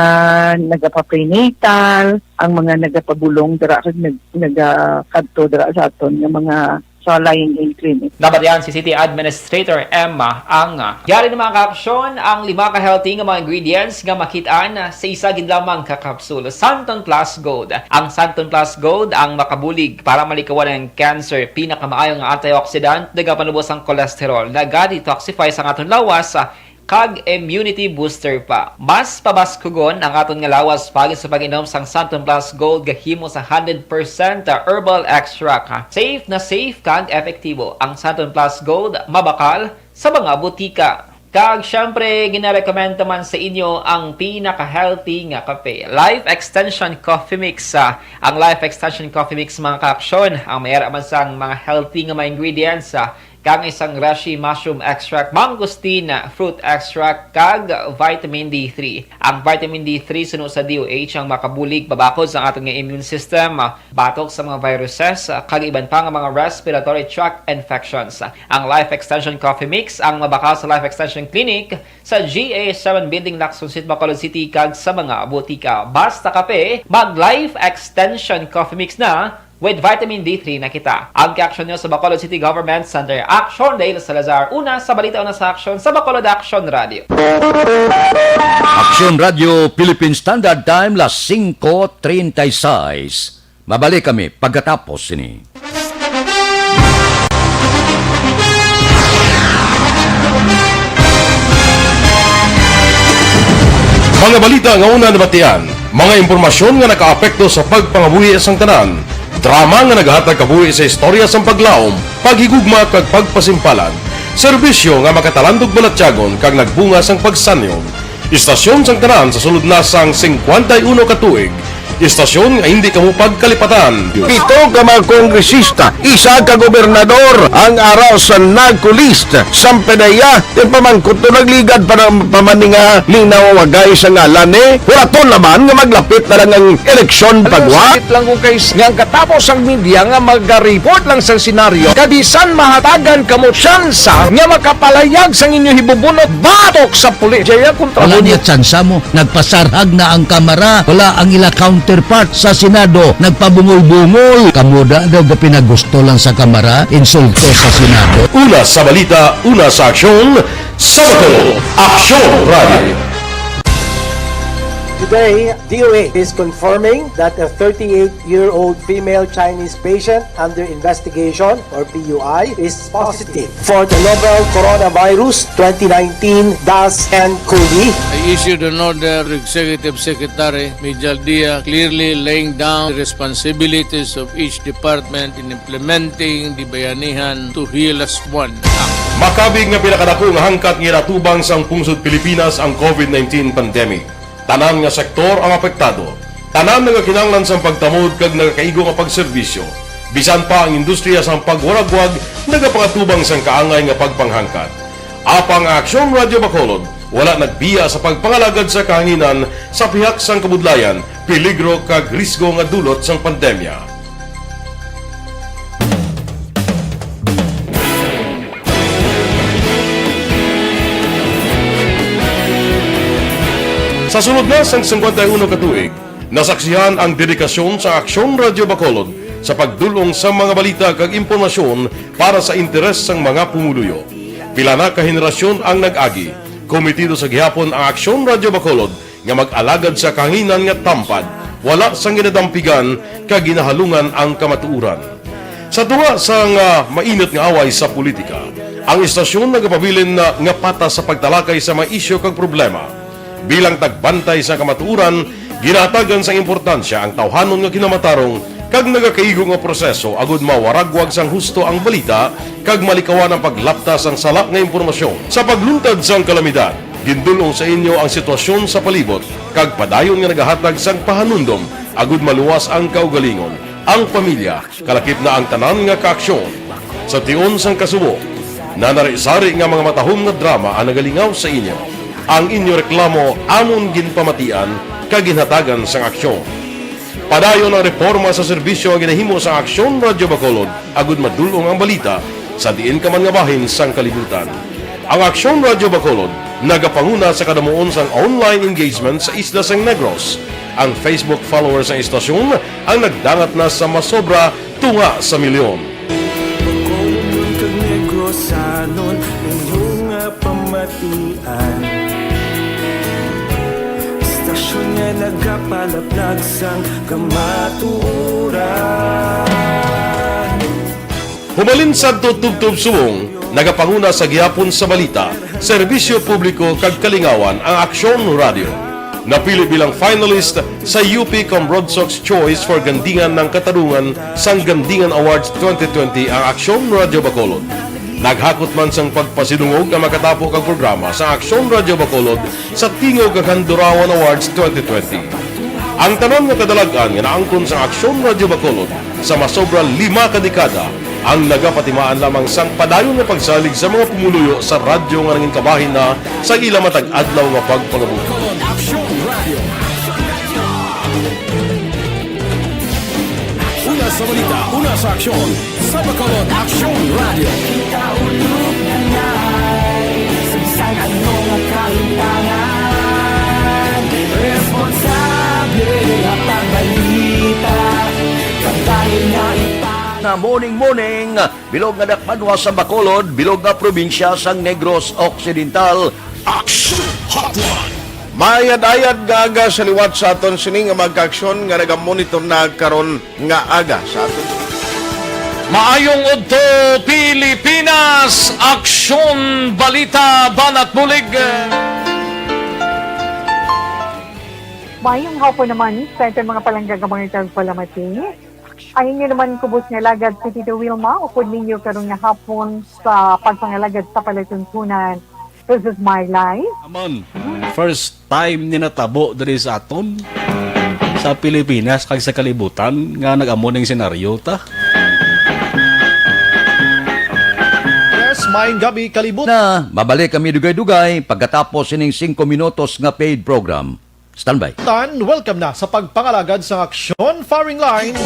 nagapaprenatal, ang mga nagapabulong dira kag nag-, nagakadto dira sa aton nga mga sa lying-in clinic. Nabatian si City Administrator M. Ang. Yari na, mga kaaksyon, ang lima ka healthy nga mga ingredients nga makit-an sa isa gid lamang ka capsule, Santon Plus Gold. Ang Santon Plus Gold ang makabulig para malikawan ang cancer, pinakamaayo nga antioxidant, nagapanubos ang cholesterol, naga-detoxify sa aton lawas, kag immunity booster pa. Mas pabaskugon ang aton nga lawas paagi sa pag-inom sang Santon Plus Gold nga himo sa hundred percent herbal extract. Safe na safe kag epektibo ang Santon Plus Gold, mabakal sa mga butika. Kag syempre, ginarekomenda man sa inyo ang pinaka-healthy nga kape, Life Extension Coffee Mix. Ah, ang Life Extension Coffee Mix, mga kaaksyon, ang may ara man sang mga healthy nga mga ingredients, ah, kag isang reishi mushroom extract, mangosteen fruit extract, kag vitamin D three. Ang vitamin D three suno sa D O H ang makabulig pabakod sa aton nga immune system, batok sa mga viruses, kag iban pa nga mga respiratory tract infections. Ang Life Extension Coffee Mix ang mabakal sa Life Extension Clinic sa G A seven Building, Lacson Street, Bacolod City, kag sa mga butika. Basta kape, mag Life Extension Coffee Mix na. With vitamin D three na kita. Ang kaaksyon nyo sa Bacolod City Government Center. Action Dale Salazar, una sa balita, una sa aksyon sa Bacolod Action Radio. Action Radio Philippine Standard Time, las singko treinta y seis. Mabalik kami pagkatapos sini. Mga balita nga una nabatian, mga impormasyon nga nakaapekto sa pagpangabuhi sang tanan, drama nga nagahatag kabuhi sa istorya sang paglaom, paghigugma kag pagpasimpalan, serbisyo nga makatalandog balatyagon kag nagbunga sang pagsanyog. Istasyon sang tanan sa sulod na sang singkwenta y uno ka tuig, istasyon nga hindi kamo pagkalipatan. Pito ka mga kongresista, isa ka gobernador ang ara sa NAGCO list. Sampanaya, ginpamangkot to, nagligad pa na pa man ni nga linaw, wagay sa ngalan ni, hulaton naman nga maglapit na lang ang eleksyon. Alam mo, pagwa. Sakit lang kung kay s-, nga ang katapos ang media nga maga-report lang sa senaryo, kabisan mahatagan kamo tsansa nga makapalayag sang inyo hibubunot batok sa pulis. Jaya kontra. Wala mo niya tsansa mo. Nagpasarhag na ang Kamara. Wala ang ila counterpart sa Senado. Nagpabungol-bungol. Kamo da daw gapinagusto lang sa Kamara, insulto sa Senado. Una sa balita, una sa aksyon, sa Bacolod Aksyon Radio. Today, D O H is confirming that a thirty-eight-year-old female Chinese patient under investigation, or P U I, is positive for the novel coronavirus twenty nineteen dash N cov. I issued an order to Executive Secretary Mijal Dia, clearly laying down the responsibilities of each department in implementing the Bayanihan to Heal As One Act. Makabig nga pinakadako nga hangkat nga ginatubang sang pungsod Pilipinas ang COVID nineteen pandemic. Tanan nga sektor ang apektado. Tanan nagakinahanglan sang pagtamod kag nagakaigo nga pagserbisyo. Bisan pa ang industriya sang pagwaragwag nagapangatubang sang kaangay nga pagpanghangkat. Apang ang Aksyon Radio Bacolod wala nagbiya sa pagpangalagad sa kahanginan sa pihak sang kabudlayan, peligro kag risgo nga dulot sang pandemya. Sa sulod na sang singkwenta y uno ka tuig, nasaksihan ang dedikasyon sa Aksyon Radio Bacolod sa pagdul-ong sa mga balita kag impormasyon para sa interes sang mga pumuluyo. Pila na ka henerasyon ang nag-agi, kometido sa gihapon ang Aksyon Radio Bacolod nga mag-alagad sa kahanginan nga tampad, wala sang ginadampigan kag ginahalungan ang kamatuoran. Sa tunga sang, ah, mainit nga away sa politika, ang istasyon nagapabilin na nga patas sa pagtalakay sa mga isyu kag problema. Bilang tagbantay sa kamatuoran, ginahatagan sang importansya ang tawhanon nga kinamatarong kag nagakaigo nga proseso agud mawaragwag sang husto ang balita kag malikawan ang paglapta sang sala nga impormasyon. Sa pagluntad sang kalamidad, gindul-ong sa inyo ang sitwasyon sa palibot kag padayon nga nagahatag sang pahanumdom agud maluwas ang kaugalingon, ang pamilya, kalakip na ang tanan nga kaaksyon. Sa tion sang kasubo, nanari-sari nga mga matahom nga drama ang nagalingaw sa inyo. Ang inyo reklamo amon ginpamatian kag ginhatagan sang aksyon. Padayon ang reporma sa serbisyo nga ginahimo sang Aksyon Radyo Bacolod agud madul-ong ang balita sa diin ka man nga bahin sang kalibutan. Ang Aksyon Radyo Bacolod nagapanguna sa kadamuon sang online engagement sa isla sang Negros. Ang Facebook followers sang istasyon ang nagdangat na sa masobra tunga sa milyon. Bacolod kag Negrosanon, inyo nga pamatian. Istasyon nga nagapalaplag sang kamatuoran. Humalin sadto tubtob subong, nagapanguna sa gihapon sa balita, serbisyo publiko kag kalingawan ang Aksyon Radyo. Napili bilang finalist sa U P Cambrodsoc's Choice for Gandingan ng Katarungan sang Gandingan Awards twenty twenty ang Aksyon Radyo Bacolod. Naghakot man sang pagpasidungog ang makatapo kag programa sa Aksyon Radyo Bacolod sa Tingog kag Handurawan Awards twenty twenty. Ang tanan nga kadalag-an nga naangkon sa Aksyon Radyo Bacolod sa masobra lima ka dekada ang nagapatimaan lamang sang padayon nga pagsalig sa mga pumuluyo sa radyo nga nangin kabahin na sa ila matag adlaw nga pagpangabuhi. Una sa balita, una sa aksyon, sa Bacolod Aksyon Radio. Kita ulog na ngay, sa bisan ano nga kahimtangan, responsable nga pagbalita, kabahin nga ipa- Na morning, morning, bilog nga dakbanwa sa Bacolod, bilog nga probinsya sang Negros Occidental. Action Hotline. Maayad-ayad nga aga sa liwat sa aton sini nga mga kaaksyon nga nagamonitor na karon nga aga sa aton. Maayong udto, Pilipinas! Aksyon, balita, banat bulig. Maayong hapon naman sa aton mga palangga nga mga tagpalamati. Ang inyo naman kubos nga alagad si Tito Wilma, upod ninyo karon nga hapon sa pagpangalagad sa palatuntunan. This is my life. Amon, first time ni natabo diri sa aton, sa Pilipinas kag sa kalibutan nga nag-amo ning senaryo ta. Yes, maayong gabi, kalibutan. Na, mabalik kami dugay-dugay pagkatapos sining singko minutos nga paid program. Standby. Tan, welcome na sa pagpangalagad sa aksyon, firing line.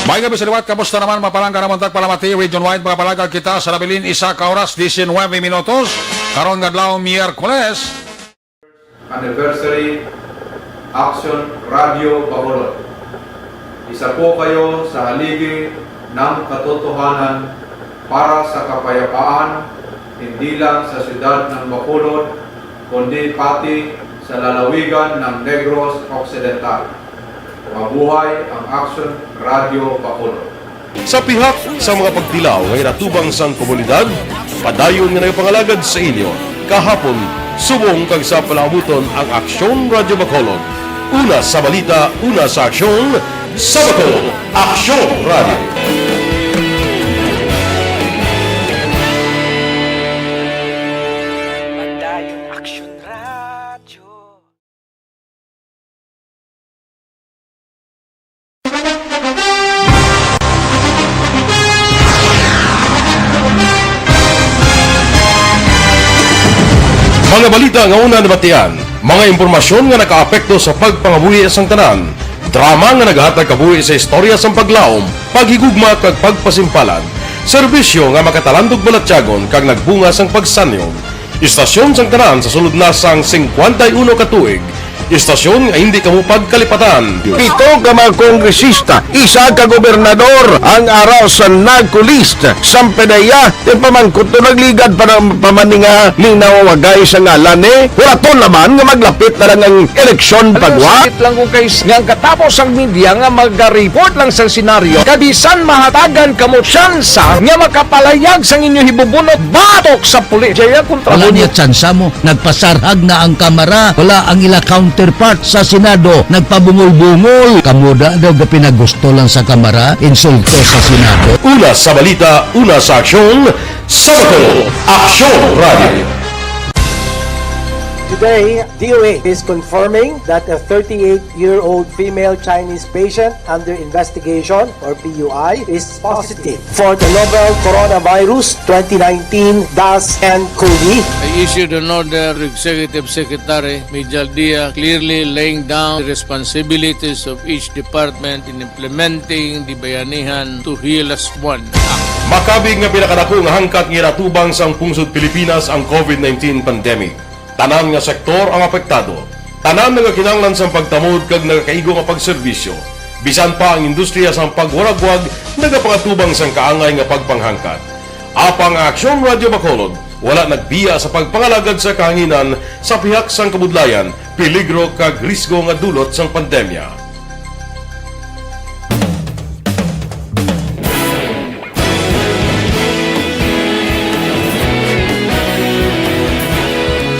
May gabi sa liwat, kamusta naman, mga palangga namon tagpalamati, region wide, mga palangga kita sa nabilin, isa ka oras, diecinuebe minutos. Karon nga adlaw, Miyerkules. Anniversary, Action Radio Bacolod. Isa po kayo sa haligi ng katotohanan para sa kapayapaan, hindi lang sa siyudad ng Bacolod, kundi pati sa lalawigan ng Negros Occidental. Mabuhay ang Action Radio Bacolod! Sa pihak sa mga pagtilaw nga ginatubang sang komunidad, padayon nga nagapangalagad sa inyo kahapon, subong kag sa palaabuton ang Aksyon Radyo Bacolod. Una sa balita, una sa aksyon, sa Bacolod, Aksyon Radyo. Padayon Aksyon Radyo. Mga balita nga una nabatian, mga impormasyon nga nakaapekto sa pagpangabuhi sang tanan, drama nga naghatag kabuhi sa istorya sang paglaom, paghigugma kag pagpasimpalad, serbisyo nga makatalandog balatyagon kag nagbunga sang pagsanyog. Istasyon sang tanan sa sulod na sang singkwenta y uno ka tuig, Istasyon nga hindi kamo pagkalipatan. Pito ka mga kongresista, isa ka gobernador ang ara sa narco list. Sampedeya, yung pamangkot to nagligad pa ng pamaninga ni nawawagay sa ngalan ni Huraton naman nga maglapit na lang ang eleksyon pagwa. Sakit lang kung kay nga ang katapos ang media nga mag-report lang sa senaryo, kabisan mahatagan kamo tsansa nga makapalayag sang inyo hibubunot batok sa pulis. Jaya kontra Wala mo niya tsansa mo. Nagpasarhag na ang Kamara. Wala ang ila counterpart sa Senado. Nagpabungol-bungol. Kamo da daw gapinagusto lang sa Kamara, insulto sa Senado. Una sa balita, una sa aksyon, sa Bacolod, Aksyon Radio. Today, D O A is confirming that a thirty-eight-year-old female Chinese patient under investigation, or P U I, is positive for the novel coronavirus twenty nineteen dash N cov. I issued an order to Executive Secretary Mijal Dia, clearly laying down the responsibilities of each department in implementing the Bayanihan to Heal As One Act. Makabig nga pinakadako nga hangkat nga ginatubang sang pungsod Pilipinas ang covid nineteen pandemic. Tanan nga sektor ang apektado. Tanan nagakinahanglan sang pagtamod kag nagakaigo nga pagserbisyo. Bisan pa ang industriya sang pagwaragwag nagapangatubang sang kaangay nga pagpanghangkat. Apang ang Aksyon Radyo Bacolod wala nagbiya sa pagpangalagad sa kahanginan sa pihak sang kabudlayan, peligro kag risgo nga dulot sang pandemya.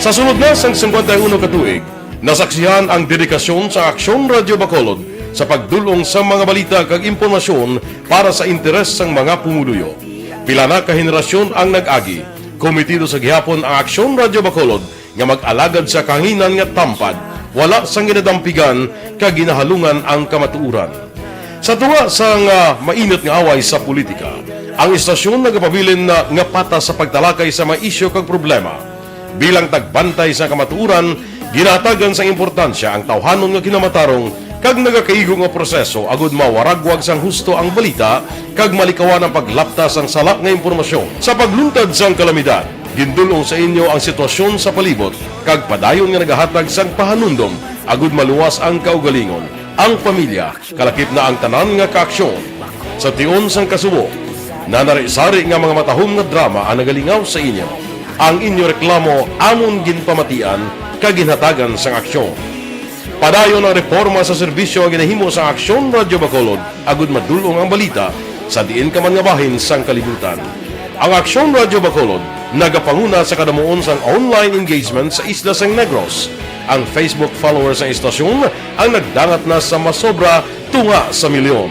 Sa sulod na sang singkwenta y uno ka tuig, nasaksihan ang dedikasyon sa Aksyon Radyo Bacolod sa pagdul-ong sa mga balita kag impormasyon para sa interes sang mga pumuluyo. Pila na ka henerasyon ang nag-agi. Komitido sa gihapon ang Aksyon Radyo Bacolod nga mag-alagad sa kahanginan nga tampad, wala sang ginadampigan kag ginahalungan ang kamatuoran. Sa tunga sang, ah, mainit nga away sa politika, ang istasyon nagapabilin na nga patas sa pagtalakay sa mga isyu kag problema. Bilang tagbantay sa kamatuoran, ginahatagan sang importansya ang tawhanon nga kinamatarong kag nagakaigo nga proseso agud mawaragwag sang husto ang balita kag malikawan ang paglapta sang sala nga impormasyon. Sa pagluntad sang kalamidad, gindul-ong sa inyo ang sitwasyon sa palibot kag padayon nga nagahatag sang pahanumdom agud maluwas ang kaugalingon, ang pamilya, kalakip na ang tanan nga kaaksyon. Sa tion sang kasubo, nanari-sari nga mga matahom nga drama ang nagalingaw sa inyo. Ang inyo reklamo amon ginpamatian kag ginhatagan sang aksyon. Padayon ang reporma sa serbisyo nga ginahimo sang Aksyon Radyo Bacolod agud madul-ong ang balita sa diin ka man nga bahin sang kalibutan. Ang Aksyon Radyo Bacolod nagapanguna sa kadamuon sang online engagement sa isla sang Negros. Ang Facebook followers sang istasyon ang nagdangat na sa masobra tunga sa milyon.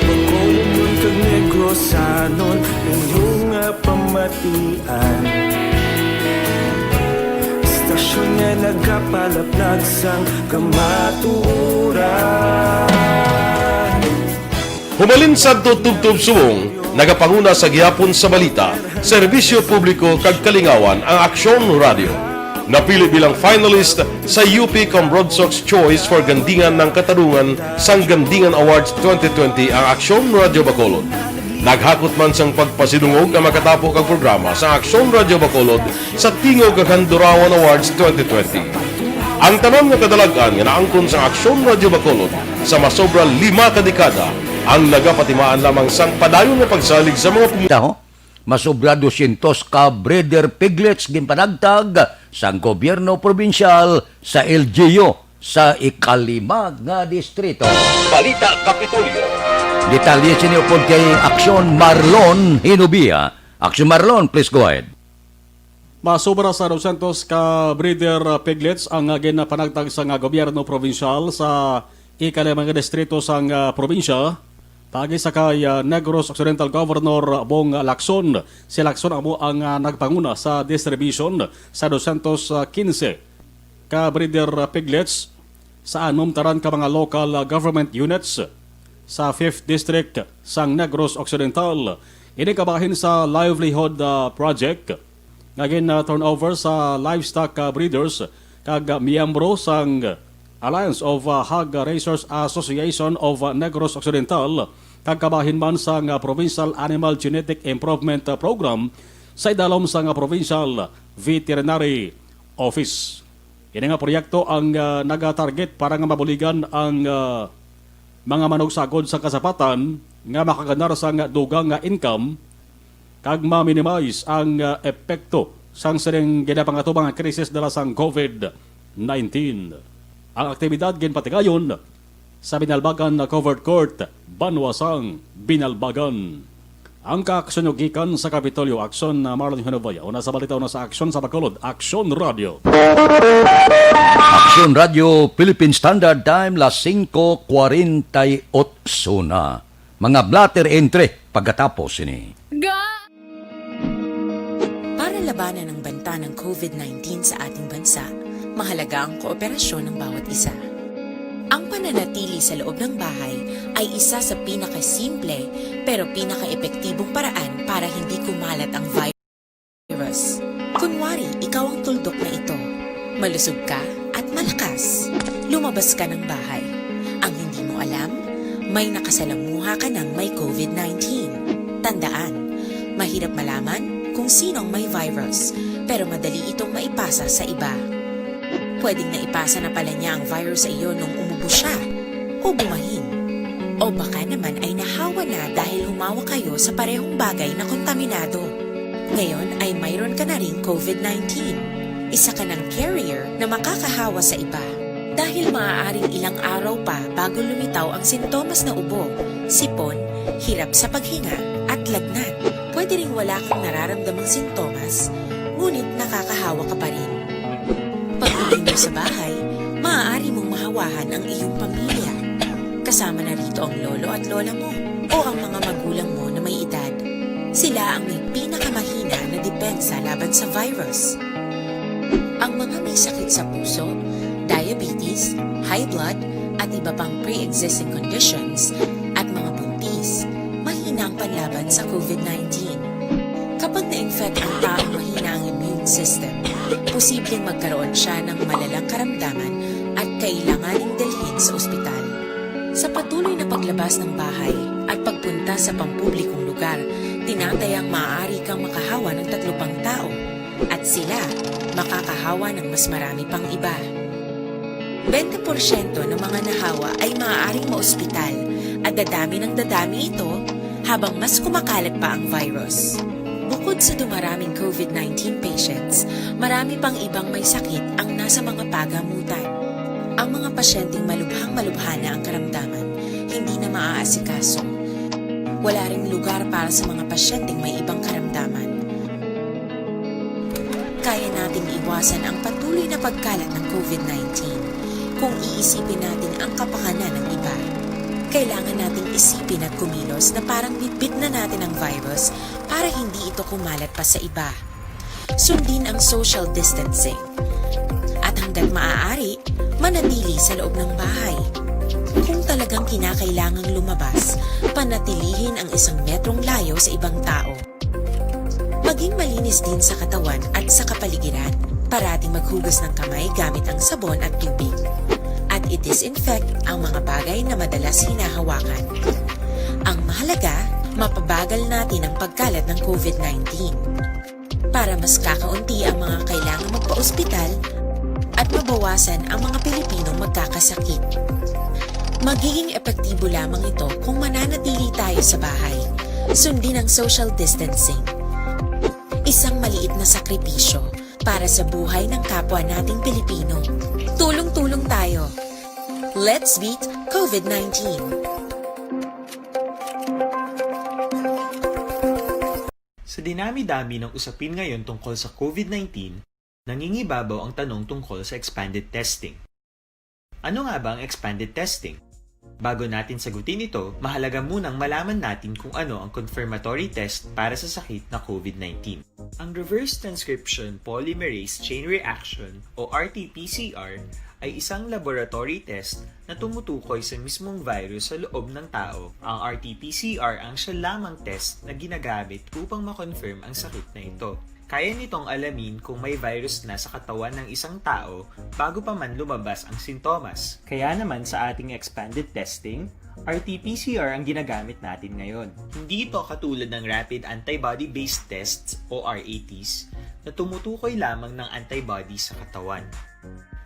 Bacolod kag Negrosanon, inyo nga pamatian. Istasyon nga nagapalaplag sang kamatuoran. Humalin sadto tubtob subong, nagapanguna sa gihapon sa balita, serbisyo publiko kag kalingawan ang Aksyon Radyo. Napili bilang finalist sa U P Cambrodsoc's Choice for Gandingan ng Katarungan sang Gandingan Awards twenty twenty ang Aksyon Radyo Bacolod. Naghakot man sang pagpasidungog ang makatapo kag programa sa Aksyon Radyo Bacolod sa Tingog kag Handurawan Awards twenty twenty. Ang tanan nga kadalag-an nga naangkon sa Aksyon Radyo Bacolod sa masobra lima ka dekada ang nagapatimaan lamang sang padayon nga pagsalig sa mga pum- Taho, masobra dosyentos ka breeder piglets ginpanagtag sang gobyerno probinsyal sa L G U sa ikalima nga distrito. Balita Kapitolyo. Detalye sini upod kay Aksyon Marlon Hinubia. Aksyon Marlon, please go ahead. Masobra sa dosyentos ka breeder, uh, piglets ang, uh, ginapanagtag sang, uh, gobyerno probinsyal sa ikalima nga distrito sang, uh, probinsya, paagi sa kay, uh, Negros Occidental Governor Bong Lacson. Si Lacson amo ang, uh, nagpanguna sa distribution sa dosyentos quince ka breeder, uh, piglets sa anom tanan ka mga local, uh, government units sa Fifth District sang Negros Occidental. Ini kabahin sa Livelihood, uh, Project nga gin, uh, turnover sa livestock, uh, breeders kag, uh, miyembro sang Alliance of, uh, Hog Raisers Association of, uh, Negros Occidental, kag kabahin man sang, uh, Provincial Animal Genetic Improvement, uh, Program sa idalom sang, uh, Provincial Veterinary Office. Ini nga proyekto ang, ah, nagatarget para nga mabuligan ang, ah, mga manugsagod sa kasapatan nga makaganar sang dugang nga income kag ma-minimize ang, ah, epekto sang sining ginapangatubang nga krisis dala sang COVID nineteen. Ang aktibidad ginpatigayon sa Binalbagan Covered Court, Banwa sang Binalbagan. Ang kaaksyon gikan sa Kapitolyo, aksyon na Marlon Hinovaya. Una sa balita, una sa aksyon sa Bacolod, Aksyon Radio. Aksyon Radio, Philippine Standard Time, las singko kwarenta y otso na. Mga blotter, entre pagkatapos ini. Ga! Para labanan ang banta ng COVID nineteen sa ating bansa, mahalaga ang kooperasyon ng bawat isa. Ang pananatili sa loob ng bahay ay isa sa pinakasimple pero pinakaepektibong paraan para hindi kumalat ang virus. Kunwari, ikaw ang tuldok na ito. Malusog ka at malakas. Lumabas ka ng bahay. Ang hindi mo alam, may nakasalamuha ka ng may COVID nineteen. Tandaan, mahirap malaman kung sino ang may virus, pero madali itong maipasa sa iba. Pwedeng naipasa na pala niya ang virus sa iyo nung umubo siya o bumahin. O baka naman ay nahawa na dahil humawak kayo sa parehong bagay na kontaminado. Ngayon ay mayroon ka na ring COVID nineteen. Isa ka ng carrier na makakahawa sa iba. Dahil maaaring ilang araw pa bago lumitaw ang sintomas na ubo, sipon, hirap sa paghinga, at lagnat. Pwede ring wala kang nararamdamang sintomas, ngunit nakakahawa ka pa rin. Pag-uwi mo sa bahay, maaari mong mahawahan ang iyong pamilya. Kasama na rito ang lolo at lola mo o ang mga magulang mo na may edad. Sila ang may pinakamahina na depensa laban sa virus. Ang mga may sakit sa puso, diabetes, high blood, at iba pang pre-existing conditions, at mga buntis, mahina ang panlaban sa COVID nineteen. Kapag na-infect ang taong mahina ang immune system, posibleng magkaroon siya ng malalang karamdaman at kailanganing dalhin sa ospital. Sa patuloy na paglabas ng bahay at pagpunta sa pampublikong lugar, tinatayang maaari kang makahawa ng tatlo pang tao at sila makakahawa ng mas marami pang iba. Bente porsyento ng mga nahawa ay maaaring maospital at dadami ng dadami ito habang mas kumakalat pa ang virus. Bukod sa dumaraming COVID nineteen patients, marami pang ibang may sakit ang nasa mga pagamutan. Ang mga pasyenteng malubhang-malubha na ang karamdaman, hindi na maaasikaso. Wala ring lugar para sa mga pasyenteng may ibang karamdaman. Kaya nating iwasan ang patuloy na pagkalat ng COVID nineteen kung iisipin natin ang kapakanan ng iba. Kailangan nating isipin at kumilos na parang bitbit na natin ang virus para hindi ito kumalat pa sa iba. Sundin ang social distancing. At hanggat maaari, manatili sa loob ng bahay. Kung talagang kinakailangang lumabas, panatilihin ang isang metrong layo sa ibang tao. Maging malinis din sa katawan at sa kapaligiran. Parating maghugas ng kamay gamit ang sabon at tubig. At i-disinfect ang mga bagay na madalas hinahawakan. Ang mahalaga, mapabagal natin ang pagkalat ng COVID nineteen. Para mas kakaunti ang mga kailangang magpa-ospital at mabawasan ang mga Pilipinong magkakasakit. Magiging epektibo lamang ito kung mananatili tayo sa bahay. Sundin ang social distancing. Isang maliit na sakripisyo para sa buhay ng kapwa nating Pilipino. Tulong-tulong tayo. Let's beat COVID nineteen. Sa dinami-dami ng usapin ngayon tungkol sa COVID nineteen, nangingibabaw ang tanong tungkol sa expanded testing. Ano nga ba ang expanded testing? Bago natin sagutin ito, mahalaga munang malaman natin kung ano ang confirmatory test para sa sakit na COVID nineteen. Ang reverse transcription polymerase chain reaction o R T P C R ay isang laboratory test na tumutukoy sa mismong virus sa loob ng tao. Ang R T P C R ang siya lamang test na ginagamit upang ma-confirm ang sakit na ito. Kaya nitong alamin kung may virus na sa katawan ng isang tao bago pa man lumabas ang sintomas. Kaya naman sa ating expanded testing, R T P C R ang ginagamit natin ngayon. Hindi ito katulad ng rapid antibody-based tests o R A Ts na tumutukoy lamang ng antibody sa katawan.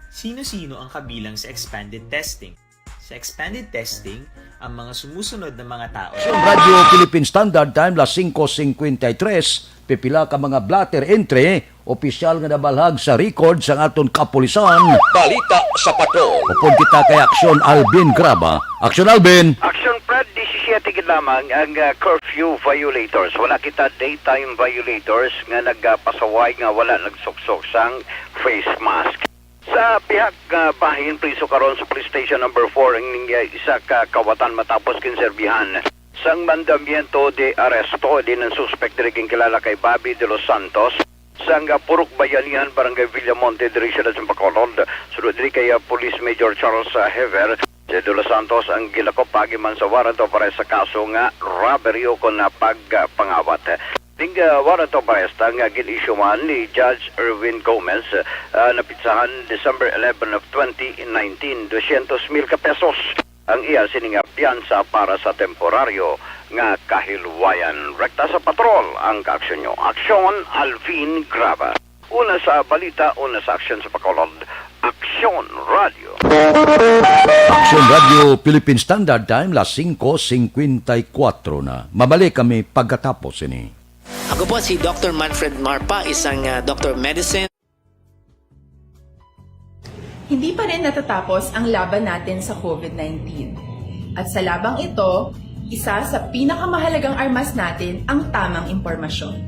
Sino-sino ang kabilang sa expanded testing? Sa expanded testing, ang mga sumusunod na mga tao. Radyo Philippine Standard Time, las singko singkwenta y tres, pipila ka mga blotter entry, opisyal nga nabalhag sa record sang aton kapulisan. Balita sa Patrol. Upod kita kay Aksyon Alvin Graba. Aksyon Alvin! Aksyon Fred, disisiete gid lamang ang ah, curfew violators. Wala kita daytime violators nga nagapasaway nga wala nagsuksok sang face mask. Sa pihak nga bahin, priso karon sa Police Station Number four ang ah, isa ka kawatan matapos ginserbihan sang mandamiento de arresto. Din ang suspek diri ginkilala kay Bobby De Los Santos sang ah, Purok Bayanihan, Barangay Villamonte, diri sa Bacolod. Sunod diri kay ah, Police Major Charles ah, Hever, si De Los Santos ang ginakop paagi man sa warrant of arrest sa kaso nga robbery o kon ah, pagpangawat. Ding ah, warrant of arrest ang ah, gin-issuehan ni Judge Erwin Gomez, ah, napitsahan December eleven of twenty nineteen, dosyentos mil ka pesos ang iya sini nga piyansa para sa temporaryo nga kahilwayan. Rekta sa patrol ang kaaksyon nyo. Aksyon, Alvin Graba. Una sa balita, una sa aksyon sa Bacolod, Aksyon Radio. Aksyon Radio Philippine Standard Time, las singko singkwenta y kuwatro na. Mabalik kami pagkatapos ini. Ako po si Doctor Manfred Marpa, isang ah, Doctor of Medicine. Hindi pa rin natatapos ang laban natin sa COVID nineteen. At sa labang ito, isa sa pinakamahalagang armas natin ang tamang impormasyon.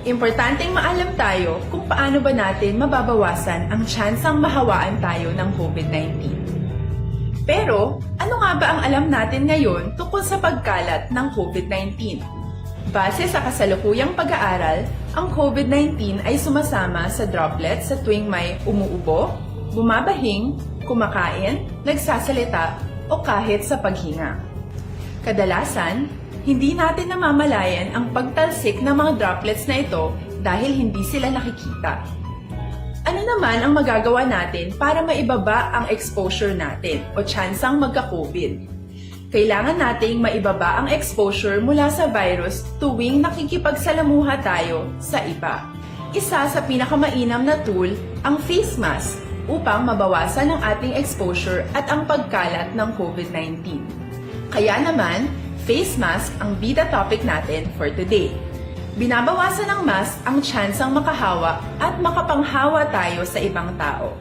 Importanteng maalam tayo kung paano ba natin mababawasan ang tsansang mahawaan tayo ng COVID nineteen. Pero, ano nga ba ang alam natin ngayon tungkol sa pagkalat ng COVID nineteen? Base sa kasalukuyang pag-aaral, ang COVID nineteen ay sumasama sa droplets sa tuwing may umuubo, bumabahing, kumakain, nagsasalita, o kahit sa paghinga. Kadalasan, hindi natin namamalayan ang pagtalsik ng mga droplets na ito dahil hindi sila nakikita. Ano naman ang magagawa natin para maibaba ang exposure natin o tsansang magka-COVID? Kailangan nating maibaba ang exposure mula sa virus tuwing nakikipagsalamuha tayo sa iba. Isa sa pinakamainam na tool ang face mask upang mabawasan ang ating exposure at ang pagkalat ng COVID nineteen. Kaya naman, face mask ang bida topic natin for today. Binabawasan ng mask ang tsansang makahawa at makapanghawa tayo sa ibang tao.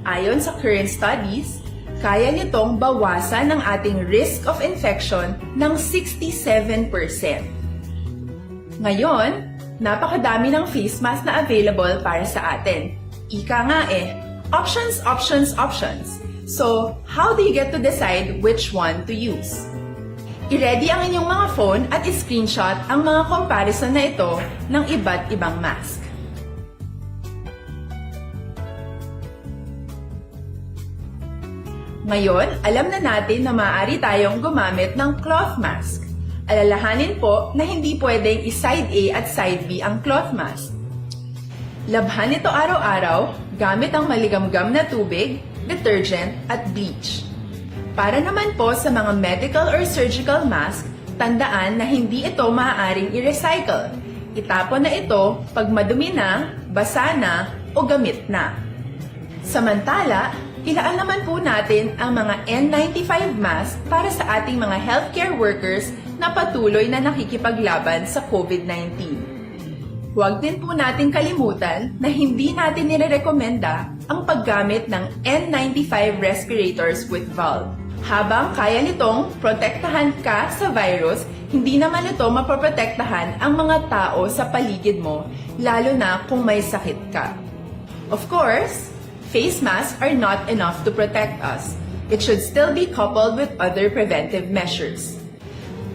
Ayon sa current studies, kaya nitong bawasan ang ating risk of infection ng sixty-seven percent. Ngayon, napakadami ng face mask na available para sa atin. Ika nga eh, options, options, options. So, how do you get to decide which one to use? I-ready ang inyong mga phone at i-screenshot ang mga comparison na ito ng iba't ibang mask. Ngayon, alam na natin na maaari tayong gumamit ng cloth mask. Alalahanin po na hindi pwedeng i-side A at side B ang cloth mask. Labhan ito araw-araw gamit ang maligamgam na tubig, detergent, at bleach. Para naman po sa mga medical or surgical mask, tandaan na hindi ito maaaring i-recycle. Itapon na ito pag madumi na, basa na, o gamit na. Samantala, ilaan naman po natin ang mga N ninety-five mask para sa ating mga healthcare workers na patuloy na nakikipaglaban sa COVID nineteen. Huwag din po natin kalimutan na hindi natin nirerekomenda ang paggamit ng N ninety-five respirators with valve. Habang kaya nitong protektahan ka sa virus, hindi naman ito mapoprotektahan ang mga tao sa paligid mo, lalo na kung may sakit ka. Of course, face masks are not enough to protect us. It should still be coupled with other preventive measures.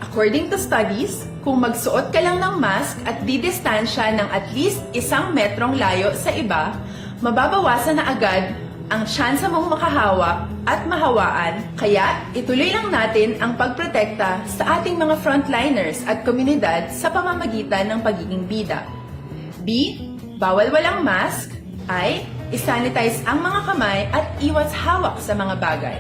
According to studies, kung magsuot ka lang ng mask at didistansya ng at least isang metrong layo sa iba, mababawasan na agad ang tsansa mong makahawa at mahawaan, kaya ituloy lang natin ang pagprotekta sa ating mga frontliners at komunidad sa pamamagitan ng pagiging bida. B. Bawal walang mask. I. I-sanitize ang mga kamay at iwas hawak sa mga bagay.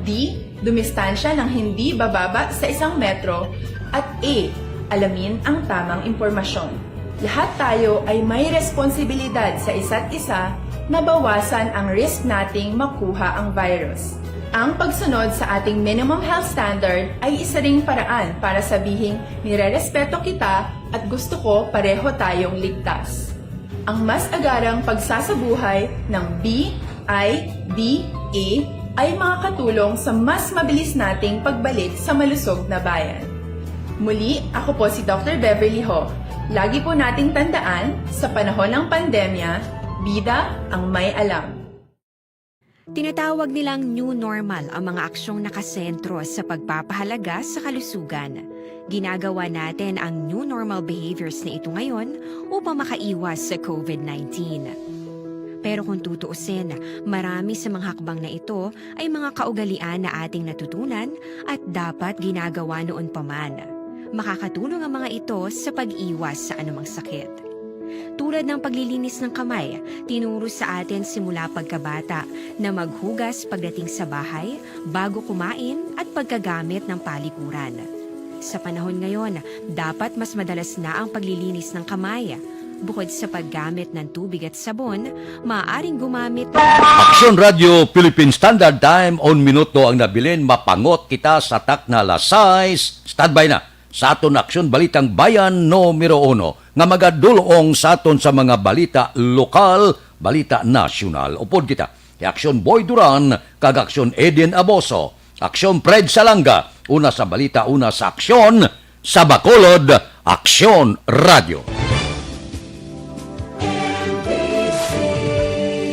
D. Dumistansya ng hindi bababa sa isang metro. At E. Alamin ang tamang impormasyon. Lahat tayo ay may responsibilidad sa isa't isa mabawasan ang risk nating makuha ang virus. Ang pagsunod sa ating minimum health standard ay isa ring paraan para sabihing nirerespeto kita at gusto ko pareho tayong ligtas. Ang mas agarang pagsasabuhay ng B I D A ay makakatulong sa mas mabilis nating pagbalik sa malusog na bayan. Muli, ako po si Doctor Beverly Ho. Lagi po nating tandaan, sa panahon ng pandemya, bida ang may alam. Tinatawag nilang new normal ang mga aksyong nakasentro sa pagpapahalaga sa kalusugan. Ginagawa natin ang new normal behaviors na ito ngayon upang makaiwas sa COVID nineteen. Pero kung tutuusin, marami sa mga hakbang na ito ay mga kaugalian na ating natutunan at dapat ginagawa noon pa man. Makakatulong ang mga ito sa pag-iwas sa anumang sakit. Tulad ng paglilinis ng kamay, tinuro sa atin simula pagkabata na maghugas pagdating sa bahay, bago kumain at pagkagamit ng palikuran. Sa panahon ngayon, dapat mas madalas na ang paglilinis ng kamay. Bukod sa paggamit ng tubig at sabon, maaaring gumamit ng Aksyon Radio Philippine Standard Time, on minuto ang nabilin, mapangot kita sa takna alas sais. Standby na sa aton Aksyon Balitang Bayan numero uno nga magadulong sa aton sa mga balita lokal, balita nasyonal. Upod kita kay Aksyon Boy Duran kag Aksyon Eden Aboso, Aksyon Fred Salanga, una sa balita, una sa aksyon, sa Bacolod, Aksyon Radio.